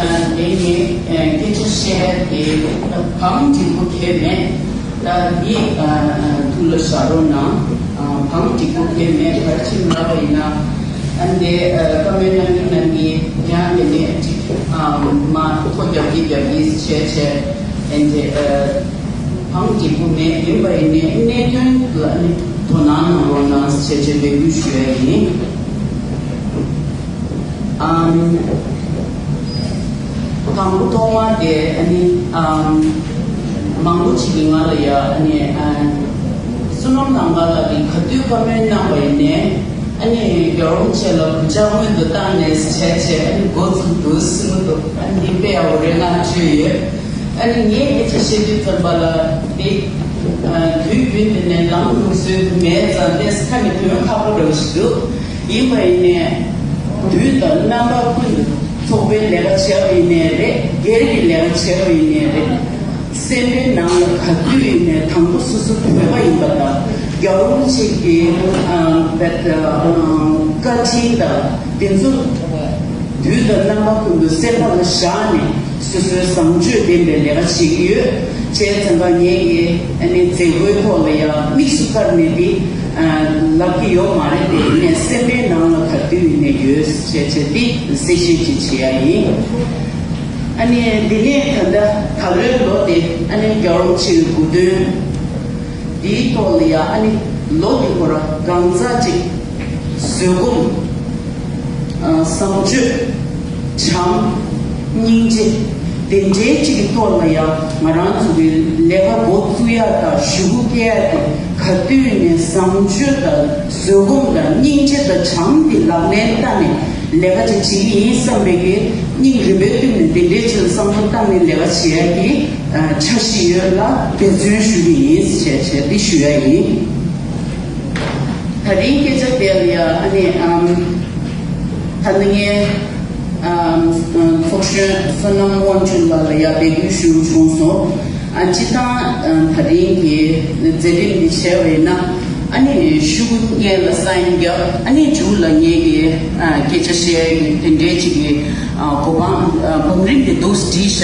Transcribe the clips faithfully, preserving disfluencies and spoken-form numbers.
ཨ་དེ་ནས་ཨ་སྐད་ཆ་བཤད་དེ་བང་འགྲིག་པོ་གལ་མེད། ད་འདི་ཨ་ཐུགས་ལ་བཞག་རོགས་གནང་། ཨ་བང་འགྲིག་པོ་གལ་མེད། ག་རེ་ཕྱིན་ལབ་པ་ཡིན་ན། ཨ་འདི་ཨ་བཀའ་མོལ་གནང་མཁན་རྣམས་ཀྱིས་ཡང་དེ་ནས་ཅིག་ཨ་མ་ཐོ་རྒྱབ་ཀྱི་རྒྱབ་ཀྱི་བྱས་བྱས། ཨ་འདི་ཨ་བང་འགྲིག་པོ་མེད། ཡིན་པ་ཡིན་ནའི་གནད་དོན་ལ་ནི་དོ་སྣང་གནང་རོགས་གནང་བྱས་བྱས་འབོད་སྐུལ་ཞུ་ཡ་ཡིན། ཨམ། དང་པོ་ཐོག་མ་དེ་ཨ་ནི་ཨམ། མང་པོ་ཅིག་གིས་ང་ལ་ཡ་ཨ་ནི་ཨ། བསོད་ནམས་ལྷ་དགའ་ལགས་ཀྱིས་ག་དུས་བཀའ་མོལ་གནང་བ་ཡིན་ནའི་ཨ་ནི་རྒྱལ་བ་རིན་པོ་ཆེ་ལ་གུས་ཕྱག་སྔོན་དུ་བཏང་ནས་བྱས་བྱས་ཨ་ནི་འགོ་བཙུགས་འདུག་ཟེར་གྱི་འདུག་ཨ་ནི་འདི་དཔེ་ཡག་པོ་རེད་ལབ་བརྗོད་ཡོད། ཨ་ནི་ངས་སྐད་ཆ་བཤད་དུས་ཙམ་པ་ལ་དེ་ཨ་དུས་རྒྱུན་དེ་ནས་ལམ་ལུགས་སྲོལ་དུ་མེད་ཙང་ཏོག་ཙམ་ཁ་ནས་དོན་ཁག་པོ་འདྲ་བོ་ཞིག་འདུག་ཡིན་པ་ཡིན་ནའི་དུས་དང་རྣམ་པ་ཀུན་ཏུ་ཚོགས་པའི་ལས་ཀ་བྱས་པ་ཡིན་ནའི་རེད། སྒེར་གྱི་ལས་ཀ་བྱས་པ་ཡིན་ནའི་རེད། སེམས་པའི་ནང་ལ་ག་དུས་ཡིན་ནའི་དང་པོ་སོ་སོ་བོད་པ་ཡིན་པ་དང་རྒྱལ་བ་རིན་པོ་ཆེ་གི་ཨ་བཀའ་དྲིན་དང་དེ་ཚོ་དུས་དང་རྣམ་པ་ཀུན་ཏུ་སེམས་པ་ལ་བཞག་ནས། སོ་སོའི་བཟང་སྤྱོད་ལྡན་པའི་ལས་ཀ་བྱེད་ཀྱི་ཡོད། བྱས་ཙང་ཀ་ངས་ཀྱི་ཨ་ནི་མཛད་སྒོའི་ཐོག་ལ་ཡང་དམིགས་སུ་བཀར་ནས་འདི་ལབ་ཀྱི་ཡོད་མ་རེད་དེ། ཡིན་ནའི་སེམས་པའི་ནང་ལ་ག་དུས་ཡིན་ནའི་ཡོད་བྱས་བྱས་འདི་གསལ་བཤད་ཅིག་བྱེད་ཡ་ཡིན། ཨ་ནི་འདི་ནས་ད་ལྟ་ད་ལོའི་ལོ་དེ་ཨ་ནི་རྒྱལ་བ་རིན་པོ་ཆེའི་དགུང་སྟོན་འདིའི་ཐོག་ལ་ཡང་ཨ་ནི་ལོ་འདི་སྐོར་གང་ཟག་ཅིག་བཟོད་སྒོམ། ཨ་བཟང་སྤྱོད། བྱམས། སྙིང་རྗེ། དེ་འདྲའི་གཅིག་གི་ཐོག་ལ་ཡང་ང་རང་ཚོ་གི་ལས་ཀ་འགོ་བཙུགས་ཡ་དང་ཞུ་སྐུལ་སྐྱེལ་ཡ་དེ་ག་དུས་ནས་བཟང་སྤྱོད་དང་བཟོད་སྒོམ་དང་སྙིང་རྗེ་དང་བྱམས་དེ་ལག་ལེན་བསྟར་ནས་ལས་ཀ་ཅིག་བྱེད་ཀྱི་ཡིན་བསམ་པའི་གི་སྙིང་རུས་པའི་གཏིང་ནས་དེ་འདྲའི་ཆེད་དུ་བསམ་བློ་བཏང་ནས་ལས་ཀ་བྱེད་ཡ་གི་འཆར་གཞི་ཡོད་ལ་འབད་བརྩོན་ཞུ་གི་ཡིན་ཞེས་བྱས་འདི་ཞུ་ཡ་ཡིན། ད་རིང་སྐད་ཆ་དེ་ལ་ཡ་ཨ་ནི་ཨམ། ད་ནི་ངས་ཨམ་ཚོགས་གཞོན་བསོད་ནམས་དབང་ཕྱུག་ལགས་ལ་ཡ་འབོད་སྐུལ་ཞུ་བྱུང་སོང་། ཨ་སྤྱི་བཏང་ཨམ་ད་རིང་གི་མཛད་རིམ་འདི་བྱས་པ་ཡིན་ན་ཨ་ནི་ཤོག་གུ་སྔོན་ལ་སའིན་རྒྱབ། ཨ་ནི་མཇུག་ལ་ངས་ཀྱི་ཨ་སྐད་ཆ་བཤད་ཡ་གི་དེ་འདྲའི་ཅིག་གི་ཨ་གོ་འཕང་ཨ་བང་རིམ་དེ་འདུག་བྲིས་ཤག་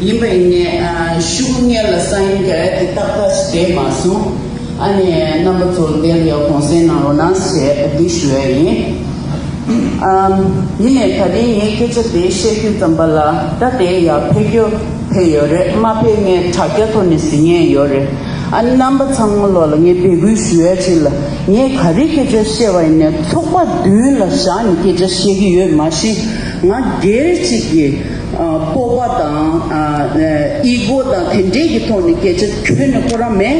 ཡིན་པ་ཡིན་ནའི་ཨ་ཤོག་གུ་སྔོན་ལ་སའིན་རྒྱག་ཡ་དེ་ཏག་ཏག་ཞིག་བསྡད་མ་སོང་། ཨ་ནི་རྣམ་པ་ཚོར་དེ་ལ་ཡང་དགོངས་སེལ་གནང་རོགས་གནང་ཞེས་འདི་ཞུ་ཡ་ཡིན། ཨམ། ཡིན་ནའི་ད་རིང་ངས་སྐད་ཆ་དེ་བཤད་དུས་ཙམ་པ་ལ་ད་དེ་ཡང་ཕེབས་རྒྱུ་ཕེབས་ཡོད་རེད། མ་ཕེབས་ངས་དྲ་རྒྱ་ཐོག་ནས་གཟིགས་མཁན་ཡོད་རེད། ཨ་ནི་རྣམ་པ་ཚང་མ་ལོག་ལ་ངས་འབོད་སྐུལ་ཞུ་ཡ་ཅིག་ལ་ངས་ག་རེ་སྐད་ཆ་བཤད་པ་ཡིན་ནའི་ཚོགས་པ་མདུན་ལ་བཞག་ནས་སྐད་ཆ་བཤད་ཀྱི་ཡོད་མ་གཞི་ང་སྒེར་གཅིག་གི་ཨ་སྤོབས་པ་དང་ཨ་ཨི་གོ་དང་དེ་འདྲས་ཀྱི་ཐོག་ནས་སྐད་ཆ་ཁྱོན་ནས་ཁོ་རང་མེད།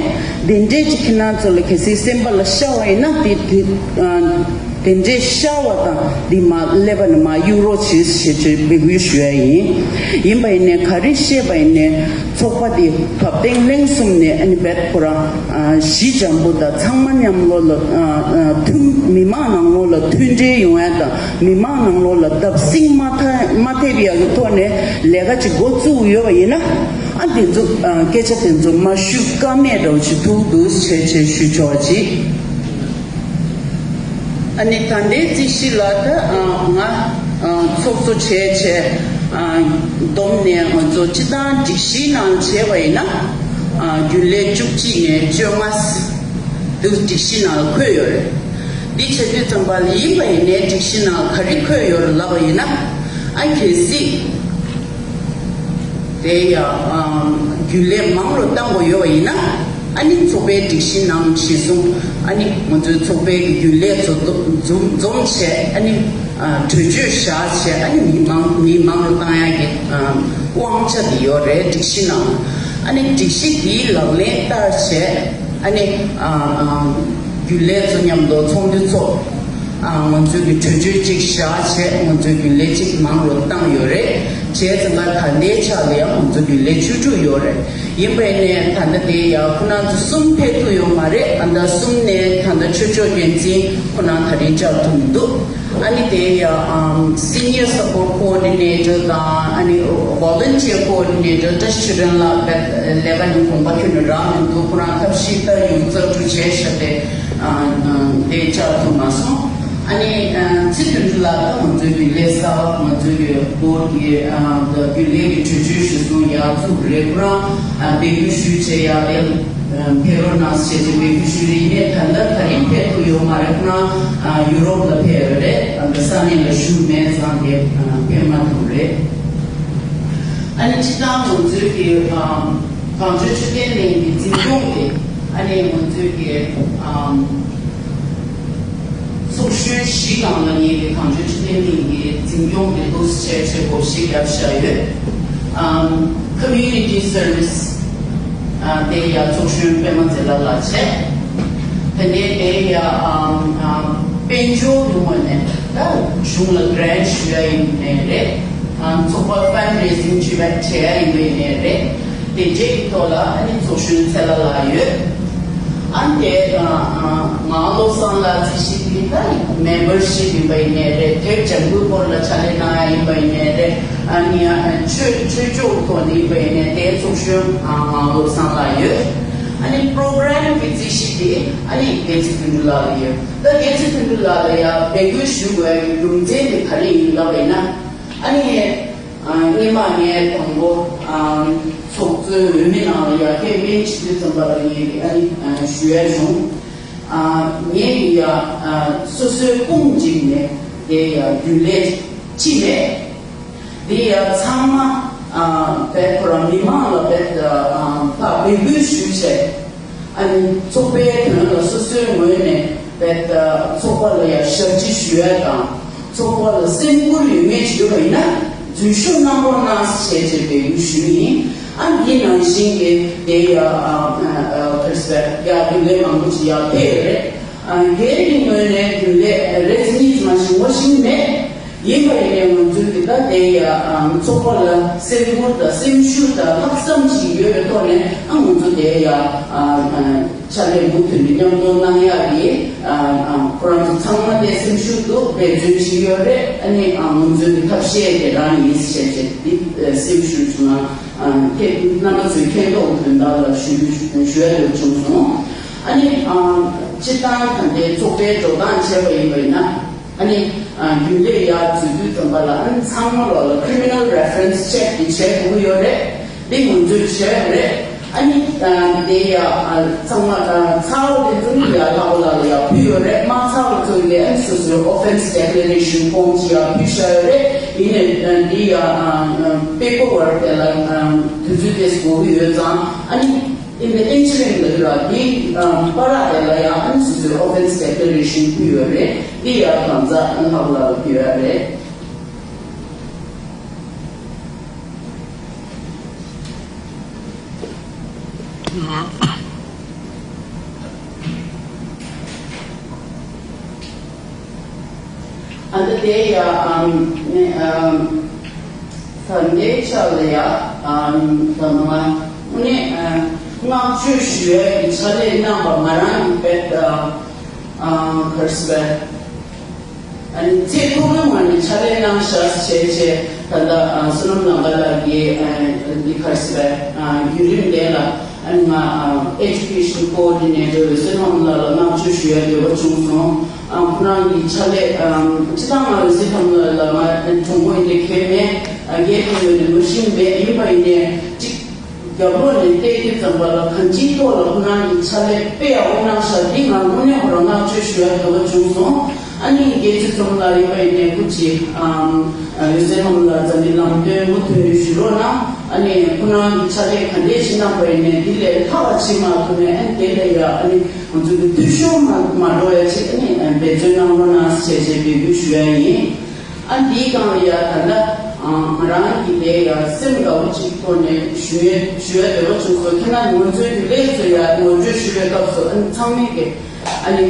དེ་འདྲས་ཅིག་ཁྱེད་རང་ཚོ་ལ་གལ་སྲིད་སེམས་པ་ལ་ཤར་བ་ཡིན་ན་དེ་དེ་ཨ་དེ་འདྲས་ཤར་བ་དང་འདི་མ་ཀླད་པ་ནས་མ་གཡུག་རོགས་བྱེད་ཞེས་བྱས་འབོད་སྐུལ་ཞུ་ཡ་ཡིན། ཡིན་པ་ཡིན་ནའི་ག་རེ་བཤད་པ་ཡིན་ནའི་ཚོགས་པ་འདི་བབ་བརྟན་ལྷིང་གསུམ་ནས་ཨ་ནི་བེད་ཁོ་རང་ཨ་གཞི་འཇམ་པོ་དང་ཚང་མ་མཉམ་ལོ་ལ་ཨ་ཨ་མཐུན་མི་མང་ནང་ལོགས་ལ་མཐུན་སྒྲིལ་ཡོང་ཡ་དང་མི་མང་ནང་ལོགས་ལ་བརྡབ་གསིག་མ་ཐ་མ་ཐེབས་ཡ་གི་ཐོག་ནས་ལས་ཀ་ཅིག་འགོ་བཙུགས་ཡོད་པ་ཡིན་ན། ཨ་དེ་ཚོ་ཨ་སྐད་ཆ་དེ་ཚོ་མ་ཞུ་ཀ་མེད་འདྲ་བོ་ཞིག་ཐུག་འདུག་བྱས་བྱས་ཞུ་ཆོག་ཅིག་ཨ་ནི་ད་ལྟའི་རྩིས་གཞི་ལ་ད་ཨ་ང་ཨ་ཚོགས་གཙོ་བྱས་བྱས་ཨ་བསྡོམས་ནས་ང་ཚོ་སྤྱི་བཏང་སྒྲིག་གཞིའི་ནང་བྱས་པ་ཡིན་ན་ཨ་རྒྱུན་ལས་བཅུ་གཅིག་ནས་བཅོ་ལྔ་འདུག་སྒྲིག་གཞི་ནང་ལ་འཁོད་ཡོད་རེད། འདི་བྱེད་དུས་ཙམ་པ་ལ་ཡིན་པ་ཡིན་ནའི་སྒྲིག་གཞི་ནང་ལ་ག་རེ་འཁོད་ཡོད་རེད་ལབ་པ་ཡིན་ན་ཨ་གལ་སྲིད། དེ་ཡང་རྒྱུན་ལས་མང་རུ་བཏང་དགོས་ཡོད་པ་ཡིན་ན་ཨ་ནི་ཚོགས་པའི་སྒྲིག་གཞི་ནང་གཞི་བཟུང་ཨ་ནི་ང་ཚོའི་ཚོགས་པའི་རྒྱུན་ལས་ཚོ་འཛོམས་འཛོམས་བྱས་ཨ་ནི་གྲོས་ཆོད་བཞག་བྱས་ཨ་ནི་མི་མང་མི་མང་རུ་བཏང་ཡག་གི་དབང་ཆ་དེ་ཡོད་རེད་སྒྲིག་གཞི་ནང་། ཨ་ནི་སྒྲིག་གཞི་དེའི་ལག་ལེན་བསྟར་བྱས་ཨ་ནི་རྒྱུན་ལས་ཚོ་མཉམ་དུ་ཚོགས་འདུ་ཚོགས། ང་ཚོའི་གི་གྲོས་ཆོད་ཅིག་བཞག་བྱས་ང་ཚོའི་རྒྱུན་ལས་ཅིག་མང་རུ་བཏང་ཡོད་རེད། བྱས་ཙང་ད་ལྟའི་ཆ་ལ་ཡང་ང་ཚོ་རྒྱུན་ལས་བཅུ་དྲུག་ཡོད་རེད། ཡིན་པས་ནས་ད་ལྟ་དེ་ཡང་ཁོ་རང་ཚོ་གསུམ་ཕེབས་ཐུབ་ཡོད་མ་རེད། ཨ་ད་གསུམ་ནས་ད་ལྟ་ཆོས་ཕྱོགས་འགན་འཛིན་ཁོ་རང་ད་རེས་བཅར་ཐུབ་མི་འདུག་ཨ་ནི་དེ་ཡང་Senior Support Coordinator དང་ཨ་ནི་Volunteer Coordinator བཀྲ་ཤིས་ཆོས་སྒྲོན་ལགས་ལས་ཀ་ནི་དགོངས་པ་ཁྱོན་ནས་རག་མི་འདུག་ཁོ་རང་ཐབས་ཤེས་ལྟ་ཡོང་རྩལ་སྤྲུགས་བྱས་ཤག་སྟེ། དེ་བཅར་ཐུབ་མ་སོང་། ཨ་ནི་ཚེ་བདུན་ཅུ་ལགས་ད་ང་ཚོའི་རྒྱུན་ལས་གསར་པ་ང་ཚོའི་གི་ སྐོར་གྱི་ཨ་རྒྱུན་ལས་ཀྱི་གྲོས་ཆོད་གཞིར་བཟུང་ཡར་བཙུགས་རེད། ཁོ་རང་ཨ་འབོད་སྐུལ་ཞུས་བྱས་ཡར་ཨེ་ཕེབས་རོགས་གནང་ཟེར་བྱས་འབོད་སྐུལ་ཞུས་རེད། ཡིན་ནའི་ད་ལྟ་ག་རེ་ཕེབས་ཐུབ་ཡོད་མ་རེད། ཁོ་རང་ཨ་ཡུ་རོབ་ལ་ཕེབས་ཡོད་རེད། ཨ་ས་གནས་ལ་བཞུགས་མེད་ཙང་དེ་ཨ་ཕེབས་མ་ཐུབ་རེད། ཨ་ནི་སྤྱིར་བཏང་ང་ཚོའི་གི་ཨ་གངས་ལྗོངས་འཕྲོད་བསྟེན་གླིང་གི་འཛིན་སྐྱོང་དེ་ཨ་ནི་ང་ཚོའི་གི་ཨ། ཚོགས་གཞོན་བཞི་སྒང་ལ་ངེད་ཀྱི་གངས་ལྗོངས་འཕྲོད་བསྟེན་གླིང་གི་འཛིན་སྐྱོང་གི་འདུག་སེ་བྱས་བྱེད་སྒོ་ཞིག་བརྒྱབ་བཞག་ཡོད། ཨམ། Community Service ཨ་དེ་ཡ་ཚོགས་གཞོན་པད་མ་ཚེ་ལྷ་ལགས་བྱས། དེ་ནས་དེ་ཡ་ཨམ་ཨམ་དཔལ་འབྱོར་གྱི་ངོས་ནས་ད་གཞུང་ལ་གྷི་རེན་ཊི་ཞུ་ཡ་ཡིན་ནའི་རེད། ཨམ་ཚོགས་པ་ཕན་རེ་སིང་བྱེད་པ་བྱེད་ཡ་ཡིན་པ་ཡིན་ནའི་རེད། དེ་འདྲའི་ཐོག་ལ་ཨ་ནི་ཚོགས་གཞོན་ཚེ་ལྷ་ལགས་ཡོད། ཨ་ནི་དེ་ཨ་ཨ་ང་བློ་བཟང་ལགས་རྩིས་ཞིབ་ཀྱི་ད་མེམ་བར་ཤིབ་ཡིན་པ་ཡིན་ནའི་རེད། དེབ་ལྗང་ཁུའི་སྐོར་ལ་ཕྱག་ལས་གནང་ཡ་ཡིན་པ་ཡིན་ནའི་རེད། ཨ་ནི་ཨ་ཆོས་ཆོས་ཕྱོགས་ཐོག་ནས་ཡིན་པ་ཡིན་ནའི་དེའི་ཚོགས་གཞོན་ཨ་ང་བློ་བཟང་ལགས་ཡོད། ཨ་ནི་པྲོ་གྷི་རམ་གྱི་རྩིས་ཞིབ་དེ་ཨ་ནི་དགེ་ཚུལ་དོན་གྲུབ་ལགས་ལ་ཡོད། ད་དགེ་ཚུལ་དོན་གྲུབ་ལགས་ལ་ཡ་འབོད་སྐུལ་ཞུ་དགོས་ཡ་གི་རྒྱུ་མཚན་དེ་ག་རེ་ཡིན་ལབ་པ་ཡིན་ན། ཨ་ནི། ཨ་སྔོན་མ་ངས་དང་པོ་ཨ་ཚོགས་གཙོའི་འོས་མི་ནང་ལ་ཡར་ཁས་ལེན་བྱེད་དུས་ཙམ་པ་ལ་ངས་ཨ་ནི་ཨ་ཞུ་ཡ་བྱུང་། ཨ་ངས་ཡ་ཨ་སོ་སོའི་དཔུང་བཅིངས་ནས་དེ་ཡ་རྒྱུན་ལས་ཅི་མེད། དེ་ཡ་ཚང་མ་ཨ་བེད་ཁོ་རང་མི་མང་ལ་བེད་ཨ་ཕར་འབོད་སྐུལ་ཞུས་བྱས། ཨ་ནི་ཚོགས་པའི་དོན་ལ་སོ་སོའི་ངོས་ནས་བེད་ཚོགས་པ་ལ་ཡ་ཞབས་ཕྱི་ཞུ་ཡ་དང་། ཚོགས་པ་ལ་སེམས་ཁུར་ཡོད་མེད་ཅིག་ཡོད་པ་ཡིན་ན་འཛུལ་ཞུགས་གནང་རོགས་གནང་ཞེས་བྱས་འབོད་སྐུལ་ཞུས་ཡིན། ཨ་འདི་ནང་བཞིན་གྱི་དེ་ཡ་ཨ་ཨ་ཨ་ཁ་སེ་ཡ་རྒྱུན་ལས་མང་པོ་ཅིག་ཡར་ཕེབས་ཡོད་རེད། ཨ་སྒེར་གྱི་ངོས་ནས་རྒྱུན་ལས་རེ་གཉིས་མ་ཞིག་ངོ་ཤེས་མེད། ཡིན་པ་ཡིན་ནའི་ང་ཚོའི་གི་ད་དེ་ཡ་ཨ་ཚོགས་པ་ལ་སེམས་ཁུར་དང་སེམས་ཤུགས་དང་ལྷག་བསམ་ཞིག་ཡོད་པའི་ཐོག་ནས་ཨ་ང་ཚོ་དེ་ཡ་ཨ་ཨ་ཕྱག་ལས་མུ་མཐུད་ནས་མཉམ་དུ་གནང་ཡག་གི་ཨ་ཨ་ཁོ་རང་ཚོ་ཚང་མ་དེ་སེམས་ཤུགས་འདུག་འབད་བརྩོན་བྱེད་ཀྱི་ཡོད་རེད། ཨ་ནི་ཨ་ང་ཚོའི་གི་ཐབས་ཤེས་དེ་རང་ཡིན་ཞེས་བྱས་འདི་སེམས་ཤུགས་བྱུང་ན་ཨ་ཁྱེད་རྣམ་པ་ཚོའི་མཁྱེན་རྟོགས་དོན་དག་ལ་ཞུ་རྒྱུ་ཞུ་ཡ་འདོད་བྱུང་སོང་། ཨ་ནི་ཨ་སྤྱིར་བཏང་ད་ལྟའི་ཚོགས་པའི་འགྲོ་སྟངས་བྱས་པ་ཡིན་པ་ཡིན་ན། ཨ་ནི། ཨ་རྒྱུན་ལས་ཡར་འཛུལ་དུས་ཙམ་པ་ལ་ཨ་ནི་ཚང་མ་ལོག་ལ་criminal reference check དེ་བྱེད་དགོས་ཀྱི་ཡོད་རེད། དེ་ང་ཚོས་བྱས་ཡོད་རེད། ཨ་ནི་ཨ་དེ་ཡ་ཨ་ཚང་མ་ཨ་ཚ་བོ་དེ་ཚོ་ནི་ཡ་ལྷག་པ་ལ་ལ་ཡ་ཕུལ་ཡོད་རེད། མ་ཚ་བོ་ཚོ་ལ་ཨ་ནི་སོ་སོའི་offence declaration form ཅིག་ཡ་ཕུལ་བཞག་ཡོད་རེད། ཡིན་ནའི་ཨ་འདི་ཡ་ཨ་paperwork དེ་ལ་ཨ་དུས་ཚོད་དེ་འགོར་གྱི་ཡོད་ཙང་ཨ་ནི། In the interim ལ་ཡོད་ར་འདི་ཨམ་པ་ར་དེ་ལ་ཡང་ཨམ་སི་སི་offence declaration ཕུལ་ཡོད་རེད། འདི་ཡང་གང་ཟག་ཨམ་ཧ་ལ་ལ་ཕུལ་ཡོད་རེད། ཨ་ད་དེ་ཡ་ཨམ་ནི་ཨམ་ད་འདི་ཆ་ལ་ཡ་ཨམ་ད་ནང་ཨ་ནི་ཨམ་བསྔགས་བརྗོད་ཞུ་ཡ་གི་ཕྱག་ལས་གནང་པ་ང་རང་གི་བེད་ཨམ་གར་སི་བེད་ཨ་ནི་ཚེ་ཐོག་གི་ངོས་ནས་ཕྱག་ལས་གནང་ཤག་བྱས་བྱས་ད་ལྟ་ཨ་བསོད་ནམས་ལགས་ལ་གི་ཨ་འདི་གར་སི་བེད་ཨ་བརྒྱུད་རིམ་དེ་ལ། ཨ་ནི་ང་ཨ་Education Coordinator འོད་ཟེར་ལྷ་མོ་ལགས་ལ་བསྔགས་བརྗོད་ཞུ་ཡ་འདོད་པ་བྱུང་སོང་། ཨ་ཁོ་རང་གི་ཕྱག་ལས་ཨམ་སྤྱིར་བཏང་ང་འོད་ཟེར་ལྷ་མོ་ལགས་ལ་ང་གྲོང་པོ་ཡིན་དེ་ཁྱད་མེད། ཨ་རྒྱལ་ཁབ་ཡོད་ནས་མ་ཤེས་མེད། ཡིན་པ་ཡིན་ནས་གཅིག་རྒྱབ་ལོགས་ནས་བལྟས་དུས་ཙམ་པ་ལ་གང་ཅིའི་ཐོག་ལ་ཁོ་རང་གི་ཕྱག་ལས་དཔེ་ཡག་པོ་གནང་ཤག་འདི་ང་དངོས་གནས་ཁོ་རང་བསྔགས་བརྗོད་ཞུ་ཡ་འདོད་པ་བྱུང་སོང་། ཨ་ནི་དགེ་ཚུལ་ཚང་ལ་ཡིན་པ་ཡིན་ནས་སྐུ་མཁྱེན་ཨམ་འོད་ཟེར་ལྷ་མོ་ལགས་རྩ་འདི་ལམ་སྟོན་མུ་མཐུད་ནས་ཞུ་རོགས་གནང་། ཨ་ནི་ཁོ་རང་གི་ཕྱག་ལས་ག་འདྲས་ཤིག་གནང་པ་ཡིན་ནའི་འདི་ལས་ལྷག་པ་ཅིག་མ་ཐུབ་ནའི་ཨ་ནི་དེ་ལས་ཡ་ཨ་ནི་ང་ཚོ་གི་འཐུས་ཤོར་མ་མ་འགྲོ་ཡ་ཆེད་ཨ་ནི་འབད་བརྩོན་གནང་རོགས་གནང་ཞེས་བྱས་འབོད་སྐུལ་ཞུ་ཡ་ཡིན། ཨ་འདིའི་སྒང་ལ་ཡ་ད་ལྟ་ང་རང་གི་དེ་ཡ་སེམས་དགའ་བོ་ཅིག་ཐོག་ནས་ཞུ་ཡ་ཞུ་ཡ་འདོད་པ་བྱུང་སོང་། ཁྱེད་རང་ང་ཚོའི་རྒྱུན་ལས་ཚོ་ཡ་ངོ་སྤྲོད་ཞུ་བའི་སྐབས་སུ་ཨ་ནི་ཚང་མས་ཀྱི་ཨ་ནི།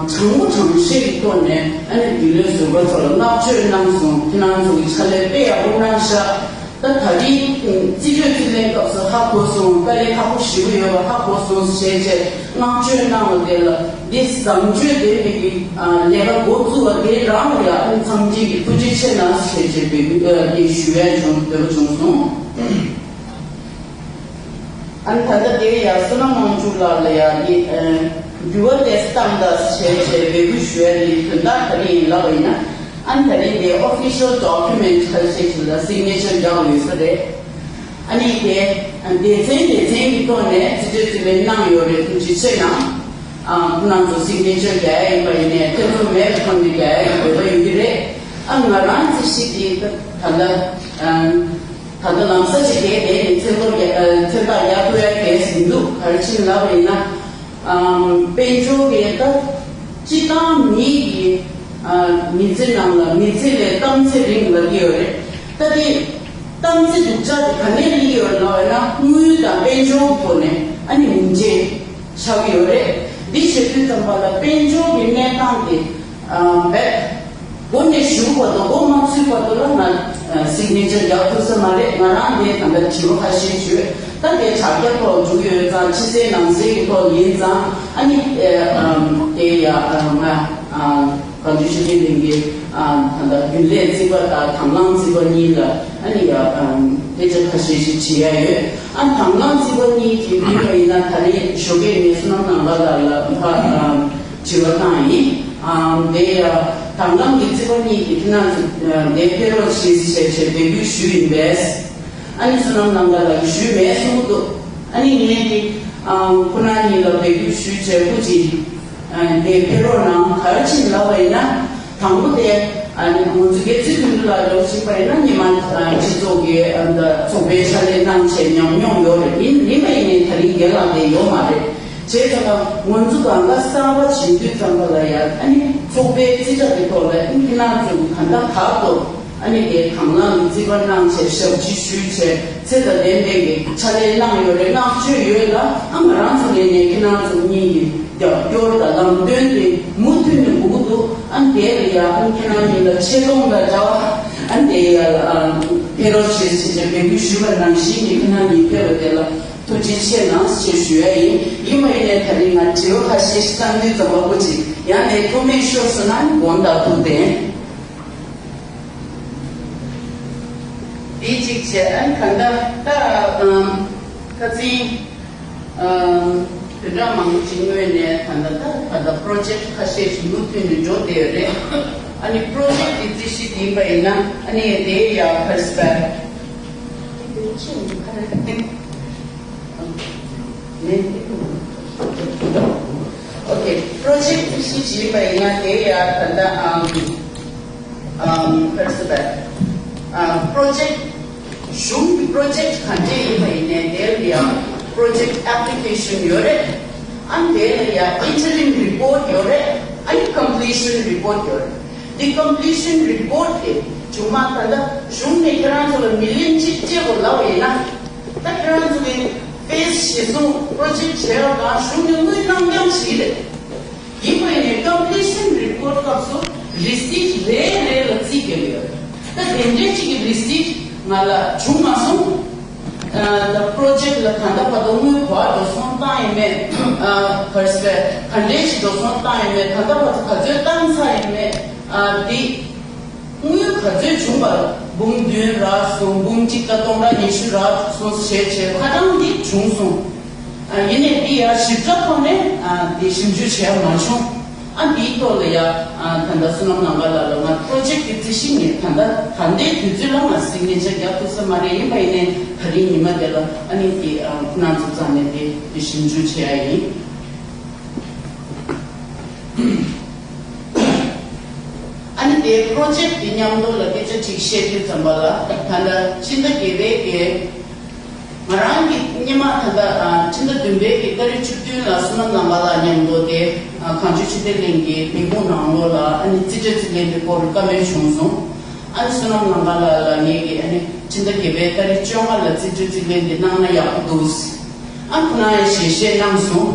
དྲང་པོ་དྲང་བཞག་གི་ཐོག་ནས་ཨ་ནི་རྒྱུན་ལས་ཟུར་པ་ཚོ་ལ་བསྔགས་བརྗོད་གནང་སོང་། ཁྱེད་རང་ཚོ་གི་ཕྱག་ལས་དཔེ་ཡག་པོ་གནང་ཤག་ད་ད་རེས་རྩིས་སྤྲོད་རྩིས་ལེན་སྐབས་སུ་ཧ་གོ་སོང་། དཀའ་ལས་ཁག་པོ་ཞེ་པོ་ཡོད་པ་ཧ་གོ་སོང་ཞེས་བྱས་བསྔགས་བརྗོད་གནང་བ་དེ་ལ་འདི་བཟང་སྤྱོད་ལྡན་པའི་གི་ལས་ཀ་འགོ་བཙུགས་པ་དེ་རང་ལ་ཡང་ཨ་ནི་འཚམས་འདྲི་གི་ཐུགས་རྗེ་ཆེ་གནང་ཞེས་བྱས་འབོད་སྐུལ་ཞུ་ཡ་བྱུང་འདོད་པ་བྱུང་སོང་། ཨ་ནི་ད་ལྟ་དེ་ཡ་བསོད་ནམས་དབང་ཕྱུག་ལགས་ལ་ཡ་དེ་འགྱུར་བ་དེ་བཏང་ད་ཞེས་བྱས་འབོད་སྐུལ་ཞུ་ཡ་དེ་དོན་དག་ག་རེ་ཡིན་ལབ་པ་ཡིན་ན། ཨ་ནི་ད་རེས་དེ་ཨོ་ཕི་ཤལ་ཌོ་ཀུ་མེན་ཊི་ཁ་ཤས་ཤིག་ལ་སིག་ནེ་ཅར་རྒྱག་ཡོད་ས་རེད། ཨ་ནི་དེ་སྡེ་ཚན་སྡེ་ཚན་གྱི་ཐོག་ནས་རྩིས་སྤྲོད་རྩིས་སྤྲོད་གནང་ཡོད་རེད། ཐུགས་རྗེ་ཆེ་གནང་། ཨ་ཁོང་རྣམ་ཚོ་སིག་ནེ་ཅར་རྒྱག་ཡ་ཡིན་པ་ཡིན་ནའི་ཐེ་ཚོམ་མེད་པའི་ཐོག་ནས་རྒྱག་ཡ་ཡི་འདོད་པ་ཡོད་ཀྱི་རེད། ཨ་ང་རང་རྩིས་གཞི་དེ་ད་ལྟ་ཨ། ད་ལྟ་ལམ་སང་ཞིག་གས་དེ་ནི་ཚེ་ཐོག་ཡ་ཨ་ཚེ་ཐག་ཡག་ཐུག་ཡ་གས་ཟིན་འདུག་ག་རེ་ཕྱིན་ལབ་པ་ཡིན་ན། ཨམ་དཔལ་འབྱོར་གྱི་ད་སྤྱི་བཏང་མི་གི་ཨ་མི་ཚེ་ནང་ལ་མི་ཚེ་ལས་གཏམ་ཚེ་རིང་ལབ་ཀྱི་ཡོད་རེད། ད་དེ་གཏམ་ཚེ་སྡུག་ཅག་དེ་ག་ནས་སླེབས་ཀྱི་ཡོད་ལབ་ན། དངུལ་དང་དཔལ་འབྱོར་ཐོག་ནས་ཨ་ནི་མི་འདྲ་ཆགས་ཀྱི་ཡོད་རེད། འདི་བྱེད་དུས་ཙམ་པ་ལ་དཔལ་འབྱོར་གྱི་གནས་སྟངས་དེ་ཨ་བས། འགོ་ནས་མཇུག་བར་དུ་འགོ་མ་ཚུགས་བར་དུ་ལ་ང་སིག་ནེ་ཅར་རྒྱག་ཐུབ་ས་མ་རེད། ང་རང་དེ་ད་ལྟ་དྲི་བ་ཁ་ཤས་ཞུས། ད་དེ་དྲ་རྒྱ་ཐོག་འགྲོ་ཡོད་ཙང་ཕྱི་གསལ་ནང་གསལ་གྱི་ཐོག་ཡིན་ཙང་ཨ་ནི་དེ་ཡ་ང་གང་ཅི་ཞུ་གི་ལིང་གི་ད་ལྟ་རྒྱུན་ལས་རྩིས་པ་དང་དང་བླངས་རྩིས་པ་གཉིས་ལ་ཨ་ནི་ཡ་སྐད་ཆ་ཁ་ཤས་ཤིག་དྲི་ཡ་ཡོད། ཨ་དང་བླངས་རྩིས་པ་གཉིས་ཀྱི་མིང་ཡིན་ན་ད་རེས་ཞོགས་ཀས་ངས་བསོད་ནམས་ནང་པ་ལགས་ལ་ཕ་དྲི་བ་བཏང་ཡིན། ཨམ་དེ་ཡ་དང་བླངས་ཀྱི་རྩིས་པ་གཉིས་ཀྱིས་ཁྱེད་རང་ཚོ་དེ་ཕེབས་རོགས་བྱེད་ཟེར་བྱས་འབོད་སྐུལ་ཞུས་ཡིན་པས། ཨ་ནི་བསོད་ནམས་ནང་པ་ལགས་ཀྱིས་ཞུས་མེད་གསུང་གི་འདུག་ཨ་ནི་ངས་དེ་ཨམ་ཁོ་རང་གཉིས་ལ་འབོད་སྐུལ་ཞུས་བྱས་སྐུ་མཁྱེན་དེ་ཕེབས་རོགས་གནང་། ག་རེ་ཕྱིན་ལབ་པ་ཡིན་ན། དང་པོ་དེ་ཨ་ནི་ང་ཚོ་སྒེར་རྩིས་མཐུན་སྒྲིལ་ལ་འགྲོ་བཞིན་པ་ཡིན་ན་ཉི་མ་ཨ་སྤྱི་ཚོགས་ཀྱི་ཨ་ད་ཚོགས་པའི་ཕྱག་ལས་གནང་བྱས་ཉམས་མྱོང་ཡོད་རེད། ཡིན་ཡིན་པ་ཡིན་ནའི་ད་རིང་རྒན་ལགས་དེ་ཡོད་མ་རེད། བྱས་ཙང་ང་ཚོ་གང་ག་གསར་པ་བྱེད་དུས་ཙམ་པ་ལ་ཡ་ཨ་ནི་ཚོགས་པའི་རྩིས་ཁྲ་གི་ཐོག་ལ་ཨ་ནི་ཁྱེད་རང་ཚོ་གང་ལྟར་བར་དུ་ཨ་ནི་དེ་དང་བླངས་ཀྱི་རྩིས་པ་གནང་བྱས་ཞབས་ཕྱི་ཞུས་བྱས་ཚད་དང་ལྡན་པའི་གི་ཕྱག་ལས་གནང་ཡོད་རེད། བསྔགས་བརྗོད་ཡོད་ལ། ཨ་ང་རང་ཚོ་ངོས་ནས་ཁྱེད་རང་ཚོ་གཉིས་ཀྱི་རྒྱབ་སྐྱོར་དང་ལམ་སྟོན་དེ་མུ་མཐུད་ནས་དགོས་ཀྱི་འདུག་ཨ་ནི་དེ་ལ་ཡ་ཨ་ནི་ཁྱེད་རང་གཉིས་ལ་ཆེ་མཐོང་དང་འདྲ་བ་ཨ་ནི་དེ་ཡ་ཨ་ཕེབས་རོགས་བྱེད་ཟེར་བྱས་འབོད་སྐུལ་ཞུས་པ་ནང་བཞིན་གྱི་ཁྱེད་རང་གཉིས་ཕེབས་པ་དེ་ལ་ཐུགས་རྗེ་ཆེ་གནང་ཞེས་ཞུ་ཡ་ཡིན། ཡིན་པ་ཡིན་ནའི་ད་རིང་ང་དྲི་བ་ཁ་ཤས་ཤིག་བསམ་དུས་ཙམ་པ་པོ་ཅིག་ཡང་ནས་ཐུགས་མེད་ཤོར་སོང་ན་དགོངས་དག་ཐུགས་བདེན། དེ་གཅིག་བྱས། ཨ་ནི་གང་ལྟར་ད་ཨམ་ཁ་སང་ཨམ་བོད་འབྲེལ་མང་པོ་ཅིག་ངོས་ནས་གང་ལྟར་ད་ད་ལྟ་པྲོ་ཇེཀ་ཁ་ཤས་ཤིག་མུ་མཐུད་ནས་འགྲོ་བསྡད་ཡོད་རེད། ཨ་ནི་པྲོ་ཇེཀ་དེ་རྩིས་གཞི་དེ་ཡིན་པ་ཡིན་ན་ཨ་ནི་དེ་ཡ་ཕར་སྤེལ། ནས། ཨོ་ཁེ། པྲོ་ཇེཀ་རྩིས་གཞི་བྱས་པ་ཡིན་ན་དེ་ཡ་ད་ལྟ་ཨམ་ཨམ་ཕར་སྤེལ། ཨ་པྲོ་ཇེཀ་གཞུང་གི་པྲོ་ཇེཀ་ག་འདྲས་ཡིན་པ་ཡིན་ནའི་དེ་ལ་ཡ་པྲོ་ཇེཀ་ཨེབ་ལི་ཀེ་ཤན་ཡོད་རེད། ཨ་ནི་དེ་ལ་ཡ་ཨིན་ཊར་རིམ་རི་པོར་ཊི་ཡོད་རེད། ཨ་ནི་ཀམ་པི་ལི་ཤན་རི་པོར་ཊི་ཡོད་རེད། འདི་ཀམ་པི་ལི་ཤན་རི་པོར་ཊི་དེ་བྱུང་མ་ད་ལྟ་གཞུང་ནས་ཁྱེད་རང་ཚོ་ལ་མི་ལི་ཡན་གཅིག་སྤྲད་དགོས་ལབ་པ་ཡིན་ན། ད་ཁྱེད་རང་ཚོ་གི་ཕེ་སི་གཞིར་བཟུང་པྲོ་ཇེཀ་བྱས་པ་དང་གཞུང་ནས་དངུལ་གནང་རྐྱང་བྱེད་ཀྱི་རེད། ཡིན་པ་ཡིན་ནའི་ཀམ་པི་ལི་ཤན་རི་པོར་ཊི་སྐབས་སུ་རི་སིཊ་རེ་རེ་ལ་རྩིས་རྒྱག་གི་ཡོད་རེད། ད་དེ་འདྲའི་གཅིག་གི་རི་སིཊ་ང་ལ་བྱུང་མ་སོང་། ཨ་ད་པྲོ་ཇེཀ་ལ་ད་ལྟ་བར་དུ་དངུལ་ག་པར་འགྲོ་སོང་བཏང་ཡིན་མེད། ཨ་ག་རེ་ཟེར་ག་འདྲའི་ཞིག་འགྲོ་སོང་བཏང་ཡིན་མེད། ད་ལྟ་བར་དུ་ག་ཚོད་བཏང་ཚར་ཡིན་མེད། ཨ་འདི། དངུལ་ག་ཚོད་བྱུང་བ། འབུམ་བདུན་རག་སོང་། འབུམ་གཅིག་དང་སྟོང་ཕྲག་ཉི་ཤུ་རག་སོང་ཞེས་བྱས་ཁ་གྲངས་འདི་བྱུང་སོང་། ཨ་ཡིན་ནའི་འདི་ཡར་ཞིབ་ཕྲ་ཐོག་ནས་ཨ་འདི་ཞིབ་འཇུག་བྱས་མ་བྱུང་། ཨ་འདིའི་ཐོག་ལ་ཡ་ཨ་ད་ལྟ་བསོད་ནམས་ནང་པ་ལགས་ལ་ང་པྲོ་ཇེཀ་གི་རྩིས་གཞི་ངས་ད་ལྟ་ད་ལྟའི་དུས་ཚོད་ལ་ང་སིག་ནེ་ཅར་རྒྱག་ཐུབ་ས་མ་རེད། ཡིན་པ་ཡིན་ནའི་ད་རིང་ཉི་མ་དེ་ལ་ཨ་ནི་འདི་ཨ་ཁོ་རང་ཚོ་རྩ་ནས་འདི་འདི་ཞིབ་འཇུག་བྱེད་ཡ་ཡིན། ཨ་ནི་དེ་པྲོ་ཇེཀ་དེ་མཉམ་དུ་ལ་སྐད་ཆ་ཅིག་བཤད་དུས་ཙམ་པ་ལ་ད་ལྟ་ཕྱི་ཟླ་བརྒྱད་པའི་གི་ང་རང་གི་སྔོན་མ་ད་ལྟ་ཨ་ཕྱི་ཟླ་བདུན་པའི་གི་ཏ་རིག་བཅུ་བདུན་ལ་བསོད་ནམས་ནང་པ་ལགས་མཉམ་དུ་དེ་ཨ་གངས་ལྗོངས་ཕྱི་དྲིལ་གླིང་གི་ལས་ཁུངས་ནང་ལོགས་ལ་ཨ་ནི་རྩིས་སྤྲོད་རྩིས་ལེན་དེ་སྐོར་བཀའ་མོལ་བྱུང་སོང་། ཨ་ནི་བསོད་ནམས་ནང་པ་ལགས་ལ་ངས་ཀྱི་ཨ་ནི་ཕྱི་ཟླ་བརྒྱད་པའི་ཏ་རིག་བཅོ་ལྔ་ལ་རྩིས་སྤྲོད་རྩིས་ལེན་དེ་གནང་ན་ཡག་པོ་འདུག་ཨ་ཁོ་རང་ཡང་ཞལ་བཞེས་གནང་སོང་།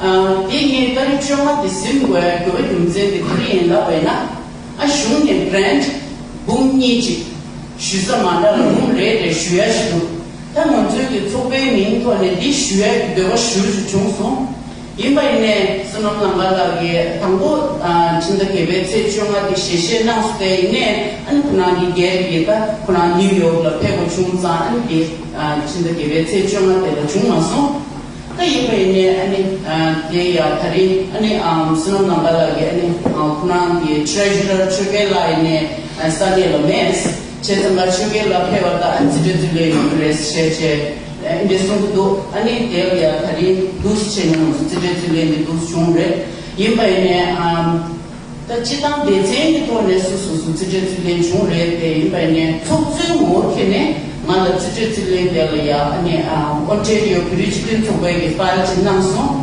ཨ་དེ་ངས་ཏ་རིག་བཅོ་ལྔ་དེ་ཟིན་དགོས་ཡ་དགོས་པའི་རྒྱུ་མཚན་དེ་ག་རེ་ཡིན་ལབ་པ་ཡིན་ན། ཨ་གཞུང་ནས་གྷི་རན་ཊི་འབུམ་གཉིས་ཅིག་ཞུ་ས་མ་འདྲ་ལ་འབུམ་རེ་རེ་ཞུ་ཡ་ཞིག་འདུག་ད་ང་ཚོའི་གི་ཚོགས་པའི་མིང་ཐོག་ནས་འདི་ཞུ་ཡ་གི་འདོད་པ་ཞུ་རྒྱུ་བྱུང་སོང་། ཡིན་པ་ཡིན་ནའི་བསོད་ནམས་ནང་པ་ལགས་ཀྱིས་དང་པོ་ཨ་ཕྱི་ཟླ་བརྒྱད་པའི་ཚེས་བཅོ་ལྔ་དེ་ཞལ་བཞེས་གནང་སོང་། དེ་ཡིན་ནའི་ཨ་ནི་ཁོ་རང་གི་སྒེར་གྱི་ད་ཁོ་རང་ནིའུ་ཡོག་ལ་ཕེབས་དགོས་བྱུང་ཙང་ཨ་ནི་དེ་ཨ་ཕྱི་ཟླ་བརྒྱད་པའི་ཚེས་བཅོ་ལྔ་དེ་ལ་བྱུང་མ་སོང་། ད་ ཡིན་པ་ཡིན་ནའི་ཨ་ནི་དེ་ཡ་ད་རིང་ཨ་ནི་བསོད་ནམས་ལམ་ཁ་ལགས་ཀྱིས་ཨ་ནི་ཁོ་རང་གི་ཊི་རེ་ཇུ་རར་ཆོས་རྒྱལ་ལགས་ཡིན་ནའི་ས་གནས་ལ་མེད། བྱས་ཙང་ང་ཆོས་རྒྱལ་ལགས་ཕེབས་པ་དང་རྩིས་སྤྲོད་རྩིས་ལེན་ཡོང་གི་རེད་ཟེར་བྱས་བྱས་འདི་གསུང་གི་འདུག་ཨ་ནི་དེ་ལ་ཡ་ད་རིང་འདུག་སེ་བྱས་ནས་ང་ཚོ་རྩིས་སྤྲོད་རྩིས་ལེན་འདི་འདུག་སེ་བྱུང་རེད། ཡིན་པ་ཡིན་ནའི་ད་སྤྱི་བཏང་སྡེ་ཚན་གྱི་ཐོག་ནས་སོ་སོ་སོ་རྩིས་སྤྲོད་རྩིས་ལེན་བྱུང་རེད་དེ། ཡིན་པ་ཡིན་ནའི་ཚོགས་གཙོའི་ངོ་བོ་འཁྱེར་ནས་ང་ལ་རྩིས་སྤྲོད་རྩིས་ལེན་དེ་ལ་ཡ་ཨ་ནི་ཨོན་ཊེ་རི་ཡོ་བོད་རིགས་སྤྱི་མཐུན་ཚོགས་པའི་གི་ཕའིལ་ཅིག་གནང་སོང་།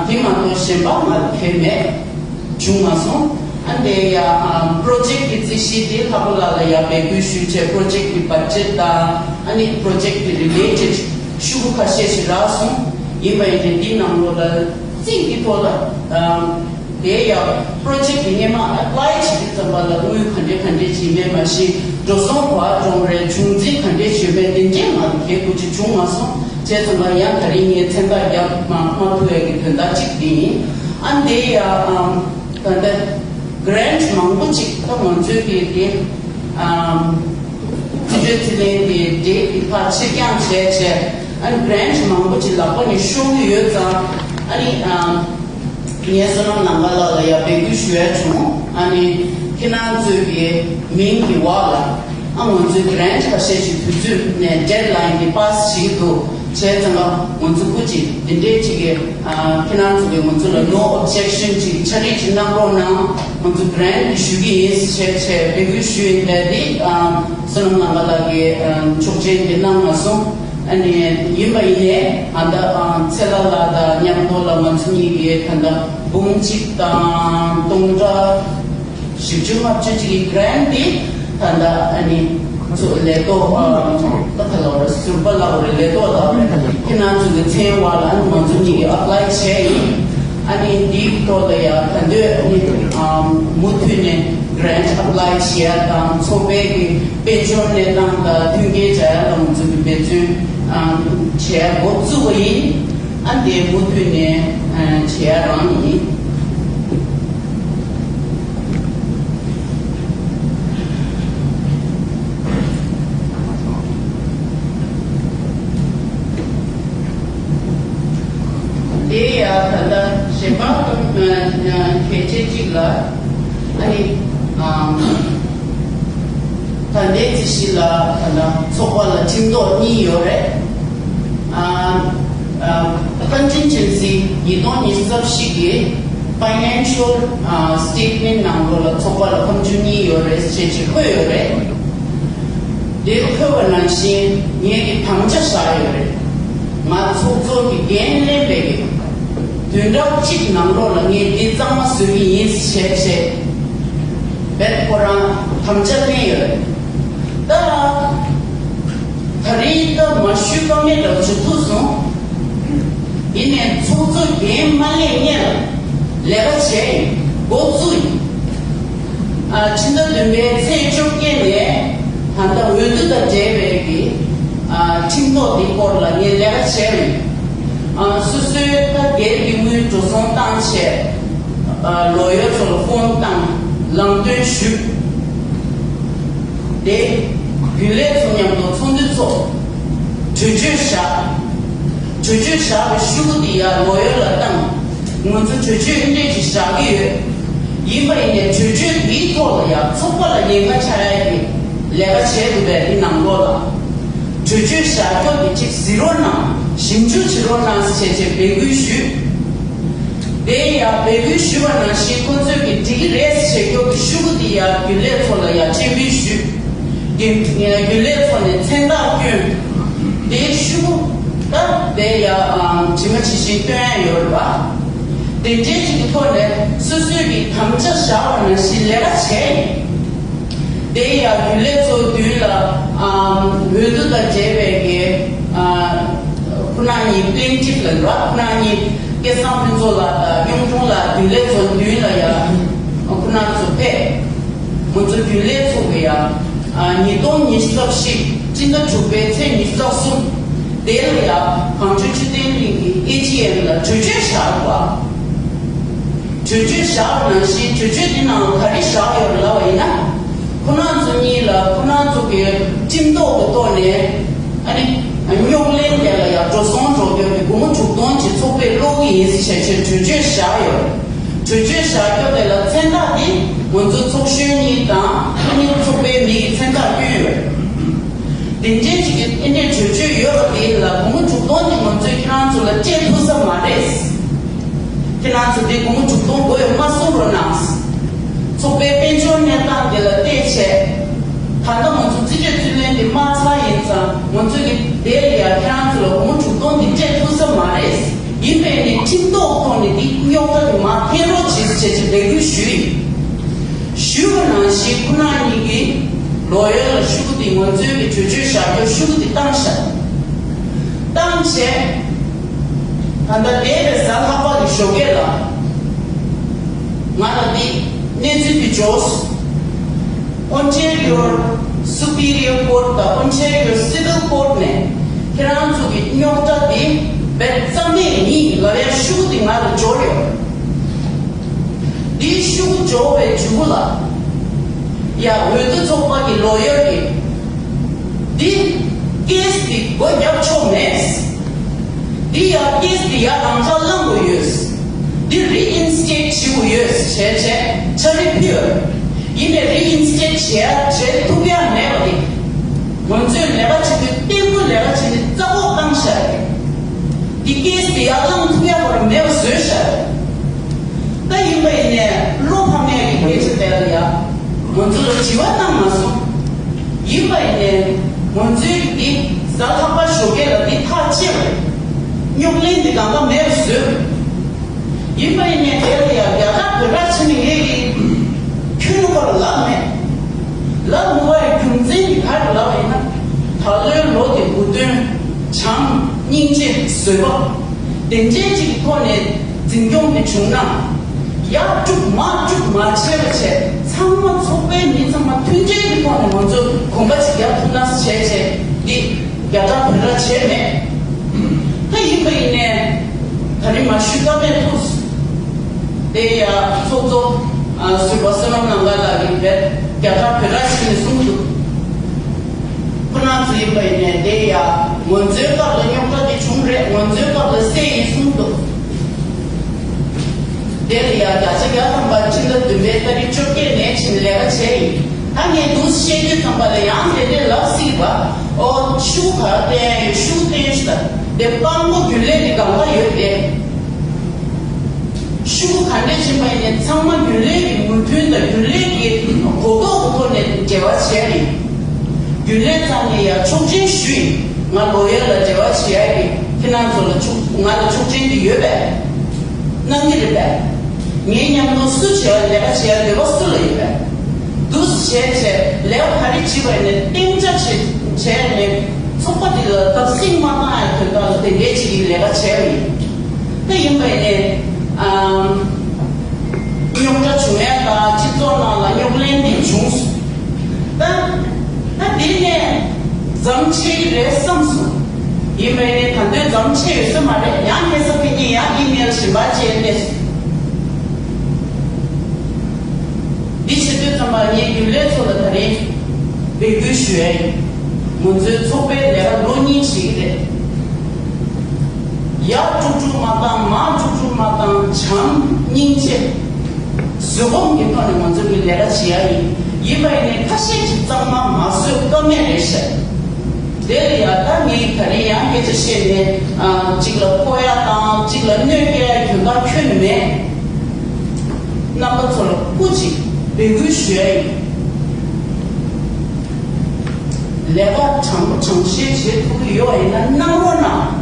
དེ་མ་གཏོགས་གཞན་པ་ང་ལ་ཕེབས་མེད། བྱུང་མ་སོང་། ཨ་འདི་ཡ་པོ་རོ་ཇེཀ་གི་རྩིས་གཞི་དེ་ལྷག་པ་ལགས་ལ་ཡ་འབོད་སྐུལ་ཞུས་བྱས་པོ་རོ་ཇེཀ་གི་བ་ཇེཊ་དང་ཨ་ནི་པོ་རོ་ཇེཀ་གི་རི་ལེ་ཊེཌ་ཤོག་གུ་ཁ་ཤས་ཤིག་རག་སོང་། ཡིན་པ་ཡིན་ནའི་འདི་ནང་ལོགས་ལ་རྩིས་ཀྱི་ཐོག་ལ་དེ་ཡ་པོ་རོ་ཇེཀ་གི་སྔས་མ་ཨེ་པ་ལའི་བྱེད་དུས་ཙམ་པ་ལ་དངུལ་ག་འདྲས་ག་འདྲས་ཅིག་མེད་མ་གཞི་འགྲོ་སོང་ག་པར་འགྲོ་རེད། བྱུང་རྩིས་ག་འདྲས་བྱུང་མེད་དེ་འདྲས་ང་ལ་གལ་དགོས་ཅིག་བྱུང་མ་སོང་། བྱས་ཙང་ང་ཡང་ད་རིང་ངའི་མཚན་རྟགས་རྒྱབ་མ་མ་ཐུབ་ཡ་གི་དོན་དག་གཅིག་དེ་ཡིན། ཨ་འདི་ཡ་ད་ལྟ་གྷི་རེན་ཊི་མང་པོ་ཅིག་ད་ང་ཚོའི་གི་དེ་རྩིས་སྤྲོད་རྩིས་ལེན་དེ་འབྲེལ་གྱི་ཕར་ཕྱིར་འགྱངས་བྱས་བྱས། ཨ་ནི་གྷི་རེན་ཊི་མང་པོ་ཅིག་ལག་པ་ནས་ཤོར་གྱི་ཡོད་ཙང་། ཨ་ནི་ངས་བསོད་ནམས་ལམ་ཁ་ལགས་ལ་ཡ་འབོད་སྐུལ་ཞུ་ཡ་བྱུང་། ཨ་ནི་ཁྱེད་རང་ཚོའི་གི་མིང་གི་འོག་ལ་ཨ་ང་ཚོའི་གྷི་རེན་ཊི་ཁ་ཤས་ཤིག་དུས་ཚོད་ནས་ཌེཌ་ལའིན་གི་པཱ་སི་བྱེད་ཀྱི་འདུག་བྱས་ཙང་ང་ཚོ་སྐུ་མཁྱེན་འདི་འདྲའི་ཅིག་གི་ཁྱེད་རང་ཚོ་གི་ང་ཚོ་ལ་ནོ་ཨོབ་ཇེག་ཤན་ཅིག་ཕྱག་བྲིས་ཅིག་གནང་རོགས་གནང་། ང་ཚོ་གྷི་རེན་ཊི་ཞུ་གི་ཡིན་ཟེར་བྱས་བྱས་འབོད་སྐུལ་ཞུས་ཡིན། དེ་འདི་བསོད་ནམས་ལམ་ཁ་ལགས་ཀྱིས་ཆོག་མཆན་དེ་གནང་མ་སོང་། ཨ་ནི་ཡིན་པ་ཡིན་ནའི་ད་ལྟ་ཚེ་ལྷ་ལགས་དང་མཉམ་དུ་ལ་ང་ཚོ་གཉིས་ཀྱིས་ད་ལྟ་འབུམ་གཅིག་དང་སྟོང་ཕྲག་བཞི་བཅུ་ལྔ་བཅུ་གཅིག་གི་གྷི་རེན་ཊི་འདི་ད་ལྟ་ཨ་ནི་ཚོ་ལས་ཐོག་ད་ག་ལ་བར་ཟུར་པ་ལ་བར་ལས་ཐོག་ལ་ཁྱེད་རང་ཚོ་གི་མཚན་འོག་ལ་ང་ཚོ་གཉིས་ཀྱིས་ཨེ་པ་ལའི་བྱས་ཡིན། ཨ་ནི་འདིའི་ཐོག་ལ་ཡང་ད་འདོད་ཨ་ནི་མུ་མཐུད་ནས་གྷི་རེན་ཊི་ཨེ་པ་ལའི་བྱེད་ཡ་དང་ཚོགས་པའི་གི་དཔལ་འབྱོར་གནས་སྟངས་དང་མཐུན་རྐྱེན་སྦྱར་ཡ་ལ་ང་ཚོ་གི་འབད་བརྩོན་བྱེད་ཡ་འགོ་བཙུགས་པ་ཡིན། ཨ་འདི་མུ་མཐུད་ནས་བྱེད་ཡ་རང་ཡིན། དེ་ཡང་ད་ལྟ་གཞན་པ་གལ་ཆེ་གཅིག་ལ་ཨ་ནི་ད་ལྟའི་རྩིས་གཞི་ལ་ད་ལྟ་ཚོགས་པ་ལ་ཁྲིམས་ཐོག་གཉིས་ཡོད་རེད། ཨ་ཨ་Contingency ཉིས་སྟོང་ཉི་ཤུ་རྩ་བཞི་གི་Financial Statement ནང་ལོགས་ལ་ཚོགས་པ་ལ་ཁ་མཆུ་གཉིས་ཡོད་རེད་ཅེས་ཅིག་འཁོད་ཡོད་རེད། དེ་འཁོད་པ་ནང་བཞིན་ངས་ཀྱི་དམ་བཅའ་བཞག་ཡོད་རེད། ང་ཚོགས་གཙོ་གི་འགན་ལེན་པའི་གི་བདུན་ཕྲག་གཅིག་ནང་ལོགས་ལ་ངས་འདི་གཙང་མ་བཟོ་གི་ཡིན་ཞེས་བྱས་བེད་ཁོ་རང་དམ་བཅའ་ལེན་ཡོད་རེད། ད་ད་རེས་ད་མ་ཞུས་ཀ་མེད་ལ་བྱེད་ཐུབ་སོང་། ཡིན་ནའི་ཚོགས་གཙོ་འགན་མ་ལེན་སྔོན་ལ་ལས་ཀ་བྱས་ཡིན། འགོ་བཙུགས་ཡིན། ཨ་ཕྱི་ཟླ་བདུན་པའི་ཚེས་བཅོ་བརྒྱད་ནས་ད་ལྟ་འོས་བསྡུ་དང་འབྲེལ་བའི་གི་ཨ་ཁྲིམས་ཐོག་འདི་སྐོར་ལ་ངས་ལས་ཀ་བྱས་ཡིན། ཨ་སོ་སོའི་ད་སྒེར་གྱི་དངུལ་འགྲོ་སོང་བཏང་བྱས། ཨ་ལོ་ཡར་ཚོ་ལ་ཕོན་བཏང་ལམ་སྟོན་ཞུས། དེ་རྒྱུན་ལས་ཚོ་མཉམ་དུ་ཚོགས་འདུ་ཚོགས། གྲོས་ཆོད་བཞག་གྲོས་ཆོད་བཞག་པའི་ཤོག་གུ་དེ་ཡང་ལོ་ཡར་ལ་བཏང་། ང་ཚོ་གྲོས་ཆོད་འདི་འདྲས་ཅིག་བཞག་གི་ཡོད། ཡིན་པ་ཡིན་ནའི་གྲོས་ཆོད་འདིའི་ཐོག་ལ་ཡང་ཚོགས་པ་ལ་ཉེན་ཁ་ཆགས་ཡ་གི་ལས་ཀ་བྱས་འདུག་པས། འདི་ནང་ལོགས་ལ་གྲོས་ཆོད་བཞག་རྒྱུ་དེ་ཅིག་གཟིགས་རོགས་གནང་། ཞིབ་འཇུག་བྱེད་རོགས་གནང་ཟེར་བྱས་བྱས་འབོད་སྐུལ་ཞུས། དེ་ཡང་འབོད་སྐུལ་ཞུས་པ་ནང་བཞིན་ཁོ་ཚོས་ཀྱི་འགྲིག་གི་རེད་ཟེར་རྒྱུ་གི་ཤོག་གུ་དེ་ཡང་རྒྱུན་ལས་ཚོ་ལ་ཡང་འཕྲིན་འབུལ་ཞུས། རྒྱུན་རྒྱུན་ལས་ཚོ་ནས་མཚན་རྟགས་བསྐྱོན། དེའི་ཤོག་གུ་ད་དེ་ཡང་ཇི་མ་ཇི་བཞིན་སྟོན་ཡ་ཡོད་རེད་པ། དེ་འདྲའི་ཅིག་གི་ཐོག་ནས་སོ་སོས་ཀྱི་དམ་བཅའ་བཞག་པ་ནང་བཞིན་ལས་ཀ་བྱས་ཡིན། དེ་ཡང་རྒྱུན་ལས་ཚོ་མདུན་ལ་ཨ་འོས་བསྡུ་དང་འབྲེལ་བའི་གི་ཨ་ཁོ་ན་ཉིད་པི་ལེན་ཊིབ་ལ་ར་ཁོ་ན་ཉིད་སྐལ་བཟང་ཕུན་ཚོགས་ལགས་དང་གཡུང་དྲུང་ལགས་རྒྱུན་ལས་ཚོ་མདུན་ལ་ཡང་ཁོ་ན་ཚོ་ཕེབས། ང་ཚོ་རྒྱུན་ལས་ཚོ་གི་ཡང་ཨ་ཉིས་སྟོང་ཉི་ཤུ་རྩ་བཞི་སྤྱི་ཟླ་དྲུག་པའི་ཚེས་ཉི་ཤུ་རྩ་གསུམ་དེ་ལ་ཡང་གངས་ལྗོངས་ཆོས་ལྡན་གླིང་གི་ཨེ་ཇི་ཨེམ་ལ་གྲོས་ཆོད་བཞག་པ། གྲོས་ཆོད་བཞག་པ་ནང་བཞིན་གྲོས་ཆོད་འདི་ནང་ལ་ག་རེ་བཞག་ཡོད་རེད་ལབ་པ་ཡིན་ན། ཁོ་རང་ཚོ་གཉིས་ལ་ཁོ་རང་ཚོ་གི་ཁྲིམས་ཐོག་གི་ཐོག་ནས་ཨ་ནི་རྙོག་གླེང་དེ་ལ་ཡང་འགྲོ་སོང་འགྲོ་སྐྱོད་ཀྱི་སྒོར་མོ་དྲུག་སྟོང་ པའི་ཀློག་གི་ཡིན་ཟེར་བྱས་བྱས་གྲོས་ཆོད་བཞག་ཡོད། གྲོས་ཆོད་བཞག་རྒྱུ་དེ་ལ་མཚན་རྟགས་དེ་ང་ཚོ་ཚོགས་གཞོན་གཉིས་དང་ཁོ་གཉིས་ཚོགས་པའི་མི་གི་མཚན་རྟགས་བསྐྱོན་ཡོད། དེ་འདྲའི་ཅིག་གི་ཨེ་འདྲའི་གྲོས་ཆོད་ཡོད་པ་དེ་ལ་སྒོར་མོ་དྲུག་སྟོང་དེ་ང་ཚོས་ཁྱེད་རང་ཚོ་ལ་སྤྲད་ཐུབ་ས་མ་རེད། ཁྱེད་རང་ཚོ་དེ་སྒོར་མོ་དྲུག་སྟོང་དགོས་ཡོད་མ་གསུང་རོགས་གནང་། ཚོགས་པའི་དཔལ་འབྱོར་གནས་སྟངས་དེ་ལ་བལྟས་བྱས། ད་ལྟ་ང་ཚོ་རྩིས་སྤྲོད་རྩིས་ལེན་དེ་མ་ཚར་ཡིན་ཙང་ང་ཚོ་གི་དེ་ལ་ཡ་ཁྱེད་རང་ཚོ་ལ་སྒོར་མོ་དྲུག་སྟོང་དེ་སྤྲད་ཐུབ་ས་མ་རེད། ཡིན་པས་ནས་ཁྲིམས་ཐོག་ཐོག་ནས་འདི་རྙོག་དྲ་དེ་མར་འཕེན་རོགས་བྱེད་ཟེར་བྱས་ཅིག་འབོད་སྐུལ་ཞུས་ཡིན། ཞུས་པ་ནང་བཞིན་ཁོ་རང་གཉིས་ཀྱིས་ལོ་ཡར་ལ་ཤོག་གུ་དེ་ང་ཚོའི་གི་གྲོས་ཆོད་བཞག་རྒྱུ་ཤོག་གུ་དེ་བཏང་ཤག་བཏང་བྱས། ད་ལྟ་འདས་པའི་གཟའ་ལྷག་པ་གི་ཞོགས་ཀས་ལ་ང་ལ་འདི་གནས་ཚུལ་དེ་འབྱོར་སོང་། Ontario Superior Court དང་Ontario Civil Court ནས་ཁྱེད་རང་ཚོ་གི་རྙོག་དྲ་དེ་རྦད་རྩ་མེད་ཡིན་ལབ་ཡ་ཤོག་གུ་དེ་ང་ལ་འབྱོར་ཡོད། འདིའི་ཤོག་གུ་འབྱོར་བའི་མཇུག་གུ་ལ་ཡ་འོས་བསྡུ་ཚོགས་པ་གི་ལོ་ཡར་གྱིས་འདི་ཀེ་སི་འདི་སྒོ་བརྒྱབ་ཆོག་མེད། འདི་ཡ་ཀེ་སི་འདི་ཡ་རང་འཇགས་བླང་དགོས་ཡོད། འདི་རི་ཨིན་སི་ཊེཊ་བྱེད་དགོས་ཡོད་བྱས་བྱས་འཆར་གཞི་ཕུལ། ཡིན་ནའི་རི་ཨིན་སི་ཊེཊ་བྱེད་ཡ་བྱེད་ཐུབ་ཡ་མེད་པ་དེ། ང་ཚོས་ལས་ཀ་བྱེད་དུས་ལྟད་མོ་ལས་ཀ་བྱེད་ནས་རྩ་བོག་བཏང་བཞག་རེད། འདི་ཀེ་སི་འདི་ཡ་བླང་ཐུབ་ཡ་བར་མེད་པ་བཟོས་བཞག་རེད། ད་ཡིན་པ་ཡིན་ནའི་བློ་ཕམ་ཡ་གི་སྐད་ཆ་དེ་ལ་ཡ་ང་ཚོ་ལ་དྲི་བ་བཏང་མ་སོང་། ཡིན་པ་ཡིན་ནའི་ང་ཚོའི་འདི་གཟའ་ལྷག་པ་ཞོགས་ཀས་ལ་འདི་ཐག་བཅད་རེད། རྙོག་གླེང་འདི་གང་ག་མེད་པ་བཟོས་རེད། ཡིན་པ་ཡིན་ནའི་དེ་ལ་ཡ་རྒྱ་གར་བོད་ར་ཕྱིན་ནས་ངས་ཀྱི་ཁྱོད་ལ་ཁོ་ལ་ལབ་མེད། ལབ་མི་བ་ཡི་རྒྱུ་མཚན་གྱི་ག་རེ་ལབ་ཡིན་ན། ད་ལོའི་ལོ་དེ་དགུ་སྟོན། བྱམས། སྙིང་རྗེ། བཟོད་པ། དེ་འདྲའི་ཅིག་གི་ཐོག་ནས་འཛིན་སྐྱོང་དེ་བྱུང་ན། ཡར་དཀྲུག་མར་དཀྲུག་མ་བྱས་པ་བྱས་ཚང་མ་ཚོགས་པའི་མི་ཚང་མ་མཐུན་སྒྲིལ་གྱི་ཐོག་ནས་ང་ཚོ་གོམ་པ་ཅིག་རྒྱག་ཐུབ་ན་བྱས་བྱས་འདི་རྒྱ་གར་བོད་ར་བྱས་མེད། ད་ཡིན་པ་ཡིན་ནའི་ད་རིང་མ་ཞུས་ཀ་མེད་ཐུགས། དེ་ཡ་ཚོགས་གཙོ་ཨ་ཟུར་པ་བསོད་ནམས་ལང་ཀ་ལགས་ཀྱིས་བེད་རྒྱ་གར་བོད་ར་ཞིག་ནས་གསུངས་འདུག་ཁོ་རང་ཚོ་ཡིན་པ་ཡིན་ནའི་དེ་ཡ་ང་ཚོའི་སྐབས་ལ་རྙོག་དྲ་དེ་བྱུང་རེད། ང་ཚོའི་སྐབས་ལ་སེ་ཡིན་གསུངས་འདུག་དེ་ལ་ཡ་བརྒྱ་ཆ་བརྒྱ་ཐམ་པ་ཕྱི་ཟླ་བདུན་པའི་ཏ་རིག་བཅོ་བརྒྱད་ནས་ཕྱིན་ལས་ཀ་བྱས་ཡིན། ད་ངས་འདུག་བཤད་དུས་ཙམ་པ་ལ་ཡང་དེ་འདྲའི་ལབ་སྲིད་པ། ཨོ་ཤུགས་ག་བསྟན་ཡོད་ཤུགས་བསྟན་ཤི་ད་དེ་དཔང་པོ་རྒྱུན་ལས་དེ་གང་ག་ཡོད་དེ། ཤུགས་ག་འདྲས་ཕྱིན་པ་ཡིན་ནའི་ཚང་མ་རྒྱུན་ལས་ཀྱི་མོས་མཐུན་དང་རྒྱུན་ལས་ཀྱི་གོ་རྟོགས་ཀྱི་ཐོག་ནས་འབྲེལ་བ་བྱས་ཡིན། རྒྱུན་ལས་རྩ་ནས་ཡ་ཆོག་མཆན་ཞུས་ཡིན། ང་ལོ་ཡར་ལ་འབྲེལ་བ་བྱེད་ཡ་ཡིན། ཁྱེད་རང་ཚོ་ལ་ཆོག་ང་ལ་ཆོག་མཆན་དེ་ཡོད་པས། གནང་གི་རེད་པས། ངའི་མཉམ་དུ་སུ་བྱེད་ཡ་ལས་ཀ་བྱེད་ཡ་འདོད་པ་སུ་ལ་ཡོད་པས། འདུག་སེ་བྱས་བྱས་ལས་ཀ་ག་རེ་བྱེད་པ་ཡིན་ནའི་གཏན་འཇགས་བྱེད་བྱས་ནས་ཚོགས་པ་འདི་ལ་བརྡབ་གསིག་མ་བཏང་ཡ་དོན་དག་ལ་དེ་འདྲའི་ཅིག་གི་ལས་ཀ་བྱས་པ་ཡིན། ད་ཡིན་པ་ཡིན་ནའི་ཨམ། རྙོག་དྲ་བྱུང་ཡ་དང་སྤྱི་ཚོགས་ནང་ལ་རྙོག་གླེང་འདི་བྱུང་སོང་། ད་ད་འདི་ནས་མཚམས་ཆད་ཀྱི་རེད་བསམ་སོང་། ཡིན་པ་ཡིན་ནའི་ད་དུང་མཚམས་ཆད་ཡོད་ས་མ་རེད། ཡང་ཁ་སང་ཕན་གྱི་ཡང་ཨི་མེལ་གཞན་པ་བྱས་ནས་འདི་བྱེད་དུས་ཙམ་པ་ངས་རྒྱུན་ལས་ཚོ་ལ་ད་རེས་འབོད་སྐུལ་ཞུ་ཡ་ཡིན། ང་ཚོའི་ཚོགས་པའི་ལས་ཀ་ལོ་གཉིས་བྱེད་ཀྱི་རེད། ཡར་དཀྲུག་དཀྲུག་མ་བཏང་མར་དཀྲུག་དཀྲུག་མ་བཏང་བྱམས་སྙིང་རྗེ། བཟོད་སྒོམ་གྱི་ཐོག་ནས་ང་ཚོ་གི་ལས་ཀ་བྱེད་ཡ་ཡིན། ཡིན་པ་ཡིན་ནའི་ཁ་ཤས་ཀྱིས་གཙང་མ་མ་བཟོས་ཀ་མེད་རེད་ཤག་དེ་ལ་ཡ་ད་ངས་ད་རིང་ཡང་སྐད་ཆ་བཤད་ནས་ཨ་གཅིག་ལ་ཕོག་ཡ་དང་གཅིག་ལ་གནོད་སྐྱེལ་ཡ་གྱོན་ཁ་ཁྱོན་མེད། རྣམ་པ་ཚོ་ལ་སྐུ་མཁྱེན་འབོད་སྐུལ་ཞུ་ཡ་ཡིན། ལས་ཀ་དྲང་པོ་དྲང་བཞག་བྱེད་ཐུབ་ཀྱི་ཡོད་ཡིན་ན་གནང་རོགས་གནང་།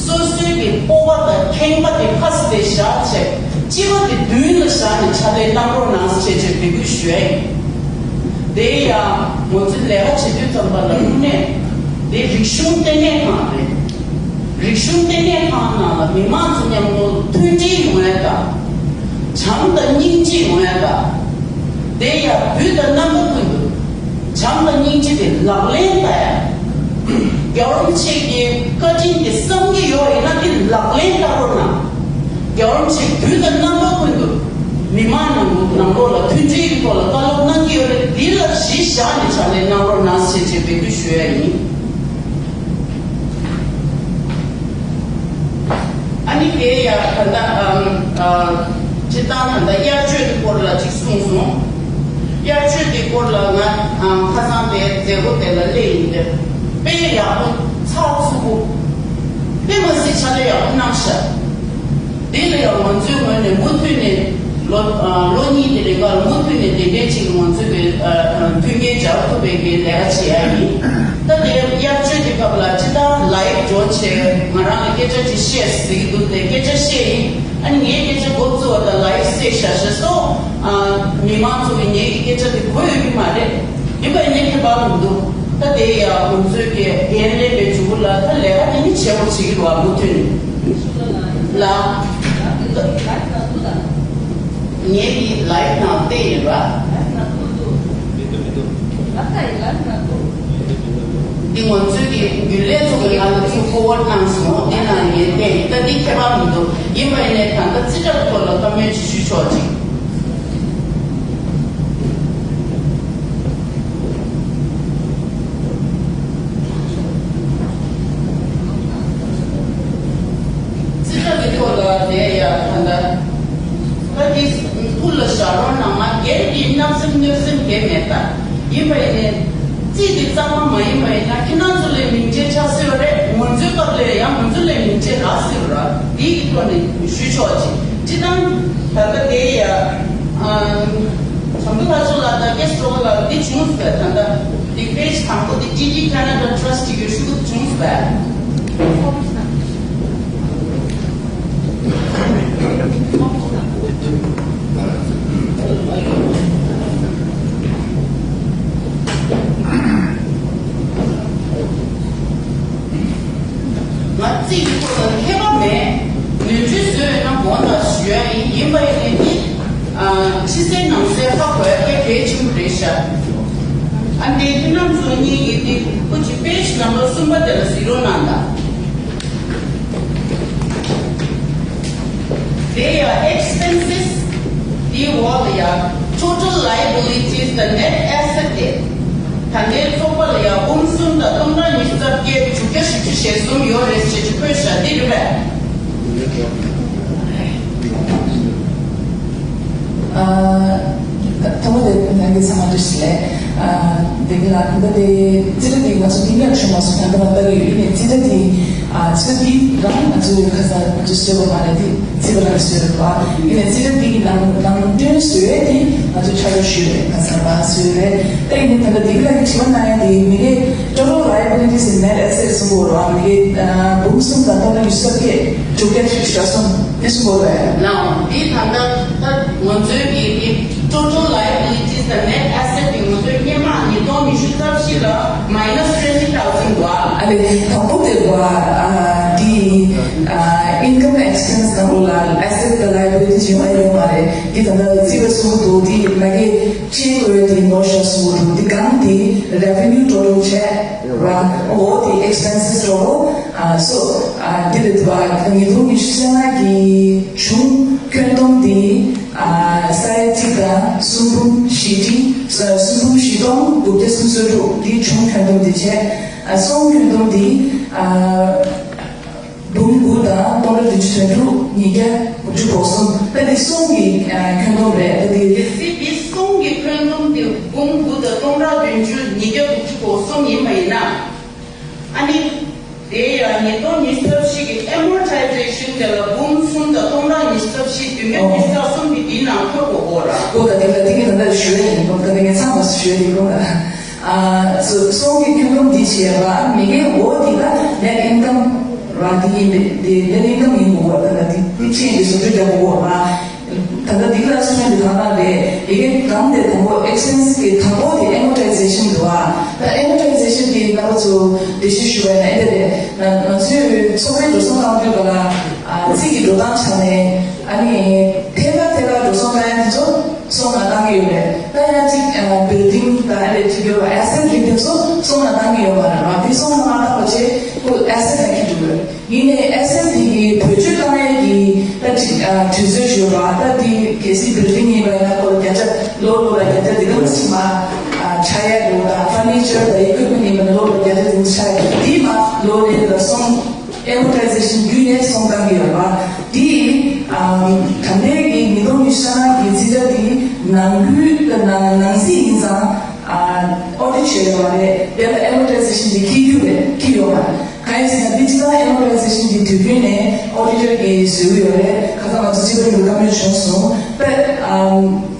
སོ་སོའི་གི་སྤོབས་པ་དང་ཁེངས་པ་དེ་ཕ་སི་དེ་བཞག་བྱས་སྤྱི་པ་དེ་མདུན་ལ་བཞག་ནས་ཕྱག་ལས་གནང་རོགས་གནང་ཟེར་བྱས་བྱས་འབོད་སྐུལ་ཞུ་ཡ་ཡིན། དེ་ཡང་ང་ཚོ་ལས་ཀ་བྱེད་དུས་ཙམ་པ་ལ་དངོས་གནས་དེ་རིག་གཞུང་ལྟེ་གནས་ཁང་རེད། རིག་གཞུང་ལྟེ་གནས་ཁང་ནང་ལ་མི་མང་ཚོ་མཉམ་དུ་མཐུན་སྒྲིལ་ཡོང་ཡ་དང་། བྱམས་དང་སྙིང་རྗེ་ཡོང་ཡ་དང་། དེ་ཡང་དུས་དང་རྣམ་པ་ཀུན་ཏུ་བྱམས་དང་སྙིང་རྗེ་དེ་ལག་ལེན་བསྟར་ཡ། རྒྱལ་བ་རིན་པོ་ཆེ་གི་བཀའ་དྲིན་དེ་བསམ་གྱི་ཡོད་ཡིན་ན་དེ་ལག་ལེན་བསྟར་རོགས་གནང་། རྒྱལ་བ་རིན་པོ་ཆེ་དུས་དང་རྣམ་པ་ཀུན་ཏུ་མི་མང་ནང་ལོགས་ནང་ལོགས་ལ་མཐུན་སྒྲིལ་གྱི་ཐོག་ལ་བཀའ་སློབ་གནང་གི་ཡོད་རེད། འདི་ལ་གཞི་བཞག་ནས་ཕྱག་ལས་གནང་རོགས་གནང་ཟེར་བྱས་འབོད་སྐུལ་ཞུ་ཡ་ཡིན། ཨ་ དེ་ཡང་ད་ལྟ་ཨམ་ཨ་སྤྱིར་བཏང་ད་ལྟ་དབྱར་ཆོས་ཀྱི་སྐོར་ལ་ཅིག་གསུངས་སོང་། དབྱར་ཆོས་ཀྱི་སྐོར་ལ་ང་ཨམ་ཁ་སང་དེ་མཛད་སྒོ་དེ་ལ་སླེབས་ཡིན་ཏེ། དཔེ་ཡག་པོ་ཚགས་ཚུད་པོ། དཔེ་མ་སྲིད་ཕྱག་ལས་ཡག་པོ་གནང་ཤག་དེ་ལ་ཡང་ང་ཚོའི་ངོས་ནས་མུ་མཐུད་ནས་ལོ་ཨ་ལོ་གཉིས་ཀྱི་རིང་ལ་མུ་མཐུད་ནས་དེ་འདྲའི་ཅིག་ང་ཚོས་ཀྱི་ཨ་ཨ་མཐུན་རྐྱེན་སྦྱར་ཐུབ་པའི་གི་ལས་ཀ་བྱེད་ཡ་ཡིན། ད་དེ་དབྱར་ཆོས་ཀྱི་སྐབས་ལ་ཅི་ལྟར་ལའིབ་འགྲོ་བྱས་ང་རང་ལ་སྐད་ཆ་ཅིག་བཤད་ཟེར་གྱི་འདུག་དེ་སྐད་ཆ་བཤད་ཡིན། ཨ་ནི་ངའི་སྐད་ཆ་འགོ་བཙུགས་པ་དང་ལའིབ་བསད་བཞག་ཤག་སོ། ཨ་མི་མང་ཚོ་གིས་ངའི་གི་སྐད་ཆ་དེ་གོ་ཡོད་ཀྱི་མ་རེད། ཡིན་པ་ཡིན་ནའི་ཁྱད་པར་མི་འདུག་ད་དེ་ཡང་ང་ཚོའི་གི་འགན་ལེན་པའི་མཇུག་གུ་ལ་ད་ལས་ཀ་དེ་ནི་བྱེད་དགོས་བྱེད་ཀྱི་འདུག་ཨ་མུ་མཐུད་ནས་ལ། ངའི་གི་ལའིབ་ནང་བལྟས་ཡོད་པ། འདི་ང་ཚོའི་གི་རྒྱུན་ལས་ཚོ་གི་ང་ལ་ཚུར་ཕོ་ཝར་གནང་སོང་། དེ་ནང་ངས་བལྟས་ཡིན། ད་འདི་ཁྱད་པར་མི་འདུག་ཡིན་པ་ཡིན་ནའི་ད་ལྟ་རྩིས་ཁྲ་སྐོར་ལ་བཀའ་མོལ་ཅིག་ཞུ་ཆོག་ཅིག་རྩིས་ཁྲ་གི་ཐོག་ལ་དེ་ཡ་ད་ལྟ་ད་འདི་ཕུལ་ལ་བཞག་རོགས་གནང་། ང་སྒེར་གྱི་བརྣབ་སེམས་གནོད་སེམས་དེ་མེད་ད། ཡིན་པ་ཡིན་ནའི་རྩིས་དེ་གཙང་མ་མ་ཡིན་པ་ཡིན་ན་ཁྱེད་རང་ཚོ་ལས་མིང་ཆད་ཆགས་སྲིད་པ་རེད། ང་ཚོའི་སྐབས་ལ་ཡང་ང་ཚོ་ལས་མིང་ཆད་རག་སྲིད་པ་ར། དེའི་གི་ཐོག་ནས་ཞུ་ཆོག་ཅིག་སྤྱིར་བཏང་ད་ལྟ་དེ་ཡ་ཨ་བྱམས་པ་ལྷ་མཆོག་ལགས་དང་ཀེ་སི་ཊོ་ལགས་འདི་བྱུང་ཟེར། ད་ལྟ་འདི་པེ་ཇི་དང་པོ་འདི་ཊི་ཌི་ཁེ་ན་ཌ་ཊ་ར་སི་ཊི་གི་ཤོག་གུ་བྱུང་ཟེར། ང་རྩིས་ཀྱི་ཐོག་ལ་མཁས་པ་མེད། ནོར་འཁྲུལ་བཟོས་ཡོད་ན་དགོངས་དག་ཞུ་ཡ་ཡིན། ཡིན་པ་ཡིན་ནའི་འདི་ཨ་ཕྱི་གསལ་ནང་གསལ་ཧ་གོ་ཡ་དེ་གལ་ཆེན་པོ་རེད་ཤག་ཨ་འདི་ཁྱེད་རྣམ་ཚོ་གཉིས་ཀྱིས་འདི་ཁོ་ཅིག་པེ་ཇི་ནམ་བར་གསུམ་པ་དེ་ལ་གཟིགས་རོགས་གནང་དང་། དེ་ཡང་expenses དེའི་འོག་ལ་ཡང་total liabilities དང་net asset དེ། ད་ལྟའི་ཚོགས་པ་ལ་ཡང་འབུམ་གསུམ་དང་སྟོང་ཕྲག་ཉི་ཤུ་རྩ་བརྒྱད་དྲུག་བརྒྱ་བཞི་བཅུ་ཞེ་གསུམ་ཡོད་རེད་ཅེས་ཅིག་བཀོད་བཞག་འདི་རེད་པས། ཨ། ཐོག་མ་དེ་ནང་གི་ཚང་མ་བཀྲ་ཤིས་བདེ་ལེགས། ཨ། བདེ་སྐྱིད་ལགས། ད་དེ་རྩིས་ཁྲ་དེ་ང་ཚོ་འདི་ཉག་ཤོ་མ་སོང་ད་ལྟ་ལ་ལྟ་གི་ཡོད། ཡིན་ནའི་རྩིས་ཁྲ་དེ་ཨ་རྩིས་ཁྲ་དེ་རང་ང་ཚོས་ཁ་སང་ང་ཚོས་བཟོས་པ་མ་རེད་དེ། རྩིས་པ་རང་བཟོས་རེད་པ། ཡིན་ནའི་རྩིས་ཁྲ་དེ་གི་ནང་ནང་དོན་བཟོས་དེ་ང་ཚོ་ཕྱག་རོགས་ཞུས་རེད། ཁ་སང་རང་བཟོས་རེད། ད་ཡིན་ནའི་ད་ལྟ་འདི་གི་ལ་གི་དྲི་བ་གནང་ཡ་དེ་མི་རེ་total liabilities and net assets གསུང་གི་ཡོད་རེད་པ། མི་རེ་ཨ་འབུམ་གསུམ་དང་སྟོང་ཕྲག་ཉི་ཤུ་རྩ་བརྒྱད་དྲུག་བརྒྱ་བཅུ་གསུམ་དེ་གསུང་གི་ཡོད་རེད། ལགས་འོང་། འདི་ད་ལྟ་ད་ང་ཚོའི་གི་འདི་total liabilities དང་net asset དེ་ང་ཚོའི་སྔོན་མ་ཉིས་སྟོང་ཉི་ཤུ་རྩ་བཞི་ལ་minus twenty thousand འདུག་ཨ་ལས་དང་པོ་དེ་བ་ཨ་འདི་ཨ་income expense ནང་ལོགས་ལ་asset དང་liabilities ཡོང་ཨ་ཡོད་མ་རེད། འདི་ད་ལྟ་རྩིས་པས་གསུང་གི་འདུག་འདི་མ་གི་change དགོས་དེ་ནོར་ཤག་གསུང་གི་འདུག་འདི་གང་དེ་revenue total བྱས་ར། འོ་དེ་expenses total ཨ་སོ། ཨ་འདི་རེད་འདུག་པ། ཉིས་སྟོང་ཉི་ཤུ་རྩ་ལྔ་གི་གཞུང་ཁྱོན་བསྡོམས་འདི་ཨ་ས་ཡ་གཅིག་དང་སུམ་འབུམ་བཞི་ཁྲི། ས་སུམ་འབུམ་བཞི་སྟོང་དགུ་བརྒྱ་སུམ་ཅུ་སོ་དྲུག་འདི་གཞུང་ཁྱོན་བསྡོམས་འདི་བྱས། ཨ་སོང་ཁྱོན་བསྡོམས་འདི་ཨ་འབུམ་དགུ་དང་སྟོང་ཕྲག་བདུན་ཅུ་དོན་དྲུག་ཉིས་བརྒྱ་དགུ་བཅུ་གོ་གསུམ། ད་འདི་སོང་གི་ཨ་ཁྱོན་བསྡོམས་རེད། ད་འདི་གལ་སྲིད་འདི་སོང་གི་ཁྱོན་བསྡོམས་འདི་འབུམ་དགུ་དང་སྟོང་ཕྲག་བདུན་ཅུ་ཉིས་བརྒྱ་དགུ་བཅུ་གོ་གསུམ་ཡིན་པ་ཡིན་ན། ཨ་ནི། དེ་ཡང་ཉིས་སྟོང་ཉི་ཤུ་རྩ་བཞི་གི་amortization དེ་ལ་འབུམ་གསུམ་དང་སྟོང་ཕྲག་ཉི་ཤུ་རྩ་བཞི་བདུན་བརྒྱ་ཉི་ཤུ་རྩ་གསུམ་གྱི་དེའི་ནང་འཁོད་དགོས་གོ་ར། གོ་ད་དེ་ལ་དེ་གི་ད་ལྟ་ཞུ་ཡ་ཡིན་གོ། ད་དེ་ངས་ཚང་མ་ཞུ་ཡ་ཡིན་གོ་ད། ཨ་སོ་སོང་གི་ཁྱོན་བསྡོམས་འདི་བྱས་པ་མི་གའི་འོ་དེ་ལ་net income ར་དེ་ཡིན་པས་དེ་net income ཡིན་གོ་གོ་ད་ལ་དེ་དེ་ཆེན་གྱི་བཟོ་བཅོས་རྒྱག་གོ་གོ་ར། ད་ལྟ་འདི་ག་ལ་གསུང་ཡ་འདི་ད་ལྟ་རེད། ཡི་གེ་གང་དེ་དང་པོ་expense གི་དང་པོ་དེ་amortization འདུག་ཨ། ད་amortization དེ་རྣམ་པ་ཚོ་འགྲེལ་བཤད་ཞུ་བ་ཡིན་ན་ཨེ་འདྲ་རེད། ང་ང་ཚོས་ཚོགས་པའི་འགྲོ་སོང་བཏང་དུས་ག་ལ་ཨ་རྩིས་ཀྱི་འགྲོ་སྟངས་ཆ་ནས་ཨ་ནི་ཐད་ཀར་ཐད་ཀར་འགྲོ་སོང་བཏང་ཡ་དེ་ཚོ་སོང་ང་བཏང་གི་ཡོད་རེད། ད་ཡང་གཅིག་ཨ་building དང་ཨེ་འདྲ་གཅིག་ཡོད་པ་asset རིགས་དེ་ཚོ་སོང་ང་བཏང་གི་ཡོད་མ་རེད་བ། དེ་སོང་ང་མ་བཏང་བ་བྱས་ཁོ་asset ལ་འཁེལ་འགྲོ་གི་ཡོད། ཡིན་ནའི་ཨེ་སི་ཨེཕ་དེ་གི་བེད་སྤྱོད་བཏང་ཡས་ཀྱི་ད་ཅིག་ཨ་དུས་ཚོད་ཞུ་བ་ད་དེ་གལ་སྲིད་building ཡིན་པ་ཡིན་ན་ཁོ་ལ་བརྒྱ་ཆ་ལོ་ལོ་ལ་བརྒྱ་ཆ་དེ་ག་ཙམ་ཞིག་མ་ཨ་ཆགས་ཡས་རེད། ད་furniture དང་equipment ཡིན་པ་ན་ལོ་ལ་བརྒྱ་ཆ་དེ་ཙམ་ཆགས་ཡས་དེ་མ་ལོ་ལས་ལ་སོང་amortization བརྒྱུད་ནས་སོང་བཏང་གི་ཡོད་རེད་བ། ནང་ཁུལ་དང་ནང་ནང་སྲིད་ཡིན་ཙང་ཨོ་ཌི་ཊི་བྱས་ཡོད་མ་རེད། དེ་ལ་ཨེ་མོ་ཊའི་ཟེ་ཤན་དེ་འཁྱེར་རྒྱུ་རེད། འཁྱེར་ཡོད་མ་རེད། གང་ཡིན་ཟེར་ན་འདི་སྤྱི་བཏང་ཨེ་མོ་ཊའི་ཟེ་ཤན་གྱི་དུས་རྒྱུན་ནས་ཨོ་ཌི་ཊར་གྱིས་བཟོས་ཀྱི་ཡོད་རེད། ཁ་སང་ང་ཚོ་སྤྱི་པར་ཡོང་བཀའ་མོལ་བྱུང་སོང་། པ་ཨམ།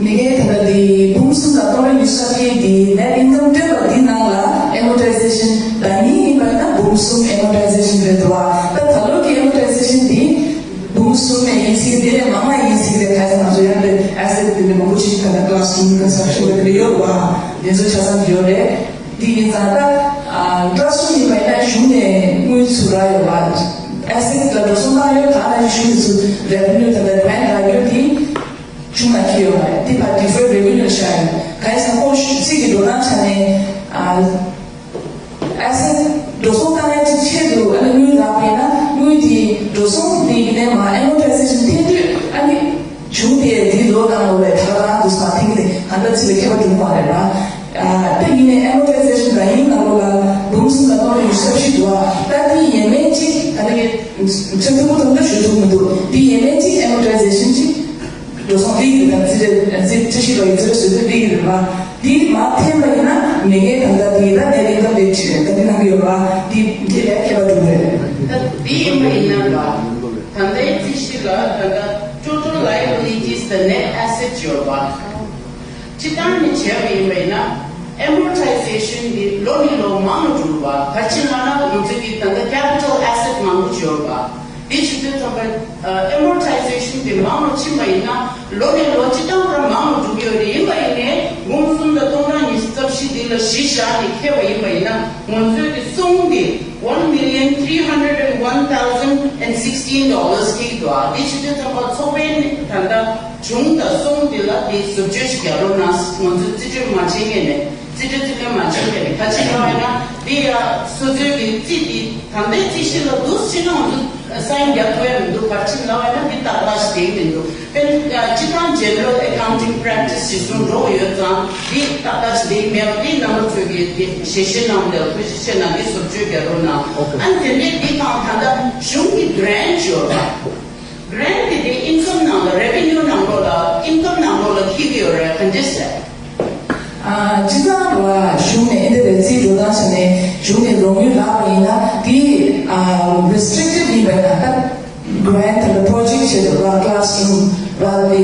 མི་སྒེར་ད་ལྟ་འདི་འབུམ་གསུམ་དང་སྟོང་ཕྲག་ཉི་ཤུ་རྩ་བརྒྱད་འདི་ནེ་ཊི་ཨིན་ཀམ་སྤྲད་པ་འདི་ནང་ལ་ཨེ་མོ་ཊའི་ཟེ་ཤན་ཟླ་ཉིན་ཡིན་པ་ན་འབུམ་གསུམ་ཨེ་མོ་ཊའི་ཟེ་ཤན་རེད་འདུག་བ། ད་ད་ལོ་གི་ཨེ་མོ་ཊའི་ཟེ་ཤན་འདི་འབུམ་གསུམ་ནས་ཡིན་སྲིད། འདི་ལས་མང་བ་ཡིན་སྲིད་རེད། ག་ས་ང་ཚོ་ཡང་དེ་ཨེ་སེ་ཊི་འདི་ནས་མང་པོ་ཞིག་ད་ལྟ་ཀ་ལ་སི་རུམ་ཀོན་སི་ཊྲག་ཤན་ལ་དེ་ཡོད་བ། དེ་ཚོ་ཆ་ཚང་ཡོད་རེད། འདི་ཡིན་ཙང་ད་ཀ་ལ་སི་རུམ་ཡིན་པ་ཡིན་ན་གཞུང་ནས་དངུལ་ཚུར་རག་ཡོད་བ། ཨེ་སེ་ཊི་ལ་འགྲོ་སོང་བཏང་ཡོད། ད་ནང་བཞིན་གཞུང་ནས་ཚུར་རེ་ཝེ་ནིའུ་ད་ལྟ་གྷ་རན་ཊི་རག་ཡོད་དེ། གཞུང་ལ་འཁྱེར་ཡོད་རེད། འདི་ཕར་ཌི་ཕརཌ་རེ་ཝེ་ནིའུ་ལ་བཞག་ཡོད། ག་རེ་ཟེར་ན་ཁོ་ཚིག་གི་འགྲོ་སྟངས་ཆ་ནས་ཨ་ཨེ་སེ་ཊི་འགྲོ་སོང་བཏང་ཡ་ཅིག་ཆེད་དུ་ཨ་ནི་དངུལ་རག་པ་ཡིན་ན་དངུལ་དེ་འགྲོ་སོང་དེ་ཡིན་ནའི་མ་ཨེ་མོ་ཊའི་ཟེ་ཤན་ཐེབས་དུས་ཨ་ནི་གཞུང་དེས་འདི་ལོ་གང་ལོ་བའི་ཐག་རང་འདུག་ས་ཐེངས་དེ་གང་འདྲ་ཚིག་ལ་ཁྱད་པར་འགྲོ་གི་མ་རེད་པ། ཨ་ད་ཡིན་ནའི་ཨེ་མོ་ཊའི་ཟེ་ཤན་ཟླ་ཡིན་ནང་ལོགས་ལ་འབུམ་གསུམ་དང་སྟོང་ཕྲག་ཉི་ཤུ་རྩ་བཞི་འདུག་ཨ། ད་དེ་ཡས་མས་ཅིག་ད་ནི་ངས་ཚོད་མཐོན་པོ་དང་འདྲ་ཞུ་ཐུབ་མི་འདུག་དེ་ཡས་མས་ཅིག་ཨེ་མོ་ཊའི་ཟེ་ཤན་ཅིག་འགྲོ་སོང་སླེབས་ཀྱི་རེད། ད་རྩིས་རེད། རྩིས་རྩིས་ཞིབ་པ་ཡིས་རྩིས་རེད་བཟོས་ཏེ་སླེབས་ཀྱི་རེད་པ། དེ་མར་འཐེན་པ་ཡིན་ན་མི་སྒེར་གང་ལྟར་དེ་ད་ནེ་ཊི་ཨིན་ཀམ་རེ་ཊི་རེད། ད་དེ་གནང་གི་ཡོད་པ། དེ་དེ་ལས་ཁྱད་པར་འགྲོ་གི་རེད། ད་དེ་ཡིན་པ་ཡིན་ན་ལ་ད་ལྟའི་རྩིས་གཞི་ལ་ད་ལྟ་total liabilities the net assets ཡོད་པ། སྤྱི་བཏང་ནས་བྱས་པ་ཡིན་པ་ཡིན་ན་ཨེ་མོ་ཊའི་ཟེ་ཤན་འདི་ལོ་ནས་ལོ་མང་རུ་འགྲོ་བ། ག་རེ་བྱས་ན་ང་ཚོ་གི་ད་ལྟ་ཀེ་པི་ཊལ་ཨེ་སེ་ཊི་མང་པོ་ཡོད་པ། དེ་བྱེད་དུས་ཙམ་པ་ཨེ་མོ་ཊའི་ཟེ་ཤན་དེ་མང་རུ་ཕྱིན་པ་ཡིན་ན་ལོ་ནས་ལོ་སྤྱི་བཏང་རང་མང་རུ་འགྲོ་གི་ཡོད་རེད། ཡིན་པ་ཡིན་ནའི་འབུམ་གསུམ་དང་སྟོང་ཕྲག་ཉི་ཤུ་རྩ་བཞི་འདི་ལ་གཞི་བཞག་ནས་འཁྱེར་བ་ཡིན་པ་ཡིན་ན་ང་ཚོའི་གི་གསུང་དེ་one million three hundred and one thousand and sixteen dollars འཁྱེར་གྱི་འདུག་ཨ། དེ་བྱེད་དུས་ཙམ་པ་ཚོགས་པའི་ད་ལྟ་གཞུང་དང་གསུང་དེ་ལ་དེ་བཟོ་བཅོས་ཤིག་རྒྱག་རོགས་གནང་། ང་ཚོས་རྩིས་སྤྲོད་མ་བྱེད་མཁན་ནས། རྩིས་སྤྲོད་རྩིས་སྤྲོད་མ་བྱེད་མཁན་ནས་ཁ་ཆེ་རང་ཡིན་ན་དེ་ཡ་སོ་སོའི་གི་རྩིས་དེ་ད་ལྟའི་རྩིས་གཞི་ལ་འདུག་ཕྱིན་ན་ང་ཚོ་སའིན་རྒྱག་ཐུབ་ཡ་མི་འདུག་ག་རེ་བྱས་ན་ལབ་ཡ་ན་འདི་ཏག་ཏག་ཞིག་བསྡད་ཀྱི་མི་འདུག་དཔེར་ན་སྤྱི་བཏང་ཇེ་ནེ་རལ་ཨེ་ཀའུན་ཊིང་པེ་རེག་ཊི་སི་ཞིག་བཟུང་འགྲོ་གི་ཡོད་ཙང་འདི་ཏག་ཏག་ཞིག་བསྡད་ཀྱི་མེད་པ་འདི་རྣམ་པ་ཚོས་ཀྱིས་དེ་ཞལ་བཞེས་གནང་བ་དེ་ལ་ཐུགས་རྗེ་ཆེ་གནང་། འདི་བཟོ་བཅོས་རྒྱག་རོགས་གནང་། ཨ་ནི་དེ་འདྲའི་འདི་དང་ད་ལྟ་གཞུང་གི་གྷི་རེན་ཊི་ཡོད་པ། གྷི་རེན་ཊི་དེ་ཨིན་ཀམ་ནང་ལ་རེ་ཝེ་ནིའུ་ནང་ལོགས་ལ་ཨིན་ཀམ་ནང་ལོགས་ལ་འཁྱེར་གྱི་ཡོད་རེད། ག་འདྲས་ཟེར། ཨ་སྤྱི་བཏང་བ་གཞུང་ནས་ཨེ་འདྲ་རེ་རྩིས་འགྲོ་སྟངས་བྱས་ནས་གཞུང་ནས་ལོ་དངུལ་ལག་པ་ཡིན་ན་དེ་ཨ་རེ་སི་ཊི་རིག་ཊེཌ་ཡིན་པ་ཡིན་ན་ད་གྷི་རེན་ཊི་དང་པོ་རོ་ཇེག་ཊི་བྱས་ཏེ་ར་ཀ་ལ་སི་རུམ་ར་དེ་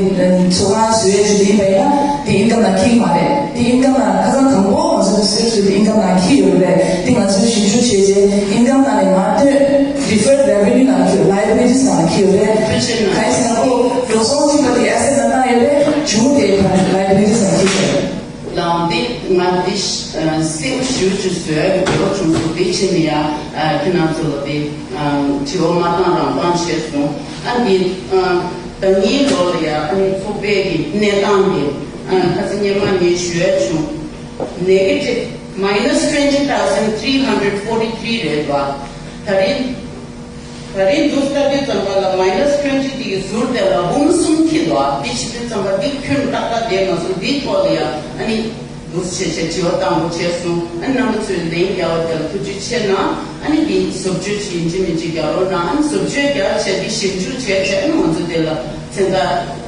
ཚོགས་ཁང་བཟོ་ཡས་ཞུ་དེ་ཡིན་པ་ཡིན་ན་དེ་ཨིན་ཀམ་ནང་འཁྱེར་གྱི་མ་རེད། དེ་ཨིན་ཀམ་ནང་ཁ་སང་དང་པོ་ང་ཚོ་རི་སར་ཆི་བྱས་དུས་ཨིན་ཀམ་ནང་འཁྱེར་ཡོད་རེད། དེ་ང་ཚོས་ཞིབ་འཇུག་བྱས་རྗེས་ཨིན་ཀམ་ནང་ནས་མར་ཐོན་ཌི་ཕརཌ་རེ་ཝེ་ནིའུ་ནང་འཁྱེར། ལའེ་བི་ལི་ཊིས་ནང་འཁྱེར་ཡོད་རེད། ག་རེ་ཟེར་ན་ཁོ་འགྲོ་སོང་ཚུད་པ་དེ་ཨེ་སེ་ཊི་ནང་བཏང་ཡོད་རེད། གཞུང་དེ་ལའེ་བི་ལི་ཊིས་ནང་འཁྱེར་ཡོད་རེད། ལའང་འདི་ང་འདི་གསལ་པོ་ཞེ་པོ་ཅིག་བཟོ་ཡ་གི་འདོད་པ་བྱུང་སོང་། དེ་ཕྱིན་ནས་ཡ་ཁྱེད་རང་ཚོ་ལ་དེ་དྲི་བ་མ་བཏང་རང་བཏང་བྱས་སོང་། ཨ་འདི་ཟླ་ཉིན་ལོ་ལ་ཡ་ཨ་ནི་ཚོགས་པའི་གི་གནས་སྟངས་དེ་ཁ་སང་སྔོན་མ་ངས་ཞུ་ཡ་བྱུང་། Negative minus twenty thousand three hundred forty three རེད་བ། ད་རིང་ད་རིང་འདུག་ལྟ་དུས་ཙམ་པ་ལ་མའི་ནས་ཊུ་ཝེན་ཊི་དེ་གི་ཟུར་དེ་ལ་འབུམ་གསུམ་འཁྱེར་འདུག་ཨ། དེ་བྱེད་དུས་ཙམ་པ་འདི་ཁྱོན་ཏག་ཏག་བསྡད་མ་སོང་། འདིའི་ཐོག་ལ་ཡང་ཨ་ནི་འདུག་སེ་བྱས་བྱས་དྲི་བ་བཏང་དགོས་བྱས་སོང་། ཨ་ནི་རྣམ་པ་ཚོས་ལན་རྒྱག་པ་དེ་ལ་ཐུགས་རྗེ་ཆེ་གནང་། ཨ་ནི་འདི་བཟོ་བཅོས་ཅིག་ཡིན་གཅིག་མིན་གཅིག་རྒྱག་རོགས་གནང་། ཨ་ནི་བཟོ་བཅོས་རྒྱག་བྱས་འདི་ཞིབ་འཇུག་བྱས་བྱས་ཨ་ནི་ང་ཚོ་དེ་ལ་མཚན་རྟགས་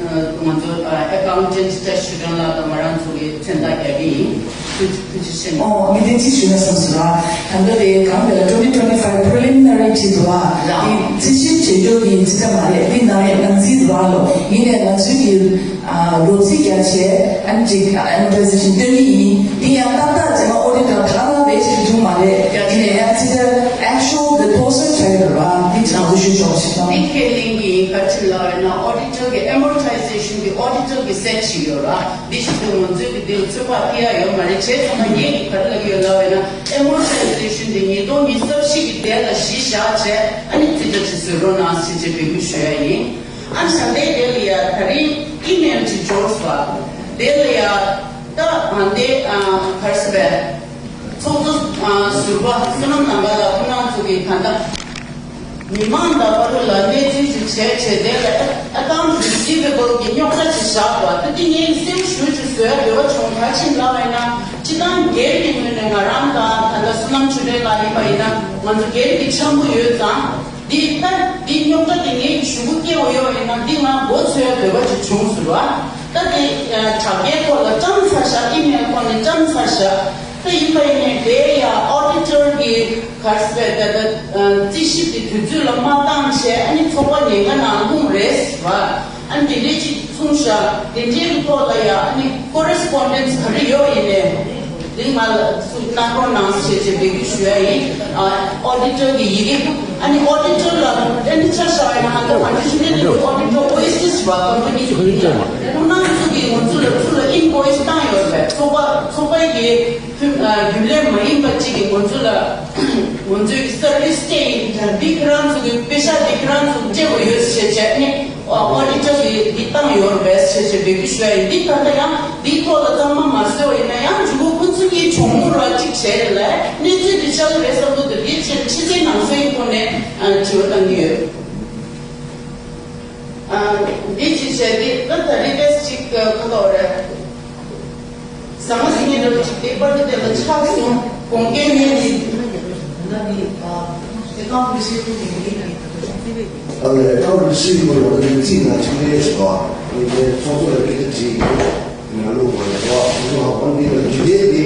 ང་ཚོ་ཨ་ཨེ་ཀའུན་ཊེན་ཊི་བཀྲ་ཤིས་ཆོས་སྒྲོན་ལགས་དང་ང་རང་ཚོ་གི་མཚན་རྟགས་རྒྱག་གི་ཡིན། ཐུགས་ཐུགས་རྗེ་ཆེ་གནང་། ཨོ་ངས་དེ་ཅིག་ཞུས་ན་བསམ་སོང་ར། ད་ལྟ་དེ་གང་དེ་ལ་twenty twenty-five preliminary བྲིས་འདུག་ཨ། ལགས། དེ་རྩིས་ཞིབ་བྱེད་རྒྱུ་གི་རྩིས་ཁྲ་མ་རེད། དེ་ནང་ནང་རྩིས་འདུག་ཨ་ལོ། ཡིན་ནའི་ང་ཚོའི་གི་ཨ་ལོ་རྩིས་རྒྱག་བྱས་ཨ་ནི་ཅིག་ཨེམ་ཊི་རི་ཛེ་ཤན་སྟོན་གི་ཡིན། དེ་ཡང་ཏག་ཏག་རྗེས་མ་ཨོ་ཌི་ཊར་ད་ལྟ་བས་ཞིག་འདུག་མ་རེད། ཡིན་ནའི་ཡང་རྩིས་ཁྲ་ཨེག་ཅུ་ཨལ་གི་པོ་སི་ཊར་ཆགས་ཡོད་ར། དེ་ཅིག་ང་ཚོ་ཞུ་ཆོག་ཞིག་དང་། དེ་ཁས་ལེན་གི་ཡིན། ག་ཅི་ལབ་ཡོད་ན་ཨོ་ཌི་ཊར་གི་ཨེམ་ཨོར་ཊའི་ཛེ་ཤན་གི་ཨོ་ཌི་ཊར་གི་སེཊ་ཞིག་ཡོད་ར། འདི་བཞིན་དུ་ང་ཚོས་ཀྱི་འདི་ལ་ཚོད་དཔག་ཐེབས་ཡ་ཡོད་མ་རེད། བྱས་ཙང་ང་ངས་ཀྱི་ག་རེ་ལབ་ཀྱི་ཡོད་ལབ་ཡོད་ན་ཨེམ་ཨོར་ཊའི་ཛེ་ཤན་འདི་ཉིས་སྟོང་ཉི་ཤུ་རྩ་བཞི་གི་དེ་ལ་གཞི་བཞག་བྱས་ཨ་ནི་རྩིས་ཁྲ་ཅིག་བཟོ་རོགས་གནང་ཟེར་བྱས་འབོད་སྐུལ་ཞུ་ཡ་ཡིན། ཨ་ནི་ཞབས་འདེགས་དེ་ལ་ཡ་ད་རིང་ཨི་མེལ་ཅིག་འབྱོར་སོང་། དེ་ལ་ཡ་ད་ཨ་འདི་ཨ་ག་རེ་ཟེར་བས་ཚོགས་གཙོ་ཨ་ཟུར་པ་བསོད་ནམས་ནང་པ་ལགས་ཁོང་རྣམ་ཚོ་གི་ད་ལྟ། མི་མང་དང་བར་ལ་གནས་ཚུལ་ཞིག་བྱས་བྱས་དེ་ལ་ཨེ་ཨེ་ཀའུན་ཊི་རི་སི་བི་བལ་གྱི་རྙོག་དྲ་ཞིག་བཞག་པ་དེ་དེ་ངས་གསལ་ཞུ་ཅིག་བཟོ་ཡ་འདོད་པ་བྱུང་། ག་ཅི་ལབ་པ་ཡིན་ན་སྤྱི་བཏང་སྒེར་གྱི་ངོས་ནས་ང་རང་དང་ད་ལྟ་བསོད་ནམས་ཆོས་སྒྲོན་ལགས་ཡིན་པ་ཡིན་ན་ང་ཚོ་སྒེར་གྱི་འཆམ་པོ་ཡོད་ཙང་འདི་ལྟ་འདི་རྙོག་དྲ་དེ་ངས་ཞུ་གུ་སྐྱེ་བ་ཡོད་པ་ཡིན་ན་འདི་ང་མགོ་ཚོས་ཡ་འདོད་པ་ཅིག་བྱུང་ཟེར་བ། ད་དེ་དྲ་རྒྱའི་ཐོག་ལ་བཀྲམ་ཚར་ཤག་ཨི་མེལ་ཐོག་ནས་བཀྲམ་ཚར་ཤག་ད་ཡིན་པ་ཡིན་ནའི་དེ་ཡང་ཨོ་ཌི་ཊར་གྱི་ག་རེ་ཟེར་ད་ལྟ་རྩིས་ཞིབ་ཀྱི་དུས་ཚོད་ལ་མ་བཏང་བྱས་ཨ་ནི་ཚོགས་པ་ཉེན་ཁ་ནང་ལྷུང་རེད་ཟེར་བ། ཨ་ནི་དེ་འདྲའི་ཅིག་གསུངས་ཤག་དེ་འདྲའི་ཐོག་ལ་ཡང་ཨ་ནི་ཀོ་རེ་སི་པོན་ཌེན་སི་ག་རེ་ཡོད་ཡིན་ནའི། དེ་ང་ལ་ཚུར་གནང་རོགས་གནང་ཞེས་བྱས་འབོད་སྐུལ་ཞུ་ཡ་ཡིན། ཨ་ཨོ་ཌི་ཊར་གྱི་ཡི་གེ་ཨ་ནི་ཨོ་ཌི་ཊར་ལ་ཨ་ནི་ཆ་བཞག་པ་ཡིན་ན་ཧ་ལམ་ང་ཚོ་ཤུགས་ལྡན་ཨོ་ཌི་ཊར་ཨོ་ཨེ་སི་ཟེར་བ་ཀམ་པ་ནི་ཞིག་ཡིན་ལ། ཁོང་རྣམ་ཚོ་གིས་ང་ཚོ་ལ་ཚུར་ལ་ཨིན་བོ་ཨིས་བཏང་ཡོད་པས། ཚོགས་པ་ཚོགས་པའི་གི་ཁྱོན་ཨ་རྒྱུན་ལས་མ་ཡིན་པ་གཅིག་གིས་ང་ཚོ་ལ་ང་ཚོའི་སར་བི་སི་སྤྲད་ཡིན། འདི་ཁྱེད་རང་ཚོ་གི་པེ་ཤག་འདི་ཁྱེད་རང་ཚོ་སྤྲད་དགོས་ཡོད་ཟེར་བྱས་ནས་ཨོ་ཨོ་ཌི་ཊར་གྱིས་འདི་བཏང་ཡོད་རེད་ཟེར་བྱས་འབོད་སྐུལ་ཞུ་ཡ་ཡིན། འདི་ད་ལྟ་ཡང་འདིའི་ཐོག་ལ་གཙང་མ་མ་བཟོས་པ་ཡིན་ན་ཡང་མཇུག་གུ་ཁོ་ཚོ་གཉིས་གྲོགས་མོ་ར་གཅིག་བྱས་ལ་གནས་ཚུལ་འདི་ཆགས་ཀྱི་རེད་བསམ་གྱི་འདུག་འདི་ཕྱི་ཕྱི་ཚེས་ནང་གསེས་ཀྱི་ཐོག་ནས་ཨ་དྲི་བ་བཏང་གི་ཡོད། ཨ་འདི་གཅིག་བྱས་ཏེ་ད་ད་རེས་ཏེས་གཅིག་ཁ་ཐོག་རེད། ཟ་མ་ཟིན་ངེས་འདྲ་བོ་ཅིག་དེ་པར་དུ་དེ་ལ་ཆགས་སོང་། དགོངས་འགལ་མེད་ནི། ད་ནི་ཨ་དེ་ཀང་མི་ཤེས་ཀུན་ནི་ཡིན་ནི། ཨ་ལས་ཀང་མི་ཤེས་ཀུན་ཡོད་ནི་རྩིས་ན་ཅིག་ལས་ཤོག་ཨ་ནི་དེ་ཚོགས་གཙོ་ལ་སྐད་ཆ་དྲིས་ཡིན། ང་ལོ་བ་ཡོད་ཨ་ཚོགས་གཙོ་ཧ་གོ་འདི་ལ་རྒྱུ་དེ་དེ་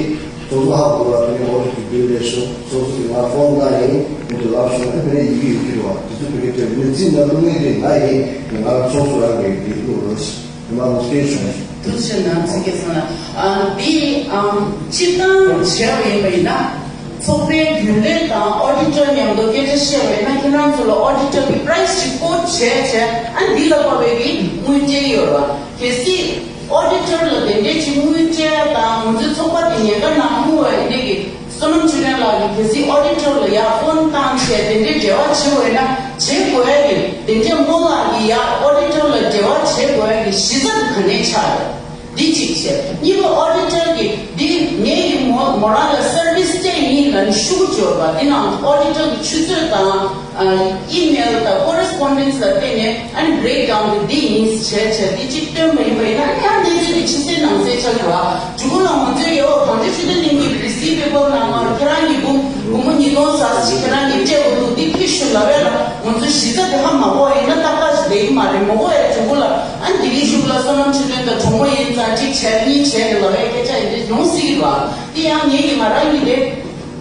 ཚོགས་གཙོ་ཧ་གོ་བ་དེ་ནི་ཨོ་ལི་གི་བུ་ལས་ཤོག་ཚོགས་གཙོ་གི་ང་ཕོན་བཏང་ཡིན། མི་དུ་ལབ་ཤོག་ཨ་ནི་ཡི་གེ་ཡོད་ཀྱི་རེད་བ། དེ་ཚོ་བོད་སྐད་སྐྱོན་མི་རྩིས་ན་ཀུན་ནི་དེ་ང་ཡིན། ང་ཚོགས་གཙོ་རང་གི་དེ་ཀློག་རོགས། ཐུགས་རྗེ་གནང་། ཚིག་གི་སོང་ན། ཨ་འདི་ཨམ་སྤྱིར་བཏང་བྱས་པ་ཡིན་པ་ཡིན་ན། ཚོགས་པའི་རྒྱུན་ལས་དང་ཨོ་ཌི་ཊར་མཉམ་དུ་སྐད་ཆ་བཤད་པ་ཡིན་ན་ཁྱེད་རང་ཚོ་ལ་ཨོ་ཌི་ཊར་གྱི་པ་རའི་སི་ཅིག་ཀོ་ཊི་བྱས་བྱས་ཨ་འདི་ལ་དཔག་པའི་གི་དངུལ་སྤྲད་ཡོད་ར། གལ་སྲིད་ཨོ་ཌི་ཊར་ལ་དེ་འདྲས་ཅིག་དངུལ་སྤྲད་ཡ་དང་ང་ཚོའི་ཚོགས་པ་དེ་ཉེན་ཁ་ནང་ལྷུང་བ་ཡིན་དེ་གི་བསོད་ནམས་ཆོས་སྒྲོན་ལགས་ཀྱིས་གལ་སྲིད་ཨོ་ཌི་ཊར་ལ་ཡར་ཕོན་བཏང་བྱས་དེ་འདྲའི་འབྲེལ་བ་བྱེད་དགོས་ན་བྱེད་དགོས་ཡ་གི་དེ་འདྲའི་རྨོ་ལགས་ཀྱིས་ཡར་ཨོ་ཌི་ཊར་ལ་འབྲེལ་བ་བྱེད་དགོས་ཡ་གི་གཞི་རྩ་དེ་ག་ནས་ཆགས་རེད། འདི་གཅིག་བྱས། གཉིས་པ་ཨོ་ཌི་ཊར་གྱིས་འདི་ངེད་ཀྱིས་མོ་མོ་རང་ལ་སར་བི་སི་སྤྲད་ཡིན་ལབ་ནས་ཤོག་བུ་འབྱོར་བ་འདི་ནང་ཨོ་ཌི་ཊར་གྱི་ཆུ་ཚོད་དང་། ཨ་ཨི་མེལ་དང་ཀོ་རེ་སི་པོན་ཌེན་སི་ལ་བརྟེན་ནས་ཨ་ནི་བྷི་རེག་ཌའུན་དེ་འདི་ཡིན་ཟེར་བྱས་བྱས་འདི་གཅིག་སྟོན་པ་ཡིན་པ་ཡིན་ན་ཨ་ནི་ཡང་གནས་ཚུལ་དེ་ཕྱི་གསལ་ནང་གསལ་ཆགས་ཀྱི་རེད་བ། གཅིག་པུ་ལ་ང་ཚོའི་ཡོ་གངས་ཅན་ཆོས་ལྡན་གླིང་གི་རི་སི་བྷི་པལ་ནང་ལ་ཁྱེད་རང་གི་སྒོར་སྒོར་མོ་ཉིས་སྟོང་ཟ་ཟིག་ཁྱེད་རང་གིས་སྤྲད་དགོས་འདུག་འདི་ཕི་ཤུ་ལབ་ཡ་ལ་ང་ཚོ་གཞི་རྩ་དེ་ཧ་མ་གོ་བ་ཡིན་ན་ཏག་ཏག་ཞིག་བསྡད་ཀྱི་མ་རེད། མ་གོ་ཡ་གཅིག་པུ་ལ་ཨ་ནི་དེ་རིང་གཞུག་ལ་བསོད་ནམས་ཆོས་སྒྲོན་དང་གྲོགས་མོ་ཡིན་ཙང་གཅིག་བྱས་གཉིས་བྱས་ནས་ལབ་ཡ་སྐད་ཆ་ཡིན་དེ་ཡོང་སྲིད་ཀྱི་རེད་བ། དེ་ཡང་ངེད་ཀྱིས་ང་རང་གིས་དེ།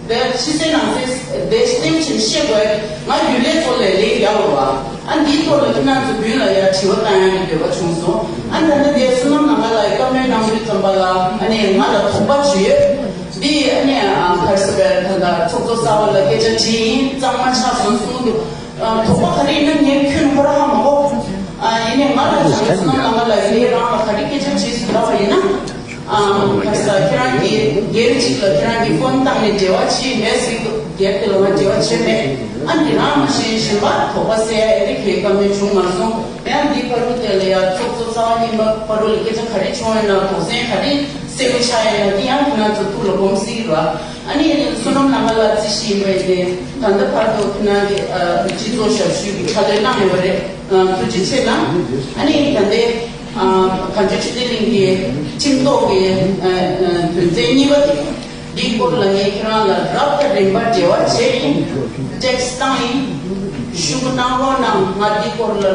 དེ་ཕྱི་གསལ་ནང་གསལ་དེ་སེམས་ཆེན་བཤད་དགོས། ང་རྒྱུན་ལས་ཚོ་ལས་ལས་ཡག་བ། ཨ་འདིའི་ཐོག་ལ་ཁྱེད་རང་ཚོ་མདུན་ལ་ཡ་དྲི་བ་བཏང་ཡག་གི་འདོད་པ་བྱུང་སོང་། ཨ་ད་ལྟ་དེ་བསོད་ནམས་ལགས་ང་ལ་བཀའ་མོལ་གནང་དུས་ཙམ་པ་ལ་ཨ་ནི་ང་ལ་དོགས་པ་ཅིག་ཡོད། འདི་ཨ་ནི་ག་རེ་ཟེར་བས་ད་ལྟ་ཚོགས་གཙོ་གསར་པ་ལ་སྐད་ཆ་དྲིས་ཡིན། གཙང་མ་ཆགས་སོང་གསུངས་འདུག་དོགས་པ་ག་རེ་ཡིན་ན་ངས་ཁྱོན་ཁོ་ར་ཧ་མ་གོ་ཨ་ཡིན་ནའི་ང་ལ་བསོད་ནམས་ལགས་ང་ལ་ངས་རང་ལ་ག་རེ་སྐད་ཆ་དྲིས་སུ་ལབ་པ་ཡིན་ན། ཨམ། ཁ་ས་ཁྱེད་རང་གིས་སྒེར་གཅིག་ལ་ཁྱེད་རང་གིས་ཕོན་བཏང་ནས་འབྲེལ་བ་བྱས་མེད་ཟེར་གྱི་འདུག་སྒེར་དེ་ལ་ང་འབྲེལ་བ་བྱས་མེད། ཨ་འདི་རང་མ་ཤེས་གཞན་པ་དོགས་པ་སེལ་ཡ་ཨེ་རིག་གི་བཀའ་མོལ་བྱུང་མ་སོང་། ཡང་འདི་བར་དུ་དེ་ལ་ཡང་ཚོགས་གཙོ་རྩ་བ་ཉིད་མ་བར་དུ་ལ་སྐད་ཆ་ག་རེ་བྱུང་ཡོད་ན་དོགས་ཟོན་ག་རེ་གསལ་པོ་ཆགས་ཡོད་ན་འདི་ཡང་ཁྱེད་རང་ཚོ་ཐུགས་ལ་སྒོམ་སྲིད་ཀྱི་རེད། ཨ་ནི་བསོད་ནམས་ལགས་ང་ལ་རྩིས་ཞིབ་ཡིན་པ་ཡིན་ཏེ་ད་ལྟ་བར་དུ་ཁྱེད་རང་གི་ཨ་སྤྱི་ཚོགས་ཞབས་ཞུ་གི་ཕྱག་ལས་གནང་ཡོད་རེད། ཐུགས་རྗེ་ཆེ་གནང་། ཨ་ནི་ད་ལྟའི་གངས་ལྗོངས་ཆོས་ལྡན་གླིང་གི་ཁྲིམས་ཐོག་གི་དོན་ཚན་གཉིས་པ་དེ་འདིའི་སྐོར་ལ་ངས་ཁྱེད་རང་ལ་རབ་དང་རིམ་པ་འབྲེལ་བ་བྱས་ཡིན། ཊེག་སི་བཏང་ཡིན། ཤུགས་གནང་རོགས་གནང་། ང་འདིའི་སྐོར་ལ་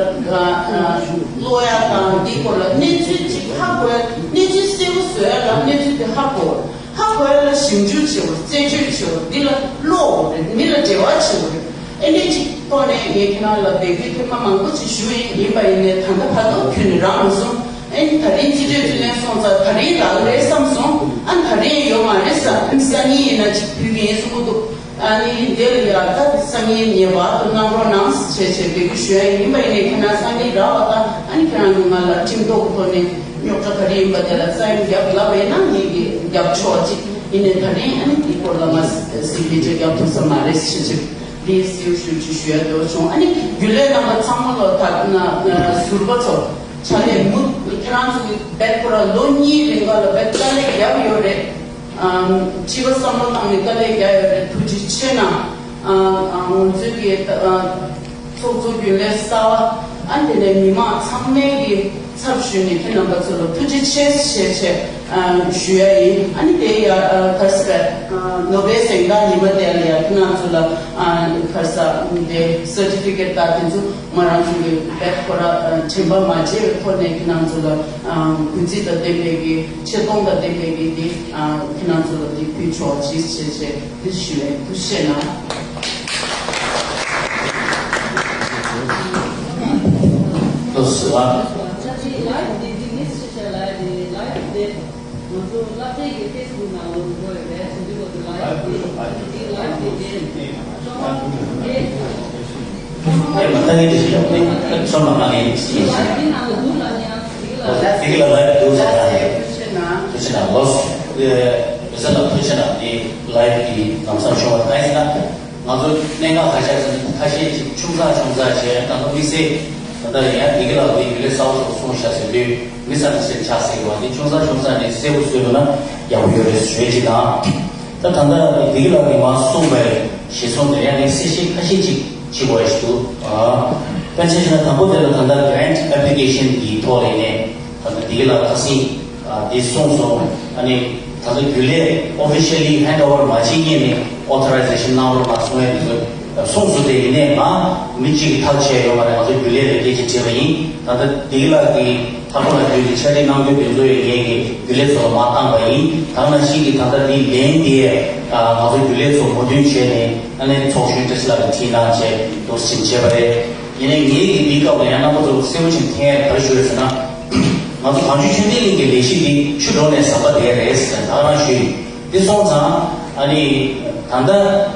ཀློག་ཡ་དང་འདིའི་སྐོར་ལ་གནས་ཚུལ་ཅིག་ཧ་གོ་ཡ་གནས་ཚུལ་གསལ་པོ་བཟོ་ཡ་ལ་གནས་ཚུལ་དེ་ཧ་གོ་ཧ་གོ་ཡ་ལ་ཞིབ་འཇུག་བྱེད་དགོས། རྩད་གཅོད་བྱེད་དགོས། འདི་ལ་ཀློག་དགོས་རེད། མི་ལ་འབྲེལ་བ་བྱེད་དགོས་རེད། ཨེ་འདྲས་ཅིག་ཐོག་ནས་ངས་ཁྱེད་རང་ལ་འབོད་སྐུལ་ཐེངས་མ་མང་པོ་ཅིག་ཞུས་ཡིན། ཡིན་པ་ཡིན་ནའི་ད་ལྟ་བར་དུ་ཁྱོན་ནས་རག་མ་སོང་། ཨེ་ནི་ད་རིང་རྩིས་སྤྲོད་རྩིས་ལེན་སོང་ཙང་ད་རིང་རག་གི་རེད་བསམ་སོང་། ཨ་ནི་ད་རིང་ཡོད་མ་རེད་ཟེར། ཨ་ནི་སང་ཉིན་ཡིན་ན་ཅིག་ཕུལ་གི་ཡིན་གསུང་གི་འདུག་ཨ་ནི་དེ་ལ་ཡ་ད་སང་ཉིན་ངེས་པར་དུ་གནང་རོགས་གནང་ཞེས་བྱས་འབོད་སྐུལ་ཞུ་ཡ་ཡིན། ཡིན་པ་ཡིན་ནའི་ཁྱེད་རང་སང་ཉིན་རག་པ་དང་ཨ་ནི་ཁྱེད་རང་གིས་ང་ལ་ཁྲིམས་ཐོག་གི་ཐོག་ནས་རྙོག་དྲ་ག་རེ་ཡིན་པ་དེ་ལ་རྩ་ཡིན་རྒྱབ་ལབ་པ་ཡིན་ན་ངེད་ཀྱིས་རྒྱབ་ཆོག་ཅིག་ཡིན་ནའི་ད་རིང་ཨ་ནི་འདིའི་སྐོར་ལ་ང་སིག་ནེ་ཅར་རྒྱབ་ཐུབ་ས་མ་རེད་ཞེས་བྱས། འདི་སེའུ་ཞུ་ཅིག་ཞུ་ཡ་འདོད་བྱུང་། ཨ་ནི་རྒྱུན་ལས་རྣམ་པ་ཚང་མ་ལ་ད་ན་ཟུར་པ་ཚོ་ཕྱག་ལས་མུ་ཁྱེད་རང་ཚོ་གི་རྦད་ཁོ་རང་ལོ་གཉིས་རིང་ག་ལ་རྦད་དཀའ་ལས་རྒྱབ་ཡོད་རེད། ཨམ་སྤྱི་པ་བསམ་བློ་བཏང་ནས་དཀའ་ལས་རྒྱབ་ཡོད་རེད། ཐུགས་རྗེ་ཆེ་གནང་། ཨ་ཨ་ང་ཚོའི་གི་ཨ་ཚོགས་གཙོ་རྒྱུན་ལས་གསར་པ་ཨ་དེ་ནས་མི་མང་ཚང་མའི་གི་ཚབ་ཞུས་ནས་ཁྱེད་རྣམ་པ་ཚོ་ལ་ཐུགས་རྗེ་ཆེ་ཞེས་བྱས། ཞུ་ཡ་ཡིན། ཨ་ནི་དེ་ཡ་ག་རེ་ཟེར་ནོ་བེལ་གཟེངས་རྟགས་ཉི་མ་དེ་ལ་ཡ་ཁྱེད་རང་ཚོ་ལ་ག་རེ་ཟེར་དེ་སར་ཊི་ཕི་ཀེཊ་དང་དེ་ཚོ་ང་རང་ཚོ་གི་བེད་ཁོ་ར་དྲན་པ་མ་བརྗེད་པའི་ཐོག་ནས་ཁྱེད་རང་ཚོ་ལ་གུས་བརྩི་དང་ལྡན་པའི་གི་ཆེ་མཐོང་དང་ལྡན་པའི་གི་དེ་ཁྱེད་རང་ཚོ་ལ་དེ་ཕུལ་ཆོག་ཅེས་བྱས་བྱས་དེ་ཞུ་ཡ་ཐུགས་རྗེ་གནང་། ཐུགས་རྗེ་གནང་། ང་ཚོ་སློབ་གྲྭའི་གི་ཕེ་སི་བུག་ནང་ལོགས་འགྲོ་ཡོད་པས། དེ་འདི་ལོ་དུ་ལའིབ་དེ་དེ་ལའིབ་དེ་དེ་ཤོག་ཨེ་མ་ལྟ་ངེས་དེ་ཞིག་ཡོང་ནས་ཚོར་མ་གང་ངེས་ཞིག་ཡིན་ཞིང་། དེ་ནང་ལ་འདུག་ལ་ཉག་དེ་གི་ལ་དེ་གི་ལ་ལའིབ་འདུག་ཟེར་ན་ཡོད། ཐུགས་རྗེ་གནང་། ལོས་ཡོད་ས་ལ་ཐུགས་རྗེ་གནང་། དེ་ལའིབ་དེ་ལམ་སང་ཤོག་ཨ་གང་ཡིན་ཟེར་ན། ང་ཚོ་གནད་འགག་ཁ་ཤས་ཁ་ཤས་ཅིག་ཆུང་ཙག་ཆུང་ཙག་བྱས། ད་ལྟ་དམིགས་བསལ་ད་ལྟ་ཡང་འདི་གི་ལ་འདི་ཡུལ་ལས་གསར་པ་ཚོ་གསུངས་བཞག་ཟེར་དུས་མི་ཚང་མ་སེམས་ཆགས་སྲིད་པ་འདི་ཆུང་ཙག་ཆུང་ཙག་ནས་གསལ་པོ་བཟོས་པ་ན་ཡག་པོ་ཡོད་རེད་ཞུ་ཡ་ཅིག་དང་། ད་ད་ལྟ་འདི་གི་ལ་འདི་མ་གསུངས་པའི་གཞི་བཟུང་དེ་ཡང་ནི་གསལ་བཤད་ཁ་ཤས་ཅིག་བྱེད་དགོས་ཡ་ཞིག་འདུག་དཔེར་ཆ་བཞག་ན་དང་པོ་དེ་ལ་ད་ལྟ་grant application་གི་ཐོག་ལ་ཡིན་ནས། ད་ལྟ་འདི་གི་ལ་ཁ་སང་འདི་གསུངས་སོང་། ཨ་ནི་ད་ལྟ་རྒྱུན་ལས་officially hand over་མ་བྱེད་སྔོན་ནས་authorization་གནང་རོགས་གནང་གསུང་ཡ་འདི་ཚོ་གསུངས་སོང་། དེ་ཡིན་ནའི་ང་མི་གཅིག་གིས་ཐག་བཅད་ཡོད་མ་རེད། ང་ཚོ་རྒྱུན་ལས་ལ་སྐད་ཆ་དྲིས་པ་ཡིན། ད་ལྟ་འདི་གི་ལ་གི་ལྷག་པ་ལ་རྒྱུན་གྱི་ཕྱག་བྲིས་གནང་རྒྱུ་དེ་ཚོ་ཡི་ངེད་ཀྱི་རྒྱུན་ལས་ཚོ་ལ་མ་བཏང་པ་ཡིན། ད་ནང་བཞིན་གྱི་ད་ལྟ་འདི་ལན་འདི་ང་ཚོ་རྒྱུན་ལས་ཚོ་མོས་མཐུན་བྱས་ནས་ཨ་ནི་ཚོགས་གཞོན་བཀྲ་ཤིས་ལགས་ཀྱིས་བྲིས་གནང་བྱས་འདུག་ཕྱིན་བྱས་པ་རེད། ཡིན་ནའི་ངེད་ཀྱི་འདིའི་སྐབས་ལ་ཡང་རྣམ་པ་ཚོར་གསལ་པོ་ཅིག་འཐེན་ཡ་ག་རེ་ཞུ་ཡོད་ཟེར་ན། ང་ཚོ་གངས་ལྗོངས་ཆོས་ལྡན་གླིང་གི་ལས་གཞི་འདི་ཆུ་འགྲོ་ནས་ཟམ་པ་བསྡད་རེད་ཟེར་ད་ག་རང་ཞུས་ཡིན། འདི་སོང་ཙང་ཨ་ནི་ད་ལྟ་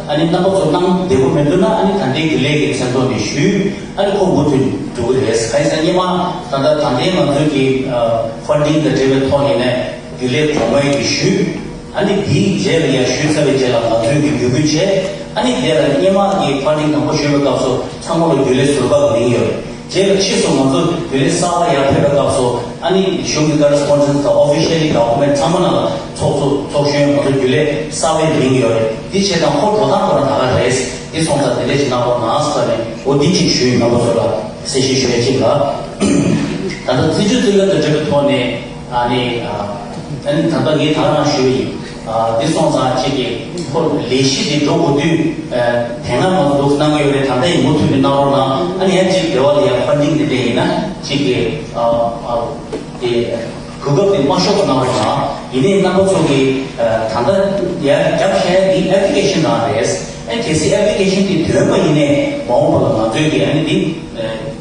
ཨ་ནི་རྣམ་པ་ཚོ་གནང་བདེ་པོ་མི་འདུག་ན་ཨ་ནི་ད་ལྟའི་རྒྱུན་ལས་ཀྱི་མཚན་ཐོག་ནས་ཞུས། ཨ་ནི་ཁོ་མུ་མཐུད་འགྲོ་གི་རེད། གང་ཡིན་ཟེར་ན་སྔོན་མ་ད་ལྟ་ད་ལྟའི་ང་ཚོའི་གི་ཕན་ཌིང་དང་འབྲེལ་བའི་ཐོག་ནས་ནས་རྒྱུན་ལས་གོང་མའི་གི་ཞུས། ཨ་ནི་དེའི་རྗེས་ལ་ཡང་ཞུས་ཚར་བའི་རྗེས་ལ་ང་ཚོས་ཀྱི་འབོད་སྐུལ་བྱས། ཨ་ནི་དེ་ལ་སྔོན་མ་གི་ཕན་ཌིང་དང་པོ་ཞུས་པའི་སྐབས་སུ་ཚང་མ་ལ་རྒྱུན་ལས་ཟུར་པ་གི་མིང་ཡོད། རྗེས་ལ་ཕྱིས་སུ་ང་ཚོ་རྒྱུན་ལས་གསར་པ་ཡར་ཕེབས་པའི་སྐབས་སུ་ཨ་ནི་གཞུང་གི་ཀོ་རེ་སི་པོན་ཌེན་སི་དང་ཨོ་ཕི་ཤལ་ཌོ་ཀུ་མེན་ཊི་ཚང་མ་ནང་ལ་ཚོགས་གཙོ་ཚོགས་གཞོན་ང་ཚོ་རྒྱུན་ལས་གསར་པའི་མིང་ཡོད་རེད། དེ་བྱས་ཙང་ཁོ་འགྲོ་སྟངས་ཁོ་རང་ད་ག་རེད། དེ་སོང་ཙང་དེ་འདྲས་ཞིག་གནང་རོགས་གནང་ཟེར་ནས་འོ་འདི་གཅིག་ཞུས་ཡིན། རྣམ་པ་ཚོ་ལ་གསལ་བཤད་ཞུ་ཡ་གཅིག་ལ། ད་ལྟ་རྩིས་སྤྱོད་རྩིས་ལེན་དང་འབྲེལ་བའི་ཐོག་ནས། ཨ་ནི་ཨ་ནི་ད་ལྟ་ངས་ད་རང་ཞུས་ཡིན། འདི་སོང་ཙང་གཅིག་གིས་ཁོ་ལས་གཞི་འདི་འགྲོ་དགོས་དུས་དེ་སྔ་ང་ཚོ་འདུག་གནང་གི་ཡོད་རེད། ད་ལྟ་ཡིན་མུ་མཐུད་ནས་གནང་རོགས་གནང་། ཨ་ནི་ཡང་གཅིག་རེ་བ་ལ་ཡང་ཕན་ཌིང་འདི་འདྲ་ཡིན་ན་གཅིག་གིས་དེ་གོ་སྐབས་དེ་མ་ཤོར་བ་གནང་རོགས་གནང་། ཡིན་ནའི་རྣམ་པ་ཚོ་གིས་ད་ལྟ་ཡར་རྒྱབ་ཤ་འདི་ཨེབ་ལི་ཀེ་ཤན་རང་རེད། ཨ་གལ་སྲིད་ཨེབ་ལི་ཀེ་ཤན་དེ་ཐོན་པ་ཡིན་ནའི་མ་འོངས་པ་ལ་ང་ཚོས་ཀྱི་ཨ་ནི་འདི་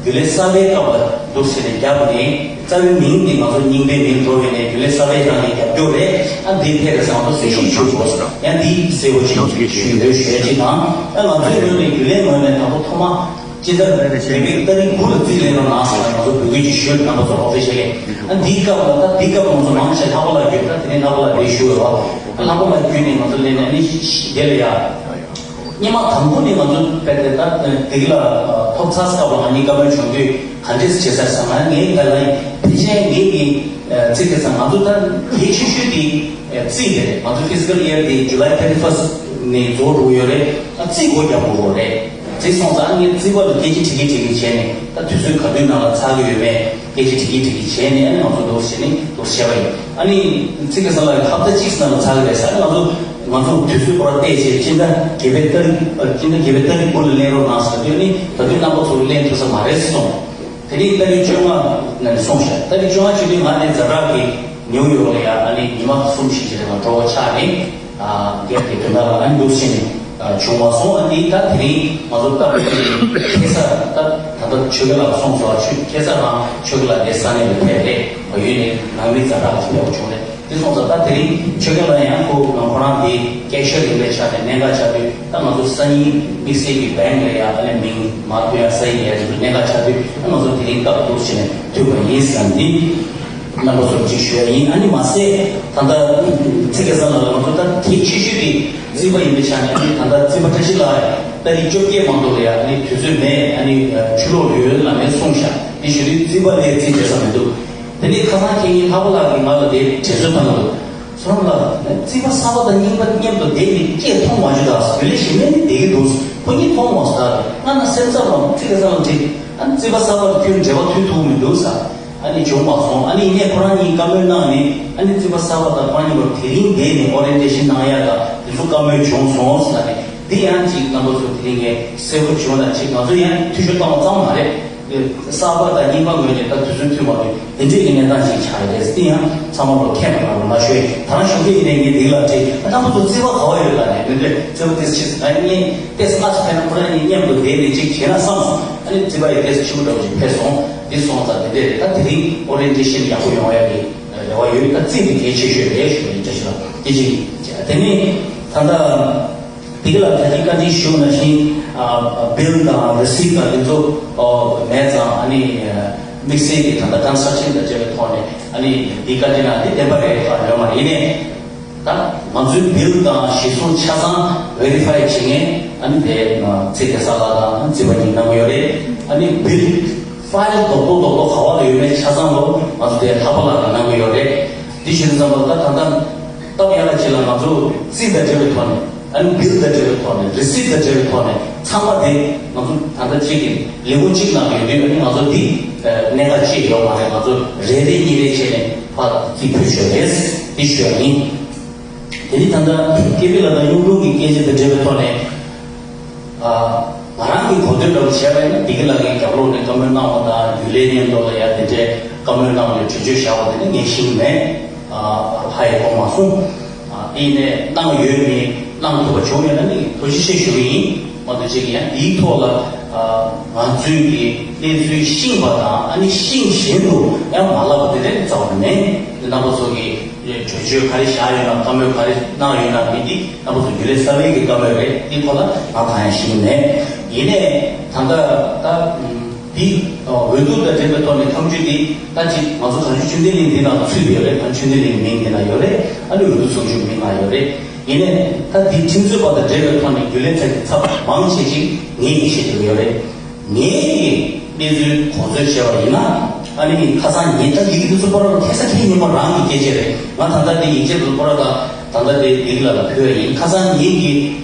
རྒྱུན་ལས་གསར་པའི་སྐབས་ལ་འདུག་ཟེར་ནས་རྒྱབ་ནས་རྩ་བའི་མིང་འདི་ང་ཚོ་རྙིང་པའི་མིང་འགྲོ་བའི་ནས་རྒྱུན་ལས་གསར་པའི་རང་ནས་རྒྱབ་སྐྱོར་རེད། ཨ་འདི་ཕེབས་པའི་སང་ཐོག་གསལ་བཤད་ཞུ་དགོས་སོ། ཡང་འདི་གསལ་པོ་ཅིག་ཞུ་འདོད་ཞུ་ཡ་ཅིག་དང་། ཨ་ང་ཚོའི་ངོས་ནས་རྒྱུན་ལས་ངོས་ནས་དང་པོ་ཐོག་མ་སྤྱི་ཟླ་རེ་རེ་བཞིན་པའི་ཏ་རིག་དགུ་ལ་རྩིས་ལེན་རོགས་གནང་ཟེར་ནས་ང་ཚོ་འབོད་སྐུལ་ཅིག་ཞུས། རྣམ་པ་ཚོར་ཨོ་ཕི་ཤལ་ལས། ཨ་འདིའི་སྐབས་ལ་ད་འདིའི་སྐབས་ང་ཚོ་མང་ཆེ་ལྷག་པ་ལ་བརྒྱུད། ད་དེ་ནས་ལྷག་པ་ལ་བརྒྱུད་ཞུ་འོ། ལྷག་པ་ལ་བརྒྱུད་ནས་ང་ཚོ་ལས་ནས་ནི་དེ་ལ་ཡ། སྔོན་མ་དང་པོ་ནས་ང་ཚོ་དཔེ་དེ་ད་དེ་ལ་ཐོབ་ཚར་སྐབས་ལ་ང་གཉིས་བཀའ་མོལ་བྱུང་དུས་ག་འདྲས་བྱེད་ས་ཟེར་ན། ངའི་ད་ལ་ཕལ་ཆེར་ངེད་ཀྱི་རྩིས་དེ་ཚང་ང་ཚོ་ད་གལ་ཆེ་ཤོས་དེ་རྩིས་དེ་རེད། ང་ཚོ་ཕི་སི་ཀལ་ཡར་དེ་July thirty first་ནས་རྫོགས་འགྲོ་གི་ཡོད་རེད། ད་རྩིས་སྒོ་རྒྱག་དགོས་རེད། རྩིས་སོང་ཙང་ངས་རྩིས་པ་ལ་སྐད་ཆ་དྲི་གིན་དྲི་གིན་བྱས་ནས་ད་དུས་ཚོད་ག་དུས་ནང་ལ་ཚར་གི་ཡོད་མེད་སྐད་ཆ་དྲི་གིན་དྲི་གིན་བྱས་ནས་ཨ་ནི་ང་ཚོ་འདུག་བྱས་ནས་འདུག་བྱས་པ་ཡིན། ཨ་ནི་ཚིག་ག་ས་ལ་ཧབ་ཏ་གཅིག་ཙམ་ལ་ཚར་གི་རེད་ཟེར། ང་ཚོ་ང་ཚོ་དུས་ཚོད་སྐོར་བལྟས་བྱས་སྤྱི་ཟླ་བརྒྱད་པའི་ཏ་རིག་ཨ་སྤྱི་ཟླ་བརྒྱད་པའི་ཏ་རིག་དགུ་ལ་ལེན་རོགས་གནང་ཟེར་དུས་ནི་ད་དུས་རྣམ་པ་ཚོ་ལེན་ཐུབ་ས་མ་རེད་གསུངས། དེ་ནི་ཏ་རིག་བཅོ་ལྔ་ནས་གསུངས་ཤག་ཏ་རིག་བཅོ་ལྔ་བྱེད་དུས་ང་དེ་ཛ་དྲག་གི་ནིའུ་ཡོག་ལ་ཡ་ཨ་ནི་ཉི་མ་གསུམ་བཞི་ཅིག་རེ་ང་འགྲོ་བ་ཆགས་ནས། ཨ་རྒྱབ་ཀྱི་དོན་དག་ལ་ཨ་ནི་འདུག་ཕྱིན་ནས་ཨ་བྱུང་བ་སོང་། ཨ་འདི་ད་དེ་རིང་ང་ཚོ་སྐབས་དེ་རིང་ཁ་སང་ད་ད་ལྟ་ཆོས་རྒྱལ་ལགས་གསུངས་སོང་། ཆོས་ཁ་སང་རང་ཆོས་རྒྱལ་ལགས་དེ་ས་གནས་ལ་ཕེབས་རེད། བལ་ཡུལ་ནས་ནང་མི་ཛ་དྲག་ཅིག་ཕེབས་པ་བྱུང་རེད། དེ་སོང་ཙང་ད་དེ་རིང་ཆོས་རྒྱལ་ལགས་ཡང་ཁོ་ང་ཁོ་རང་དེ་སྐད་ཤོད་ཡིན་པའི་ཆ་ནས་གནད་འགག་ཆགས་དུས་ད་ང་ཚོ་སང་ཉིན་དམིགས་བསལ་གྱི་བེང་ལ་ཡ་ཨ་ནི་མིང་མ་ཐོན་ཡ་ས་ཡིན་ཡ་ཟེར་དུས་གནད་འགག་ཆགས་དུས་ད་ང་ཚོ་དེ་རིང་སྐབས་འདུག་ཕྱིན་ནས་ཐུག་པ་ཡིན་ཟེར་ནས་འདི། རྣམ་པ་ཚོར་ཅིག་ཞུ་ཡ་ཡིན། ཨ་ནི་མ་ཟད་ད་ལྟ་ཚིག་ག་ས་ལ་ང་ཚོ་ད་གལ་ཆེ་ཤོས་དེ་རྩིས་པ་ཡིན་པའི་ཆ་ནས། ཨ་ནི་ད་ལྟ་རྩིས་པ་བཀྲ་ཤིས་ལགས་ཏ་རིག་བཅོ་བརྒྱད་མ་གཏོགས་ལ་ཡ་ཨ་ནི་དུས་ཚོད་མེད། ཨ་ནི་ཕྱི་ལོགས་ལ་ཡོད་ལ་མེད་གསུངས་ཤག་དེ་ཞུ་དུས་རྩིས་པ་ལས་རྩིས་བྱེད་ས་མི་འདུག་དེ་ནས་ཁ་སང་ཁེ་ཉིན་ལྷག་པ་ལགས་ཀྱིས་ང་ལ་དེ་དྲན་གསོ་བཏང་གི་འདུག་ཚོར་ལ་རྩིས་པ་གསར་པ་དང་རྙིང་པ་མཉམ་དུ་བསྡད་ནས་སྐད་མཐོང་མ་བྱུང་། ད་ཡུལ་ལས་གཞན་མའི་ནི་བསྡད་ཀྱི་འདུག་ཁོ་གཉིས་མཐོང་མ་སོང་། ད་ང་ན་སེམས་ཚབ་ལ་ཚིག་ག་ས་ལ་འགྲིག་ཨ་ནི་རྩིས་པ་གསར་པ་དང་ཁྱོད་འབྲེལ་བ་མཐུད་ཐུབ་མི་འདུག་ས། ཨ་ནི་བྱུང་མ་སོང་། ཨ་ནི་ངས་ཁོ་རང་གཉིས་བཀའ་མོལ་གནང་ནས། ཨ་ནི་རྩིས་པ་གསར་པ་དང་ཁོ་རང་གཉིས་པོ་དེ་རིང་བསྡད་ནས་ཨོ་རི་ཡེན་ཊེ་ཤན་གནང་ཡ་དང་དེ་ཚོ་བཀའ་མོལ་བྱུང་སོང་ཟེར་ནས། འདི་ཡང་ཅིག་རྣམ་པ་ཚོ་དེ་རིང་ངས་གསལ་པོ་བྱུང་ན། ཅིག་ང་ཚོ་ཡང་འཐུས་ཤོར་བཏང་བ་ཙམ་མ་རེད། གསར་པ་དང་རྙིང་པ་ངོས་ནས་ད་དུས་ཚོད་མཐུན་པ་རེད། དེ་འདྲས་ཀྱི་གནས་སྟངས་ཤིག་ཆགས་རེད། དེ་ཡང་ཚང་མ་ལོ་མཁྱེན་པ་ལ་མ་ཤོད། ད་རང་ཞོགས་ཀས་ཡིན་ནའི་ངས་འདི་ལ་དྲིས། ཨ། རྣམ་པ་ཚོ་རྩིས་པ་ག་བ་ཡོད་ལ་ནས། དེ་འདྲས་རྩིས་པ་ཏེས་ཆེ་ང་ངས་ཏེས་ཨ་ཕན་ན་ཁོ་རང་གཉིས་མཉམ་དུ་བསྡད་ནས་ཅིག་བྱས་ན་བསམ་སོང་། ཨ་ནི་རྩིས་པ་ཡི་ཏེས་ཆེ་བོ་འདྲ་བོ་ཅིག་ཕེབས་སོང་། འདི་སོང་ཙང་དེ་འདྲས་རེད། ད་དེ་རིང་ཨོ་རི་ཡེན་ཊེ་ཤན་ཡག་པོ་ཡོང་ཡ་གི་རེ་བ་ཡོད། ད་རྩིས་འདི་གལ་ཆེ་ཤོས་རེད་ཞུ་ཡིན། བཀྲ་ཤིས་ལགས། དེ་ཅིག་ཡིན། དེ་ནས་ད་ལྟ་འདི་ག་ལ་ད་ཅིག་བཀའ་འདྲི་ཞུ་ན་བཞིན། ཨ། བིལ་དང་རི་སིབ་དང་དེ་ཚོ་མེད་ཙང་། ཨ་ནི་དམིགས་བསལ་གྱི་ད་ལྟ་ཀོན་སི་ཊྲག་ཤན་དང་འབྲེལ་བའི་ཐོག་ནས། ཨ་ནི་འདི་བཀའ་འདྲི་གནང་དེ་བདེན་པ་རེད། ད་ཡོད་མ་རེད། ཡིན་ནའི་ད་ང་ཚོའི་བིལ་དང་གཞི་བཟོ་ཆ་ཚང་བེ་རི་ཕའི་བྱེད་མཁན། ཨ་ནི་དེ་ཚེ་བརྟན་ས་ལགས་དང་རྩིས་པ་གཉིས་གནང་གི་ཡོད་རེད། ཨ་ནི་བིལ་ཕའིལ་རྡོག་རྡོག་རྡོག་རྡོག་ག་བ་ལ་ཡོད་མེད་ཆ་ཚང་ལོ་ང་ཚོ་དེ་ལྷག་པ་ལགས་ཀྱིས་གནང་གི་ཡོད་རེད། འདི་ཞུ་དུས་ཙམ་པ་ད་ད་ལྟ་སྟབས་ཡག་ལ་བྱེད་ལ། ང་ཚོ་རྩིས་དང་འབྲེལ་བའི་ཐོག་ནས། ཨ་ནི་བིལ་དང་འབྲེལ་བའི་ཐོག་ནས། རི་སིབ་དང་འབྲེལ་བའི་ཐོག་ནས། ཚང་མ་དེ་ང་ཚོ་ད་ལྟ་གཅིག་གི་ལས་ཁུངས་གཅིག་ནང་ཡོད་དུས། ཨ་ནི་ང་ཚོ་འདི་གནད་འགག་ཅིག་ཡོད་མ་རེད། ང་ཚོ་རེ་རེ་གཉིས་རེ་བྱས་ནས་ཕར་རྩིས་ཕུལ་ཆོག་རེད། འདི་ཞུ་ཡ་ཡིན། དེ་ནི་ད་ལྟ་ཀེ་པི་ལགས་དང་གཡུང་དྲུང་གི་སྐད་ཆ་དང་འབྲེལ་བའི་ཐོག་ནས། ཨ། ང་རང་གི་གོ་ཐོས་འདྲ་བོ་བྱས་པ་ཡིན་ན། བདེ་སྐྱིད་ལགས་ཀྱིས་རྒྱབ་ལོགས་ནས་བཀའ་མོལ་གནང་བ་དང་། རྒྱུན་ལས་མཉམ་དུ་ལ་ཡ་དེ་འདྲའི་བཀའ་མོལ་གནང་བའི་གྲོས་ཆོད་བཞག་པ་དེ་ནི་ངས་ཤེས་ཀྱི་མེད། ཨ། ཧ་ཡང་གོ་མ་སོང་། ཨ། དེ་ནས་གནང་ཡོད་མེད། གནང་ཐུབ་པ་བྱུང་ཡོད་ན་ནི་ཐུགས་རྗེ་ཆེ་ཞུ་གི་ཡིན། མ་གཏོགས་ཅིག་ཡང་དེའི་ཐོག་ལ། ཨ། ང་ཚོའི་གི་གནས་ཚུལ་ཤེས་པ་དང་། ཨ་ནི་ཤེས་བཞིན་དུ་ཡང་མ་ལབ་པ་དེ་འདྲ་རྩ་བ་ནས་མེད། རྣམ་པ་ཚོ་གི་གྲོས་ཆོད་ག་རེ་བཞག་ཡོད་ན། བཀའ་མོལ་ག་རེ་གནང་ཡོད་ན་མེད། འདི་རྣམ་པ་ཚོ་རྒྱུན་ལས་གསར་པའི་གི་བཀའ་མོལ་རེད། འདི་ཐོག་ལ་ང་གང་ཡང་ཤེས་ཀྱི་མེད། ཡིན་ནའི་ད་ལྟ་ད་འདི་འོས་བསྡུ་དང་འབྲེལ་བའི་ཐོག་ནས་འཐབ་ཇུས་འདི་ད་ཅིག་ང་ཚོ་གངས་ལྗོངས་ཆོས་ལྡན་གླིང་འདི་ནང་ཚུད་ཡོད་རེད། གངས་ལྗོངས་ཆོས་ལྡན་གླིང་མིང་འདི་ན་ཡོད་རེད། ཨ་ནི་འོས་བསྡུ་ཚོགས་ཆུང་མིང་ན་ཡོད་རེད། ཡིན་ནའི་ད་འདི་ཁྲིམས་རྩོད་པ་དང་འབྲེལ་བའི་ཐོག་ནས་རྒྱུན་ལས་ཚོ་གི་ཚབ་མང་ཆེ་ཅིག་ངས་ཡིན་ཞེས་བརྗོད་ཡོད་རེད། ངའི་གི་གནས་ཚུལ་གོ་ཚོད་བྱས་པ་ཡིན་ན། ཨ་ནི་ཁ་སང་ཉིན་ད་ཡིག་འདི་ཚོ་པོ་ར་ལ་ཁ་སང་ཁྱེད་ཉིན་མོ་རང་གི་སྐད་ཆ་རེད། ང་ད་ལྟ་འདི་ཡིག་ཆ་འདི་ཚོ་པོ་ར་ད་ད་ལྟ་འདི་བདེ་སྐྱིད་ལགས་ལ་ཕུལ་བ་ཡིན། ཁ་སང་ཉིན་གྱི་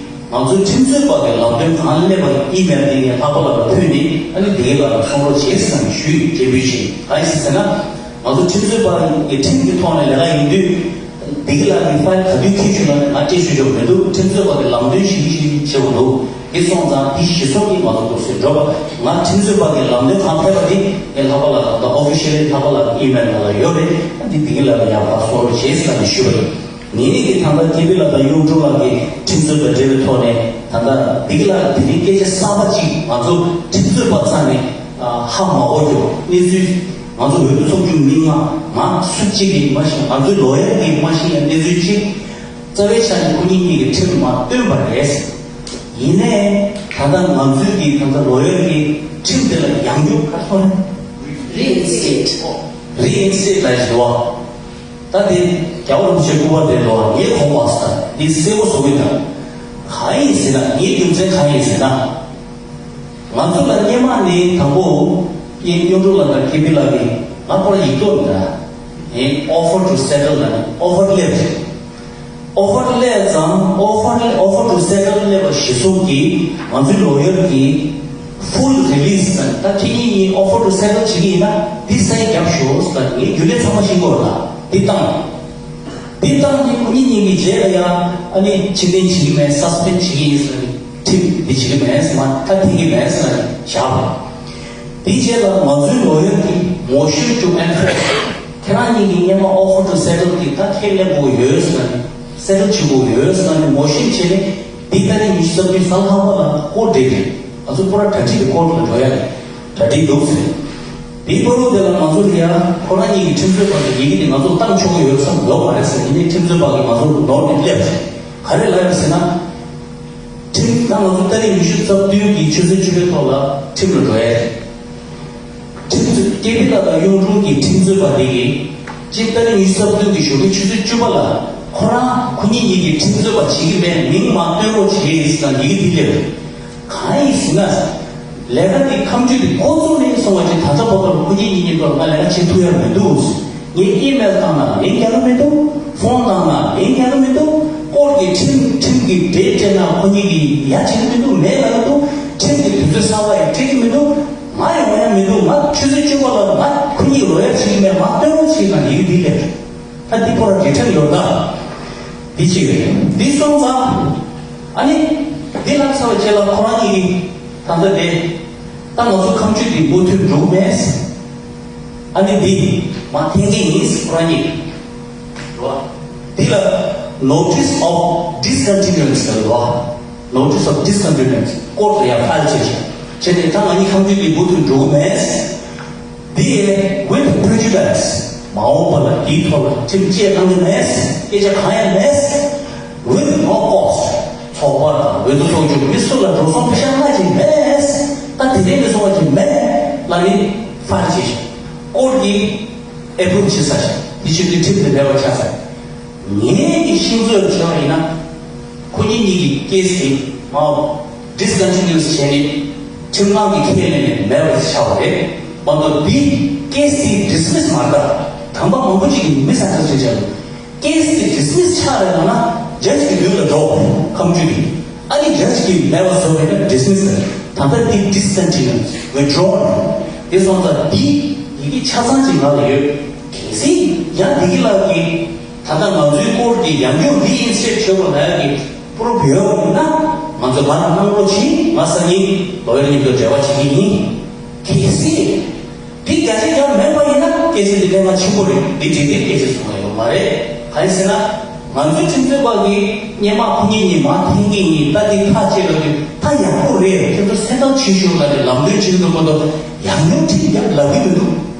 ང་ཚོའི་ཁྲིམས་རྩོད་པ་གི་ལམ་སྟོན་གང་སླེབས་པ་ཨི་མེལ་འདི་ངས་ལྷག་པ་ལགས་ལ་ཕུལ་ནས། ཨ་ནི་བདེ་སྐྱིད་ལགས་ལ་གསུང་རོགས་བྱེད་ཟེར་ནས་ཞུས། སྤྱན་འབུལ་བྱས། གང་ཡིན་ཟེར་ན། ང་ཚོ་ཁྲིམས་རྩོད་པ་གི་ཁྲིམས་ཀྱི་ཐོག་ནས་ལས་ཀ་ཡིན་དུས། བདེ་སྐྱིད་ལགས་ཀྱིས་ཕའིལ་ག་དུས་འཁྱེར་བཅུག་ན་ང་སྤྲད་ཆོག་ཆོག་མི་འདུག་ཁྲིམས་རྩོད་པ་གི་ལམ་སྟོན་ཞིག་ཞིག་བྱེད་དགོས་འདུག་དེ་སོང་ཙང་དེ་གཞི་བཟུང་གིས་ང་ཚོ་འདུག་སེ་འགྲོ་བ། ང་ཁྲིམས་རྩོད་པ་གི་ལམ་སྟོན་གང་ཕེབས་པ་དེ་ངས་ལྷག་པ་ལགས་ལ་ད་ཨོ་ཕི་ཤལ་ལྷག་པ་ལགས་ཀྱི་ཨི་མེལ་ནང་ལ་ཡོད་རེད། ད་འདི་བདེ་སྐྱིད་ལགས་ལ་ཡར་ཕར་གསུང་རོགས་བྱེད་ཟེར་ནས་ཞུས་པ་ཡིན། ངེད་ཀྱིས་ད་ལྟ་ཀེ་པི་ལགས་དང་གཡུང་དྲུང་ལགས་ཀྱི་ཁྲིམས་རྩོད་དང་འབྲེལ་བའི་ཐོག་ནས། ད་ལྟ་བདེ་སྐྱིད་ལགས་དེ་རིང་སྐད་ཆ་གསར་པ་གཅིག་ང་ཚོ་ཁྲིམས་རྩོད་པ་ཚང་ནས་ཧ་མ་གོ་རྒྱུ་གནས་ཚུལ། ང་ཚོ་འོས་བསྡུ་ཚོགས་ཆུང་མི་ལྔ་མ་སུ་གཅིག་གིས་མ་ཤེས། ང་ཚོའི་ལོ་ཡར་གྱིས་མ་ཤེས་ཡ་གནས་ཚུལ་གཅིག་རྩ་བའི་ཆ་ནས་ཁོ་གཉིས་གཉིས་ཀྱིས་ཁྲིམས་མ་བཏོན་པ་རེད། ཡིན་ནའི་ད་ལྟ་ང་ཚོའི་གི་ད་ལྟ་ལོ་ཡར་གྱི་ཁྲིམས་དེ་ལ་ཡང་བསྐྱར་ག་རེ་ཟེར་ན། རི་ཨིན་སི་ཊེཊ། རི་ཨིན་སི་ཊེཊ་ལབ་ཡ་ཞིག་འདུག་བ། ད་དེ་རྒྱལ་བ་རིན་པོ་ཆེའི་སྐུ་པར་དེ་ལོ་ངས་གོ་བ་ས་འདི་གསལ་པོ་བཟོ་གི་འདུག་གང་ཡིན་ཟེར་ན། ངའི་རྒྱུ་མཚན་གང་ཡིན་ཟེར་ན། ང་ཚོ་ལ་སྔོན་མ་ནས་དང་པོ་ངས་གཡུང་དྲུང་ལགས་དང་ཀེ་པི་ལགས་ཀྱིས་ང་ཁོ་རང་ཡིག་ཐོག་ནས་ད་ངས་offer to settle ལབ་ནས་ཨོ་ཕར་སླེབས་རེད། ཨོ་ཕར་སླེབས་ཙང་ཨོ་ཕར་ཨོ་ཕར་ཊུ་སེ་ཊལ་སླེབས་པ་གཞི་བཟུང་གིས་ང་ཚོའི་ལོ་ཡར་གྱི་ཕུལ་རི་ལི་སི་དང་། ད་ཁྱེད་གཉིས་གཉིས་ཨོ་ཕར་ཊུ་སེ་ཊལ་བྱེད་ཀྱི་ཡིན་ན་འདི་སའིན་རྒྱབ་ཤོག་ཟེར་ནས་ངས་རྒྱུན་ལས་ཚང་མ་ཤེས་ཀྱི་ཡོད་རེད། ད་འདི་བཏང་། འདི་བཏང་ནས་ཁོ་གཉིས་གཉིས་ཀྱི་རྗེས་ལ་ཡ་ཨ་ནི་ཕྱིར་འཐེན་བྱེད་ཀྱི་མེད། སཱ་སི་པེན་ཌི་བྱེད་ཀྱི་ཡིན་ཟེར་ནས། ཁྲིམས་འདི་བྱེད་ཀྱི་མེད་ཟེར་ན། ད་འཐེན་གྱི་མེད་ཟེར་ནས་བཞག་པ། དེའི་རྗེས་ལ་ང་ཚོའི་ལོ་ཡར་གྱིས་motion to enforce ཁྱེད་རང་གཉིས་ཀྱིས་སྔོན་མ་ཨོ་ཕར་ཊུ་སེ་ཊལ་གྱིས་ད་ཁས་ལེན་དགོས་ཡོད་ཟེར་ནས། སེ་ཊལ་བྱེད་དགོས་ཡོད་ཟེར་ནས་མོ་ཤན་བྱས་ནས། འདི་ཏ་རིག་ཉི་ཤུ་རྩ་བདུན་གཟའ་ལྷག་པ་ལ་ཀོར་ཊི་རེད། ང་ཚོ་པུ་ར་གྲ་སྒྲིག་གི་ཀོར་ཊི་ལ་འགྲོ་ཡ་རེད། གྲ་སྒྲིག་འདུག་ཟེར། དེའི་བར་དུ་དེ་ལ་ང་ཚོ་ལ་ཡ་ཁོ་རང་གཉིས་ཀྱི་ཁྲིམས་རྩོད་པ་གི་ཡི་གེ་དེ་ང་ཚོ་བཏང་ཆོག་གི་ཡོད་བསམ་ཡོད་མ་རེད་ཟེར། ཡིན་ནའི་ཁྲིམས་རྩོད་པ་གིས་ང་ཚོ་ནོར་ནས་སླེབས་རེད། ག་རེ་ལབ་ཡོད་ཟེར་ན། ཁྲིམས་ད་ང་ཚོ་ཏ་རིག་ཉི་ཤུ་རྩ་བདུན་གྱི་ཆུ་ཚོད་བཅུ་པའི་ཐོག་ལ་ཁྲིམས་ལ་འགྲོ་ཡ་རེད། ཁྲིམས་རྩོད། ཀེ་པི་ལགས་དང་གཡུང་དྲུང་གི་ཁྲིམས་རྩོད་པ་དེ་གིས་སྤྱི་ཏ་རིག་ཉི་ཤུ་རྩ་བདུན་གྱི་ཞོགས་ཀའི་ཆུ་ཚོད་བཅུ་པ་ལ་ཁོ་རང་ཁོ་གཉིས་གཉིས་ཀྱིས་ཁྲིམས་རྩོད་པ་བྱེད་ཀྱི་མེད། མིང་མ་བཏོན་རོགས་བྱེད་ཟེར་ཡི་གེ་འདི་སླེབས། གང་ཡིན་ཟེར་ན། ལས་ཀ་འདི་ཁ་མཆུ་འདི་འགོ་བཙུགས་ནས་སོང་བ་ཅིག་ད་ལྟ་བར་དུ་ཁོ་གཉིས་གཉིས་གཉིས་ཐོག་ང་ལས་ཀ་བྱེད་ཐུབ་ཡ་མི་འདུག་ངས་ཨི་མེལ་བཏང་ན་ལན་རྒྱག་གི་མི་འདུག་ཕོན་བཏང་ན་ལན་རྒྱག་གི་མི་འདུག་ཀོར་ཊི་གི་ཁྲིམས་ཁྲིམས་ཀྱི་འགྲེལ་སྤྲད་ན་ཁོ་གཉིས་ཀྱིས་ཡ་བྱེད་ཀྱི་མི་འདུག་མེད་ལབ་ཀྱི་འདུག་ཁྲིམས་ཀྱི་དུས་ཚོད་གསར་པ་ཡང་སྤྲད་ཀྱི་མི་འདུག་ང་ཡོང་ཡ་མི་འདུག་ང་ཆུ་ཚོད་བཅུ་པ་ལ་ང་ཁོ་གཉིས་ ལོ་ཡར་ཕྱིན་མེད་མ་སྟོན་རོགས་བྱེད་ན་ཡིག་འདི་ལས། ད་འདི་ཁོ་ར་རི་ཊན་ཡོད་ད། འདི་ཅིག་རེད། འདི་སོང་ཙང་། ཨ་ནི། འདི་ལ་ཚ་བ་ཅེ་ལ་ཁོ་རང་གཉིས་ཀྱིས་ད་ལྟ་དེ། ད་ང་ཚོ་ཁ་མཆུ་འདི་མུ་མཐུད་འགྲོ་གི་མེད། ཨ་ནི་འདི་མ་འཐེན་གྱི་ཡིན་ཁོ་རང་གཉིས། རོ། འདི་ལ་notice of discontinuance ཟེར་རོ། Notice of discontinuance ཀོར་ཊ་ལ་ཡར་ཕའིལ་བྱས་ཤིང་། བྱས་ནས་ད་ང་གཉིས་ཁ་མཆུ་འདི་མུ་མཐུད་འགྲོ་གི་མེད། འདི་with prejudice མ་འོངས་པ་ལ་འདིའི་ཐོག་ལ་ཁྲིམས་བཅད་གཏང་གི་མེད། སྐད་ཆ་གང་ཡང་མེད། With no cause ཚོགས་པ་དང་འོས་བསྡུ་ཚོགས་ཆུང་མི་སུ་ལ་འགྲོ་སོང་པེ་ཤ་ལྔ་ཅིག་མེད། ད་དེ་རིང་མི་སོང་བ་ཅིག་མེད་ལ་ནི་ཕར་བྱེད་ཤིང་། ཀོར་ཊ་གིས་ཨེ་པུ་རུབ་བྱེད་ས་ཤིང་། འདི་ཕྱིར་འདི་ཁྲིམས་དེ་མེད་པ་ཆགས་ས། ངའི་གི་ཤིང་བཟོས་བྱས་པ་ཡིན་ན། ཁོ་གཉིས་གཉིས་ཀྱི་ཀེ་སི་དེ་མ་ཌིས་ཀོན་ཊི་ནིའུ་སི་བྱས་ནས་ཁྲིམས་ཁང་གི་ཁས་ལེན་ནས་མེད་པར་ཆགས་པ་རེད། མ་གཏོགས་འདི་ཀེ་སི་དེ་ཌི་སི་མི་སི་མ་རེད་ད། དམ་པ་མང་པོ་ཅིག་གིས་མི་སེམས་ཁྲལ་བྱེད་བྱས། ཀེ་སི་དེ་ཌི་སི་མི་སི་ཆགས་རེད་ལབ་ན་ཇ་ཇི་གི་མདུན་ལ་འགྲོ། ཁ་མཆུ་གི། ཨ་ནི་ཇ་ཇི་གིས་མེད་པ་བཟོ་བས་ན་ཌི་སི་མི་སི་རེད། ད་ལྟ་འདི་ཌིས་ཀོན་ཊི་ནིའུ་སི་ཝི་ཌི་རོ་ལ་རེད། དེ་སོང་ཙང་འདི་ཡི་གེ་ཆ་ཚང་ཅིག་ང་ལ་ཡོད། གལ་སྲིད་ཡང་བདེ་སྐྱིད་ལགས་ཀྱིས། ད་ལྟ་ང་ཚོའི་སྐོར་གྱི་ཡང་བསྐྱར་རི་ཨིན་སི་ཊེཊ་བྱེད་དགོས་ལབ་ཡག་གི་པུ་རུབ་ཡོད་པ་ཡིན་ན། ང་ཚོ་ང་ལ་གནང་རོགས་གྱིས། ང་སང་ཉིན་ལོ་ཡར་མཉམ་དུ་འབྲེལ་བ་བྱེད་ཀྱི་ཡིན། གལ་སྲིད་དེ་རྒྱ་ཆེ་རྒྱ་མེད་པ་ཡིན་ན། གལ་སྲིད་དེ་གནད་འགག་ཆེན་པོ་རེད། འདི་འགྲིག་འདི་སྐད་ཆ་གསུང་བ་ཡོད་མ་རེད། གང་ཡིན་ཟེར་ན། ང་ཚོའི་ཁྲིམས་རྩོད་པ་གིས་སྔོན་མ་ཁོ་གཉིས་གཉིས་མ་འཐེན་གྱི་ཡིན། ད་འདི་ཐག་བཅད་ལབ་དུས་ད་ཡག་པོ་རེད། ཁྱེད་ཚོ་སེམས་ཐག་ཆོད་ཤོག་ལབ་ནས་ལམ་སྟོན་བྱེད་ཀྱི་འདུག་མ་གཏོགས་ཡང་བསྐྱར་ཁྲིམས་རྒྱབ་ལབ་ཀྱི་མི་འདུག་རོ།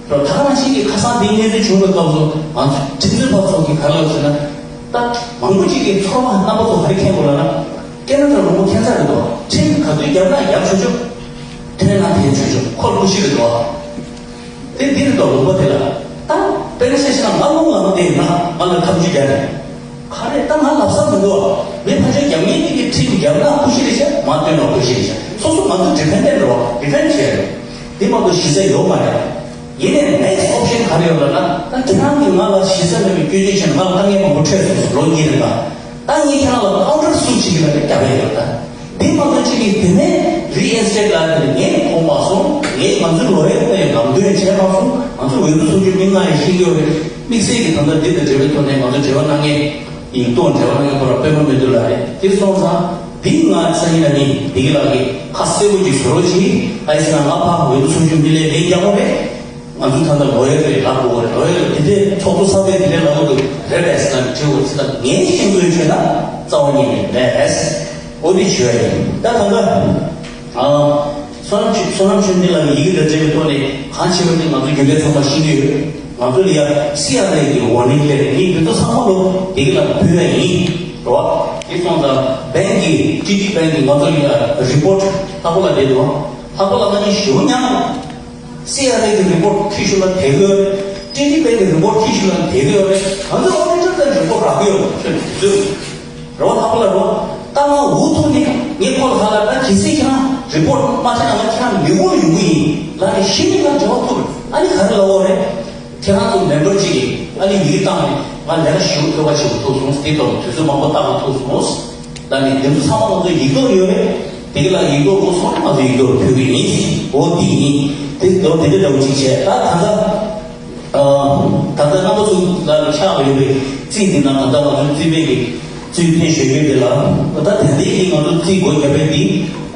ད་ག་ནང་བཞིན་གྱི་ཁ་སང་དེའི་གནས་ཚུལ་བྱུང་བའི་སྐབས་སུ་ང་ཚོ་ཁྲིམས་རྩོད་པ་ཚོ་གིས་ག་རེ་ལབ་ཟེར་ན། ད་མང་པོ་ཅིག་གིས་ཚོར་བ་རྣམ་པ་ཚོ་ག་རེ་མཁྱེན་དགོས་ལབ་ན། ཀེ་ན་ཌ་ལུང་པ་ཁྱད་མཚར་རེད་དོ། ཁྲིམས་ག་དུས་བརྒྱབ་ན་ཡག་ཆོག་ཆོག་འཐེན་ན་འཐེན་ཆོག་ཆོག་ཁོ་ལ་སྐུ་གཞི་རེད་དོ། དེ་འདི་རེད་དོ། ལུང་པ་དེ་ལ་ད་དཔེར་ན་ཆ་བཞག་ན་ང་རླུང་ལངས་བསྡད་ཡིན་ན་ང་ལ་ཁ་མཆུ་རྒྱག་རེད། ག་རེ་ད་ང་ལབ་ས་མི་འདུག་མི་ཕར་ཕྱོགས་རྒྱབ་མཁན་དེ་གིས་ཁྲིམས་བརྒྱབ་ན་ཁུ་ཤི་རེད་ཤག་མ་བཏོན་ན་ཁུ་ཤི་རེད་ཤག་སོ་སོ་ང་ཚོ་ཌི་ཕེན་ཌེན་ཊི་རེད་བ། ཌི་ཕེན་ཌི་བྱས་རེད། དེ་མ་གཏོགས་གཞི་རྩ་ཡོད་མ་རེད། ཡིན་ནའི་ནེག་སི་ཊི་ཨོབ་ཤན་ག་རེ་ཡོད་ལབ་ན། ད་ཁྱེད་རང་གིས་ང་ལ་གཞི་རྩ་མེད་པའི་སྐྱོན་བརྗོད་བྱས་ནས་ང་ལ་དཀའ་ངལ་མང་པོ་འཕྲད་སོང་ཟེར། ལོ་གཉིས་རིང་ལ། ད་ངས་ཁྱེད་རང་ལ་ཀའུན་ཊར་སུའུཊ་བྱེད་ཀྱི་ལབ་ནས་རྒྱབ་ཡོད་ད། དེ་མ་གཏོགས་ཁྱེད་ཀྱིས་དེ་ནས་རི་ཨིན་སི་ཊེཊ་ལབ་དེ་ངས་གོ་མ་སོང་། ངས་ང་ཚོའི་ལོ་ཡར་ལ་ཡང་ལམ་སྟོན་བྱས་མ་སོང་། ང་ཚོ་འོས་བསྡུ་ཚོགས་ཆུང་མི་ལྔ་ཡང་ཤེས་ཀྱི་ཡོད་རེད། དམིགས་བསལ་གྱི་ད་ལྟ་འདི་དང་འབྲེལ་བའི་ཐོག་ནས་ང་ཚོ་འབྲེལ་བ་གནང་མཁན། ཡིག་ཐོག་འབྲེལ་བ་གནང་མཁན་ཁོ་རང་པད་མ་སྨོན་འདུན་ལགས་རེད། དེ་སོང་ཙང་འདི་ང་སང་ཉིན་ལ་ནི་བདེ་སྐྱིད་ལགས་ཀྱིས་ཁ་གསལ་པོ་ཅིག་བཟོ་རོགས་གྱིས། གང་ཡིན་ཟེར་ན་ང་ཕར་འོས་བསྡུ་ཚོགས་ཆུང་མི་ལས་ལས་རྒྱག་གི་རེད། ང་ཚོ་ད་ལྟ་ལོ་ཡར་རེད་ལབ་དགོས་རེད། ལོ་ཡར་དེ་འདྲའི་ཚོགས་གཙོ་གསར་པས་དེ་འདྲའི་ལབ་དགོས་རེད་པས་ཟེར་ན་དྲི་བ་ཅི་ལ་ངས་ཤེས་འདོད་བྱས་ན་རྩ་བ་ཉིད་ནས་མེད། འོ་དེ་བྱོས་ཡིན། ད་ད་ལྟ་ཨ་བསོད་ནམས་ཆོས་བསོད་ནམས་ཆོས་འཕེལ་ལགས་ཀྱི་ཡི་གེ་དང་འབྲེལ་བའི་ཐོག་ནས་གང་བྱས་པ་དེ་ང་ཚོ་རྒྱུན་ལས་ཚང་མ་ཤེས་ཀྱི་ཡོད། ང་ཚོ་ལ་ཡ་སི་ཨར་ཨེ་གི་ཝར་ནིང་ལེ་ཊར་ངས་འདི་ཚོ་ཚང་མ་ལོ་དེ་གི་ལ་ཕུལ་ཡ་ཡིན། རེད་བ། དེ་སོང་ཙང་བྷེང་གི་ཊི་ཌི་བྷེང་གི་ང་ཚོ་ལ་ཡ་རི་པོར་ཊ་ལྷག་པ་ལ་བསྡད་འདུག་ལྷག་པ་ལ་ང་གཉིས་ཞུ་མྱངས། སི་ཨར་ཨེ་གི་རི་པོར་ཊ་ཁྱི་ཤུ་ལ་དེ་གི་ཡོད་རེད། ཊི་ཌི་བྷེང་གི་རི་པོར་ཊ་ཁྱི་ཤུ་ལ་དེ་གི་ཡོད་རེད། ང་ཚོ་ཨོ་ཌི་ཊར་དང་རི་པོར་ཊ་རག་གི་ཡོད་རེད། ཁྱོད་དུས་ཚོད། རེད་བ། ལྷག་པ་ལ་རེད་བ། ད་ང་འུ་ཐུག་ནས་ངས་ཁོ་ལ་ཧ་ལ་ད་གལ་སྲིད་ཁྱེད་རང་རི་པོར་ཊ་མ་བྱས་ན་ང་ཁྱེད་རང་མི་དགོས་ཡོང་གི་ཡིན་ལབ་ནས་གཞི་ནས་ང་འབྲེལ་བ་ཐུབ། ཨ་ནི་ག་རེ་ལབ་པ་རེད། ཁྱེད་རང་ཚོ་མེམ་བར་གཅིག་གིས་ཨ་ནི་ཡིག་བཏང་ནས་ང་ལས་ཀ་ཞེ་པོ་ཐོལ་པ་ཆེ་པོ་ཐུག་སོང་། དེ་ཐོག་དུས་ཚོད་མང་པོ་བཏང་ནས་ཐུག་སོང་ལབ་ནས། འདི་ཚོ་ཚང་མ་ང་ཚོ་ཡིག་ཐོག་ཡོད་རེད། དེ་ག་ལ་ཡིག་ཐོག་དགོས་སོང་ན་ང་ཚོ་ཡིག་ཐོག་ཕུལ་གི་ཡིན། འོ་འདི་ཡིན། དེ་འོ་དེ་འདྲ་འདྲ་བོ་ཅིག་བྱས། ད་ད་ལྟ་ཨ་ད་ལྟ་རྣམ་པ་ཚོ་ལ་ཆགས་ཡོད་པའི་རྩིས་འདི་ན་ད་ལྟ་ང་ཚོའི་རྩིས་པའི་གི་རྩིས་ཕན་ཞུ་རྒྱུ་དེ་ལ། ད་ད་ལྟའི་གི་ང་ཚོ་རྩིས་སྒོ་བརྒྱབ་པའི་འདི་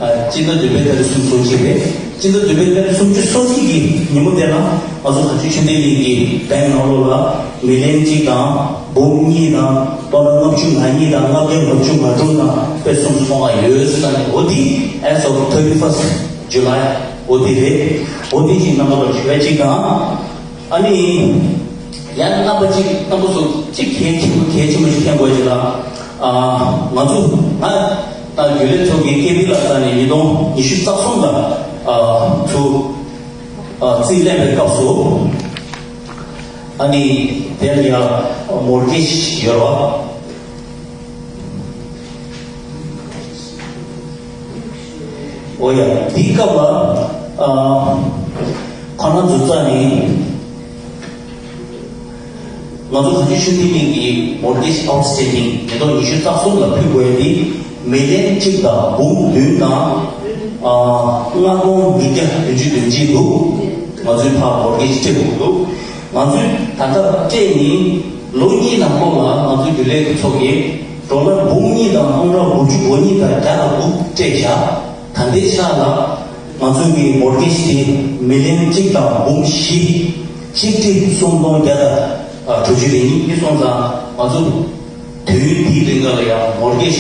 ཨ་སྤྱི་ཟླ་བདུན་པའི་ཏ་རིག་སུམ་ཅུ་སོ་གཅིག་རེད། སྤྱི་ཟླ་བདུན་པའི་ཏ་རིག་སུམ་ཅུ་སོ་གཅིག་གི་ཉིན་མོ་དེ་ལ་ང་ཚོ་བཀའ་བརྒྱུད་ཆོས་ལྡན་གླིང་གི་བྷེང་ནང་ལོགས་ལ་མི་ལན་གཅིག་དང་འབུམ་གཉིས་དང་ཏོ་ལ་ལྔ་བཅུ་ང་གཉིས་དང་ལྔ་བརྒྱ་ལྔ་བཅུ་ང་དྲུག་དང་དཔེ་སུམ་ཅུ་སོ་ལྔ་ཡོད་ཟེར་ནས། འོ་འདི་as of thirty first July འོ་འདི་རེད། འོ་འདི་གཅིག་རྣམ་པ་ལ་ཞུ་བ་གཅིག་དང་། ཨ་ནི། ཡང་རྣམ་པ་གཅིག་རྣམ་པ་ཚོ་གཅིག་གལ་ཆེན་པོ་གལ་ཆེན་པོ་ཞིག་བསྟན་དགོས་ཀྱི་ལ། ཨ་ང་ཚོ་ང་ད་རྒྱུན་ལས་ཚོགས་པའི་ཀེ་པི་ལ་ས་ནས་ཉིས་སྟོང་ཉི་ཤུ་རྩ་གསུམ་ལ་ཨ་ཚུར་ཨ་རྩིས་ལེན་པའི་སྐབས་སུ། ཨ་ནི་དེར་ཡང་མོར་གེཇ་ཡོད་རེད་བ། འོ་ཡ། དེའི་སྐབས་ལ་ཨ་ཁོ་ན་འཛུགས་རྩ་ནི་ང་ཚོ་གངས་ལྗོངས་ཆོས་ལྡན་གླིང་གི་mortgage outstanding ཉིས་སྟོང་ཉི་ཤུ་རྩ་གསུམ་ལ་ཕུལ་དགོས་ཏེ་མི་ལན་གཅིག་དང་འབུམ་བདུན་དང་ཨ་ལྔ་སྟོང་ཉིས་བརྒྱ་བདུན་ཅུ་དོན་གཅིག་འདུག་ང་ཚོའི་ཕར་མོར་གེཇ་སྤྲད་དགོས་འདུག་ང་ཚོས་ད་ལྟ་སྤྲད་ནས་ལོ་གཉིས་ནང་ལོགས་ལ་ང་ཚོའི་རྒྱུན་ལས་ཚོ་གིས་ཌོ་ལར་འབུམ་གཉིས་དང་སྟོང་ཕྲག་དགུ་བཅུ་གོ་གཉིས་དང་བརྒྱ་དང་དགུ་སྤྲད་བཞག་ད་ལྟའི་ཆ་ལ་ང་ཚོའི་གི་མོར་གེཇ་དེ་མི་ལན་གཅིག་དང་འབུམ་བཞི། གཅིག་ཁྲི་སུམ་སྟོང་བརྒྱ་དང་དྲུག་ཅུ་རེ་གཉིས། དེ་སོང་ཙང་ང་ཚོ་དུས་ཡུན་འདིའི་རིང་ག་ལ་ཡང་མོར་གེཇ་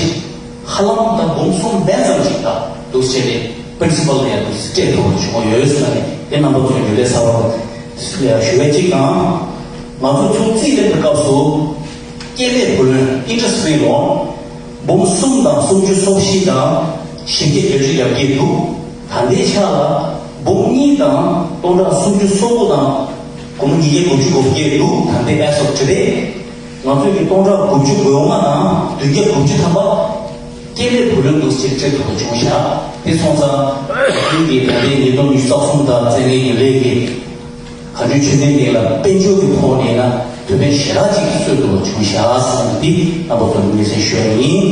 ཧ་ལམ་ད་འབུམ་གསུམ་ལྡན་ཙམ་ཞིག་ད་འདུག་སེ་བྱས་ནས་པིན་སི་པལ་ལ་ཡང་འདུག་སེ་སྤྲད་ཐུབ་པ་བྱུང་ཡོད་ཟེར་ནས་དེ་རྣམ་པ་ཚོའི་འབྲེལ་ལས་གསར་པ་ཞུ་བའི་གཅིག་དང་། ང་ཚོ་ཚུར་རྩིས་ལེན་པའི་སྐབས་སུ་སྐྱེད་ལས་བུ་ལོན་interest free loan འབུམ་གསུམ་དང་སུམ་ཅུ་སོ་བཞི་དང་བཞི་བརྒྱ་བརྒྱད་ཅུ་ཡར་རྒྱས་འདུག་ད་ལྟའི་ཆ་ལ་འབུམ་གཉིས་དང་སྟོང་ཕྲག་སུམ་ཅུ་སོ་དགུ་དང་སྒོར་མོ་ཉིས་བརྒྱ་དགུ་བཅུ་གོ་བརྒྱད་འདུག་ད་ལྟའི་as of today ང་ཚོས་ཀྱི་སྟོང་ཕྲག་དགུ་བཅུ་གོ་ལྔ་དང་བདུན་བརྒྱ་དགུ་བཅུ་ཐམ་པ་སྐྱེད་ལས་བུ་ལོན་འདུག་སེ་སྤྲད་ཐུབ་པ་བྱུང་ཤག་དེ་སོང་ཙང་ཁྱོད་ཀྱིས་ད་ལྟའི་ཉིས་སྟོང་ཉི་ཤུ་རྩ་གསུམ་དང་བཙན་ལྔའི་རྒྱུན་ལས་ཀྱི་ག་ཚོད་ཆོད་ནས་ལ་དཔལ་འབྱོར་གྱི་ཐོག་ནས་ན་དོ་དམ་ཞེ་དྲག་ཅིག་གིས་གསོས་ཐུབ་པ་བྱུང་ཤག་ཟེར་ན་འདི་རྣམ་པ་ཚོར་སྙན་སེང་ཞུ་ཡ་ཡིན།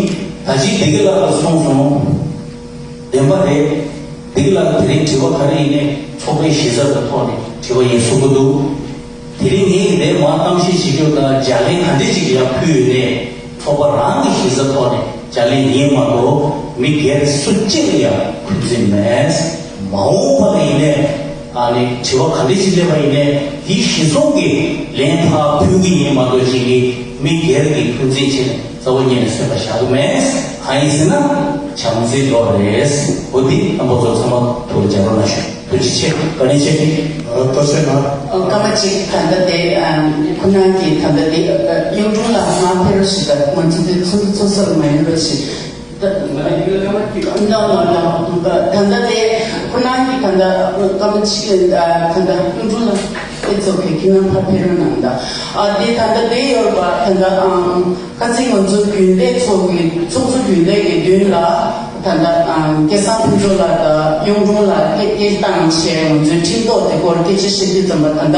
ད་ཅིག་བདེ་སྐྱིད་ལགས་ལ་གསུངས་སོང་། བདེན་པ་རེད། འདི་ལ་དེ་རིང་དྲི་བ་ག་རེ་ཡིན་ནའི་ཚོགས་པའི་གཞི་རྩ་གི་ཐོག་ནས་དྲི་བ་ཡིན་གསུང་གི་འདུག་དེ་རིང་ངས་འདིར་མར་གཏམ་བཤད་བྱེད་རྒྱུ་དང་ལྗགས་ལན་ག་འདྲ་ཅིག་ཡང་ཕུལ་ཡོད་ནའི་ཚོགས་པ་རང་གི་གཞི་རྩ་ཐོག་ནས་ལྗགས་ལན་ཡིན་མ་གཏོགས་མི་སྒེར་སུ་གཅིག་ལ་ཡང་འཁོན་འཛིན་མེད། མ་འོངས་པ་ལ་ཡིན་ནའི་ཨ་ནི་དྲི་བ་ག་འདྲ་ཅིག་སླེབས་པ་ཡིན་ནའི་དེའི་གཞི་བཟུང་གི་ལན་ཕར་ཕུལ་གི་ཡིན་མ་གཏོགས་གཅིག་གིས་མི་སྒེར་གྱི་འཁོན་འཛིན་བྱས་ནས། རྩ་བ་ཉིད་ནས་སེམས་པ་བཞག་གི་མེད། གང་ཡིན་ཟེར་ན། བྱམས་བརྩེའི་ལོ་རེད། འོ་འདི་རྣམ་པ་ཚོ་ཚང་མ་ཐུགས་ལ་འཇགས་རོགས་གནང་ཞུ། ཐུགས་རྗེ་ཆེ། བཀའ་དྲིན་ཆེ། ཨ། ཐུགས་རྗེ་གནང་། ཨ། སྐར་མ་གཅིག་ད་ལྟ་དེ། ཨ། ཁོ་རང་གི་ད་ལྟ་དེ། ཨ། གཡུང་དྲུང་ལ་ང་ཕེབས་རོགས་ཞེས་དང་ང་ཚོ་དེ་ཚོགས་འདུ་ཚོགས་ས་ལ་མ་ཡོང་རོགས་ཞེས། ད་ད་ལྟ་དེ་ཁོ་རང་གི་ད་ལྟ་སྐར་མ་གཅིག་ད་ད་ལྟ་གཡུང་དྲུང་ལ་ཨེ་ཚོགས་ཀྱི་ཁྱེད་རང་ཕར་ཕེབས་རོགས་གནང་ད། ཨ། དེ་ད་ལྟ་དེ་ཡོད་པ་ད་ལྟ། ཨ། ཁ་སང་ང་ཚོ་རྒྱུན་ལས་ཚོགས་ཀྱི་ཚོགས་གཙོ་རྒྱུན་ལས་ཀྱི་མདུན་ལ་ད་ལྟ་ཨ་སྐལ་བཟང་ཕུན་ཚོགས་ལགས་དང་གཡུང་དྲུང་ལགས་སྐད་སྐད་བཏང་བྱས་ང་ཚོའི་ཁྲིམས་ཐོག་དེ་སྐོར་སྐད་ཆ་བཤད་དུས་ཙམ་པ་ད་ལྟ་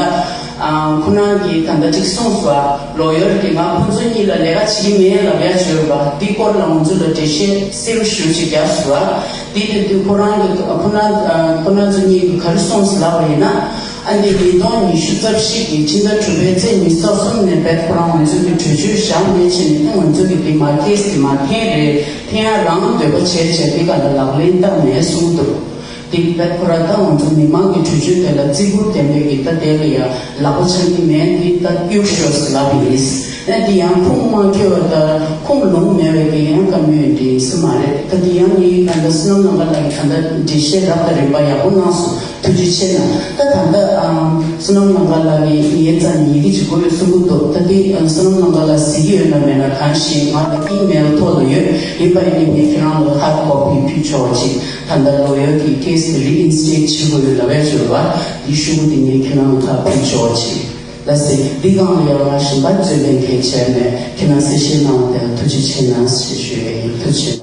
ཨ་ཁོ་རང་གིས་ད་ལྟ་ཅིག་གསུངས་སོང་། ལོ་ཡར་གྱིས་ང་ཁོ་ཚོ་གཉིས་ལ་ལས་ཀ་བྱེད་ཀྱི་མེད་ལབ་ཡ་བྱོས་པ་འདི་སྐོར་ལ་ང་ཚོ་ལ་འགྲེལ་བཤད་གསལ་པོ་ཞེ་པོ་ཅིག་རྒྱག་སོང་། འདི་དེ་དུས་ཁོ་རང་གིས་ཁོ་རང་ཨ་ཁོ་རང་ཚོ་གཉིས་ཀྱིས་ག་རེ་གསུངས་སོང་ལབ་པ་ཡིན་ན། ཨ་ནི་ཉིས་སྟོང་ཉི་ཤུ་རྩ་བཞི་གི་ཕྱི་ཟླ་དྲུག་པའི་ཚེས་ཉི་ཤུ་རྩ་གསུམ་ནས་བེད་ཁོ་རང་ང་ཚོའི་གི་གྲོས་ཆོད་བཞག་མེད་ཕྱིན་ནས་ང་ཚོའི་གི་དེ་མ་ཁེས་དེ་མ་འཐེན་རེད། འཐེན་ཡ་རང་འདོད་པ་བྱས་བྱས་དེ་ག་ལ་ལག་ལེན་བསྟར་མེད་གསུངས་འདུག་དེ་བེད་ཁོ་རང་ད་ང་ཚོ་མི་མང་གི་གྲོས་ཆོད་དེ་ལ་བརྩི་བཀུར་ལྡན་པའི་གི་ད་དེ་ལ་ཡ་ལག་པ་འཆང་གི་མེད། འདི་ད་གཡུག་ཤོག་ཟེར་ལབ་ཡིན། ཨ་འདི་ཡང་ཁུངས་མ་འཁྱོལ་བ་ད་ཁུངས་ལུང་མེད་པའི་གི་ཡང་བཀའ་མོལ་འདི་ཡིན་ས་མ་རེད། ད་འདི་ཡང་ངའི་ད་ལྟ་བསོད་ནམས་ལྷུན་གྲུབ་ལགས་ཀྱིས་ད་ལྟ་འགྲེལ་བཤད་རབ་དང་རིམ་པ་ཡག་པོ་གནང་སོང་། ཐུགས་རྗེ་ཆེ་གནང་། ད་ད་ལྟ་ཨམ་བསོད་ནམས་ལྷུན་གྲུབ་ལགས་ཀྱིས་ངའི་རྩ་ནས་ཡི་གེ་ཅིག་དགོས་ཡོད་གསུང་གི་འདུག་ད་འདི་ཨམ་བསོད་ནམས་ལྷུན་གྲུབ་ལགས་གཟིགས་ཀྱི་ཡོད་ན་མེད་ན་གང་ཤེས། ང་ལ་ཨི་མེལ་ཐོག་ལ་ཡོད། ཡིན་པ་ཡིན་ནའི་ངས་ཁྱེད་རང་ལ་ཧར་ཁོ་པི་ཕུལ་ཆོག་ཅིག་ད་ལྟ་ལོ་ཡར་གྱི་ཁེས་དེ་རི་ཨིན་སི་ཊེཊ་བྱེད་དགོས་ཡོད་ལབ་ཡ་ཅིག་ཡོད་པ། འདི་ཤོག་གུ་འདི་ངས་ཁྱེད་རང་ལ་ཕར་ཕུལ་ཆོག་ཅིག་ལགས་སེ། འདི་སྒང་ལ་ཡང་ང་གཞན་པ་རྩོད་ལེན་མཁན་བྱས་ནས་ཁྱེད་རང་གསལ་བཤད་གནང་བ་དེ་ལ་ཐུགས་རྗེ་ཆེ་གནང་ཞེས་ཞུ་ཡ་ཡིན། ཐུགས་རྗེ་ཆེ།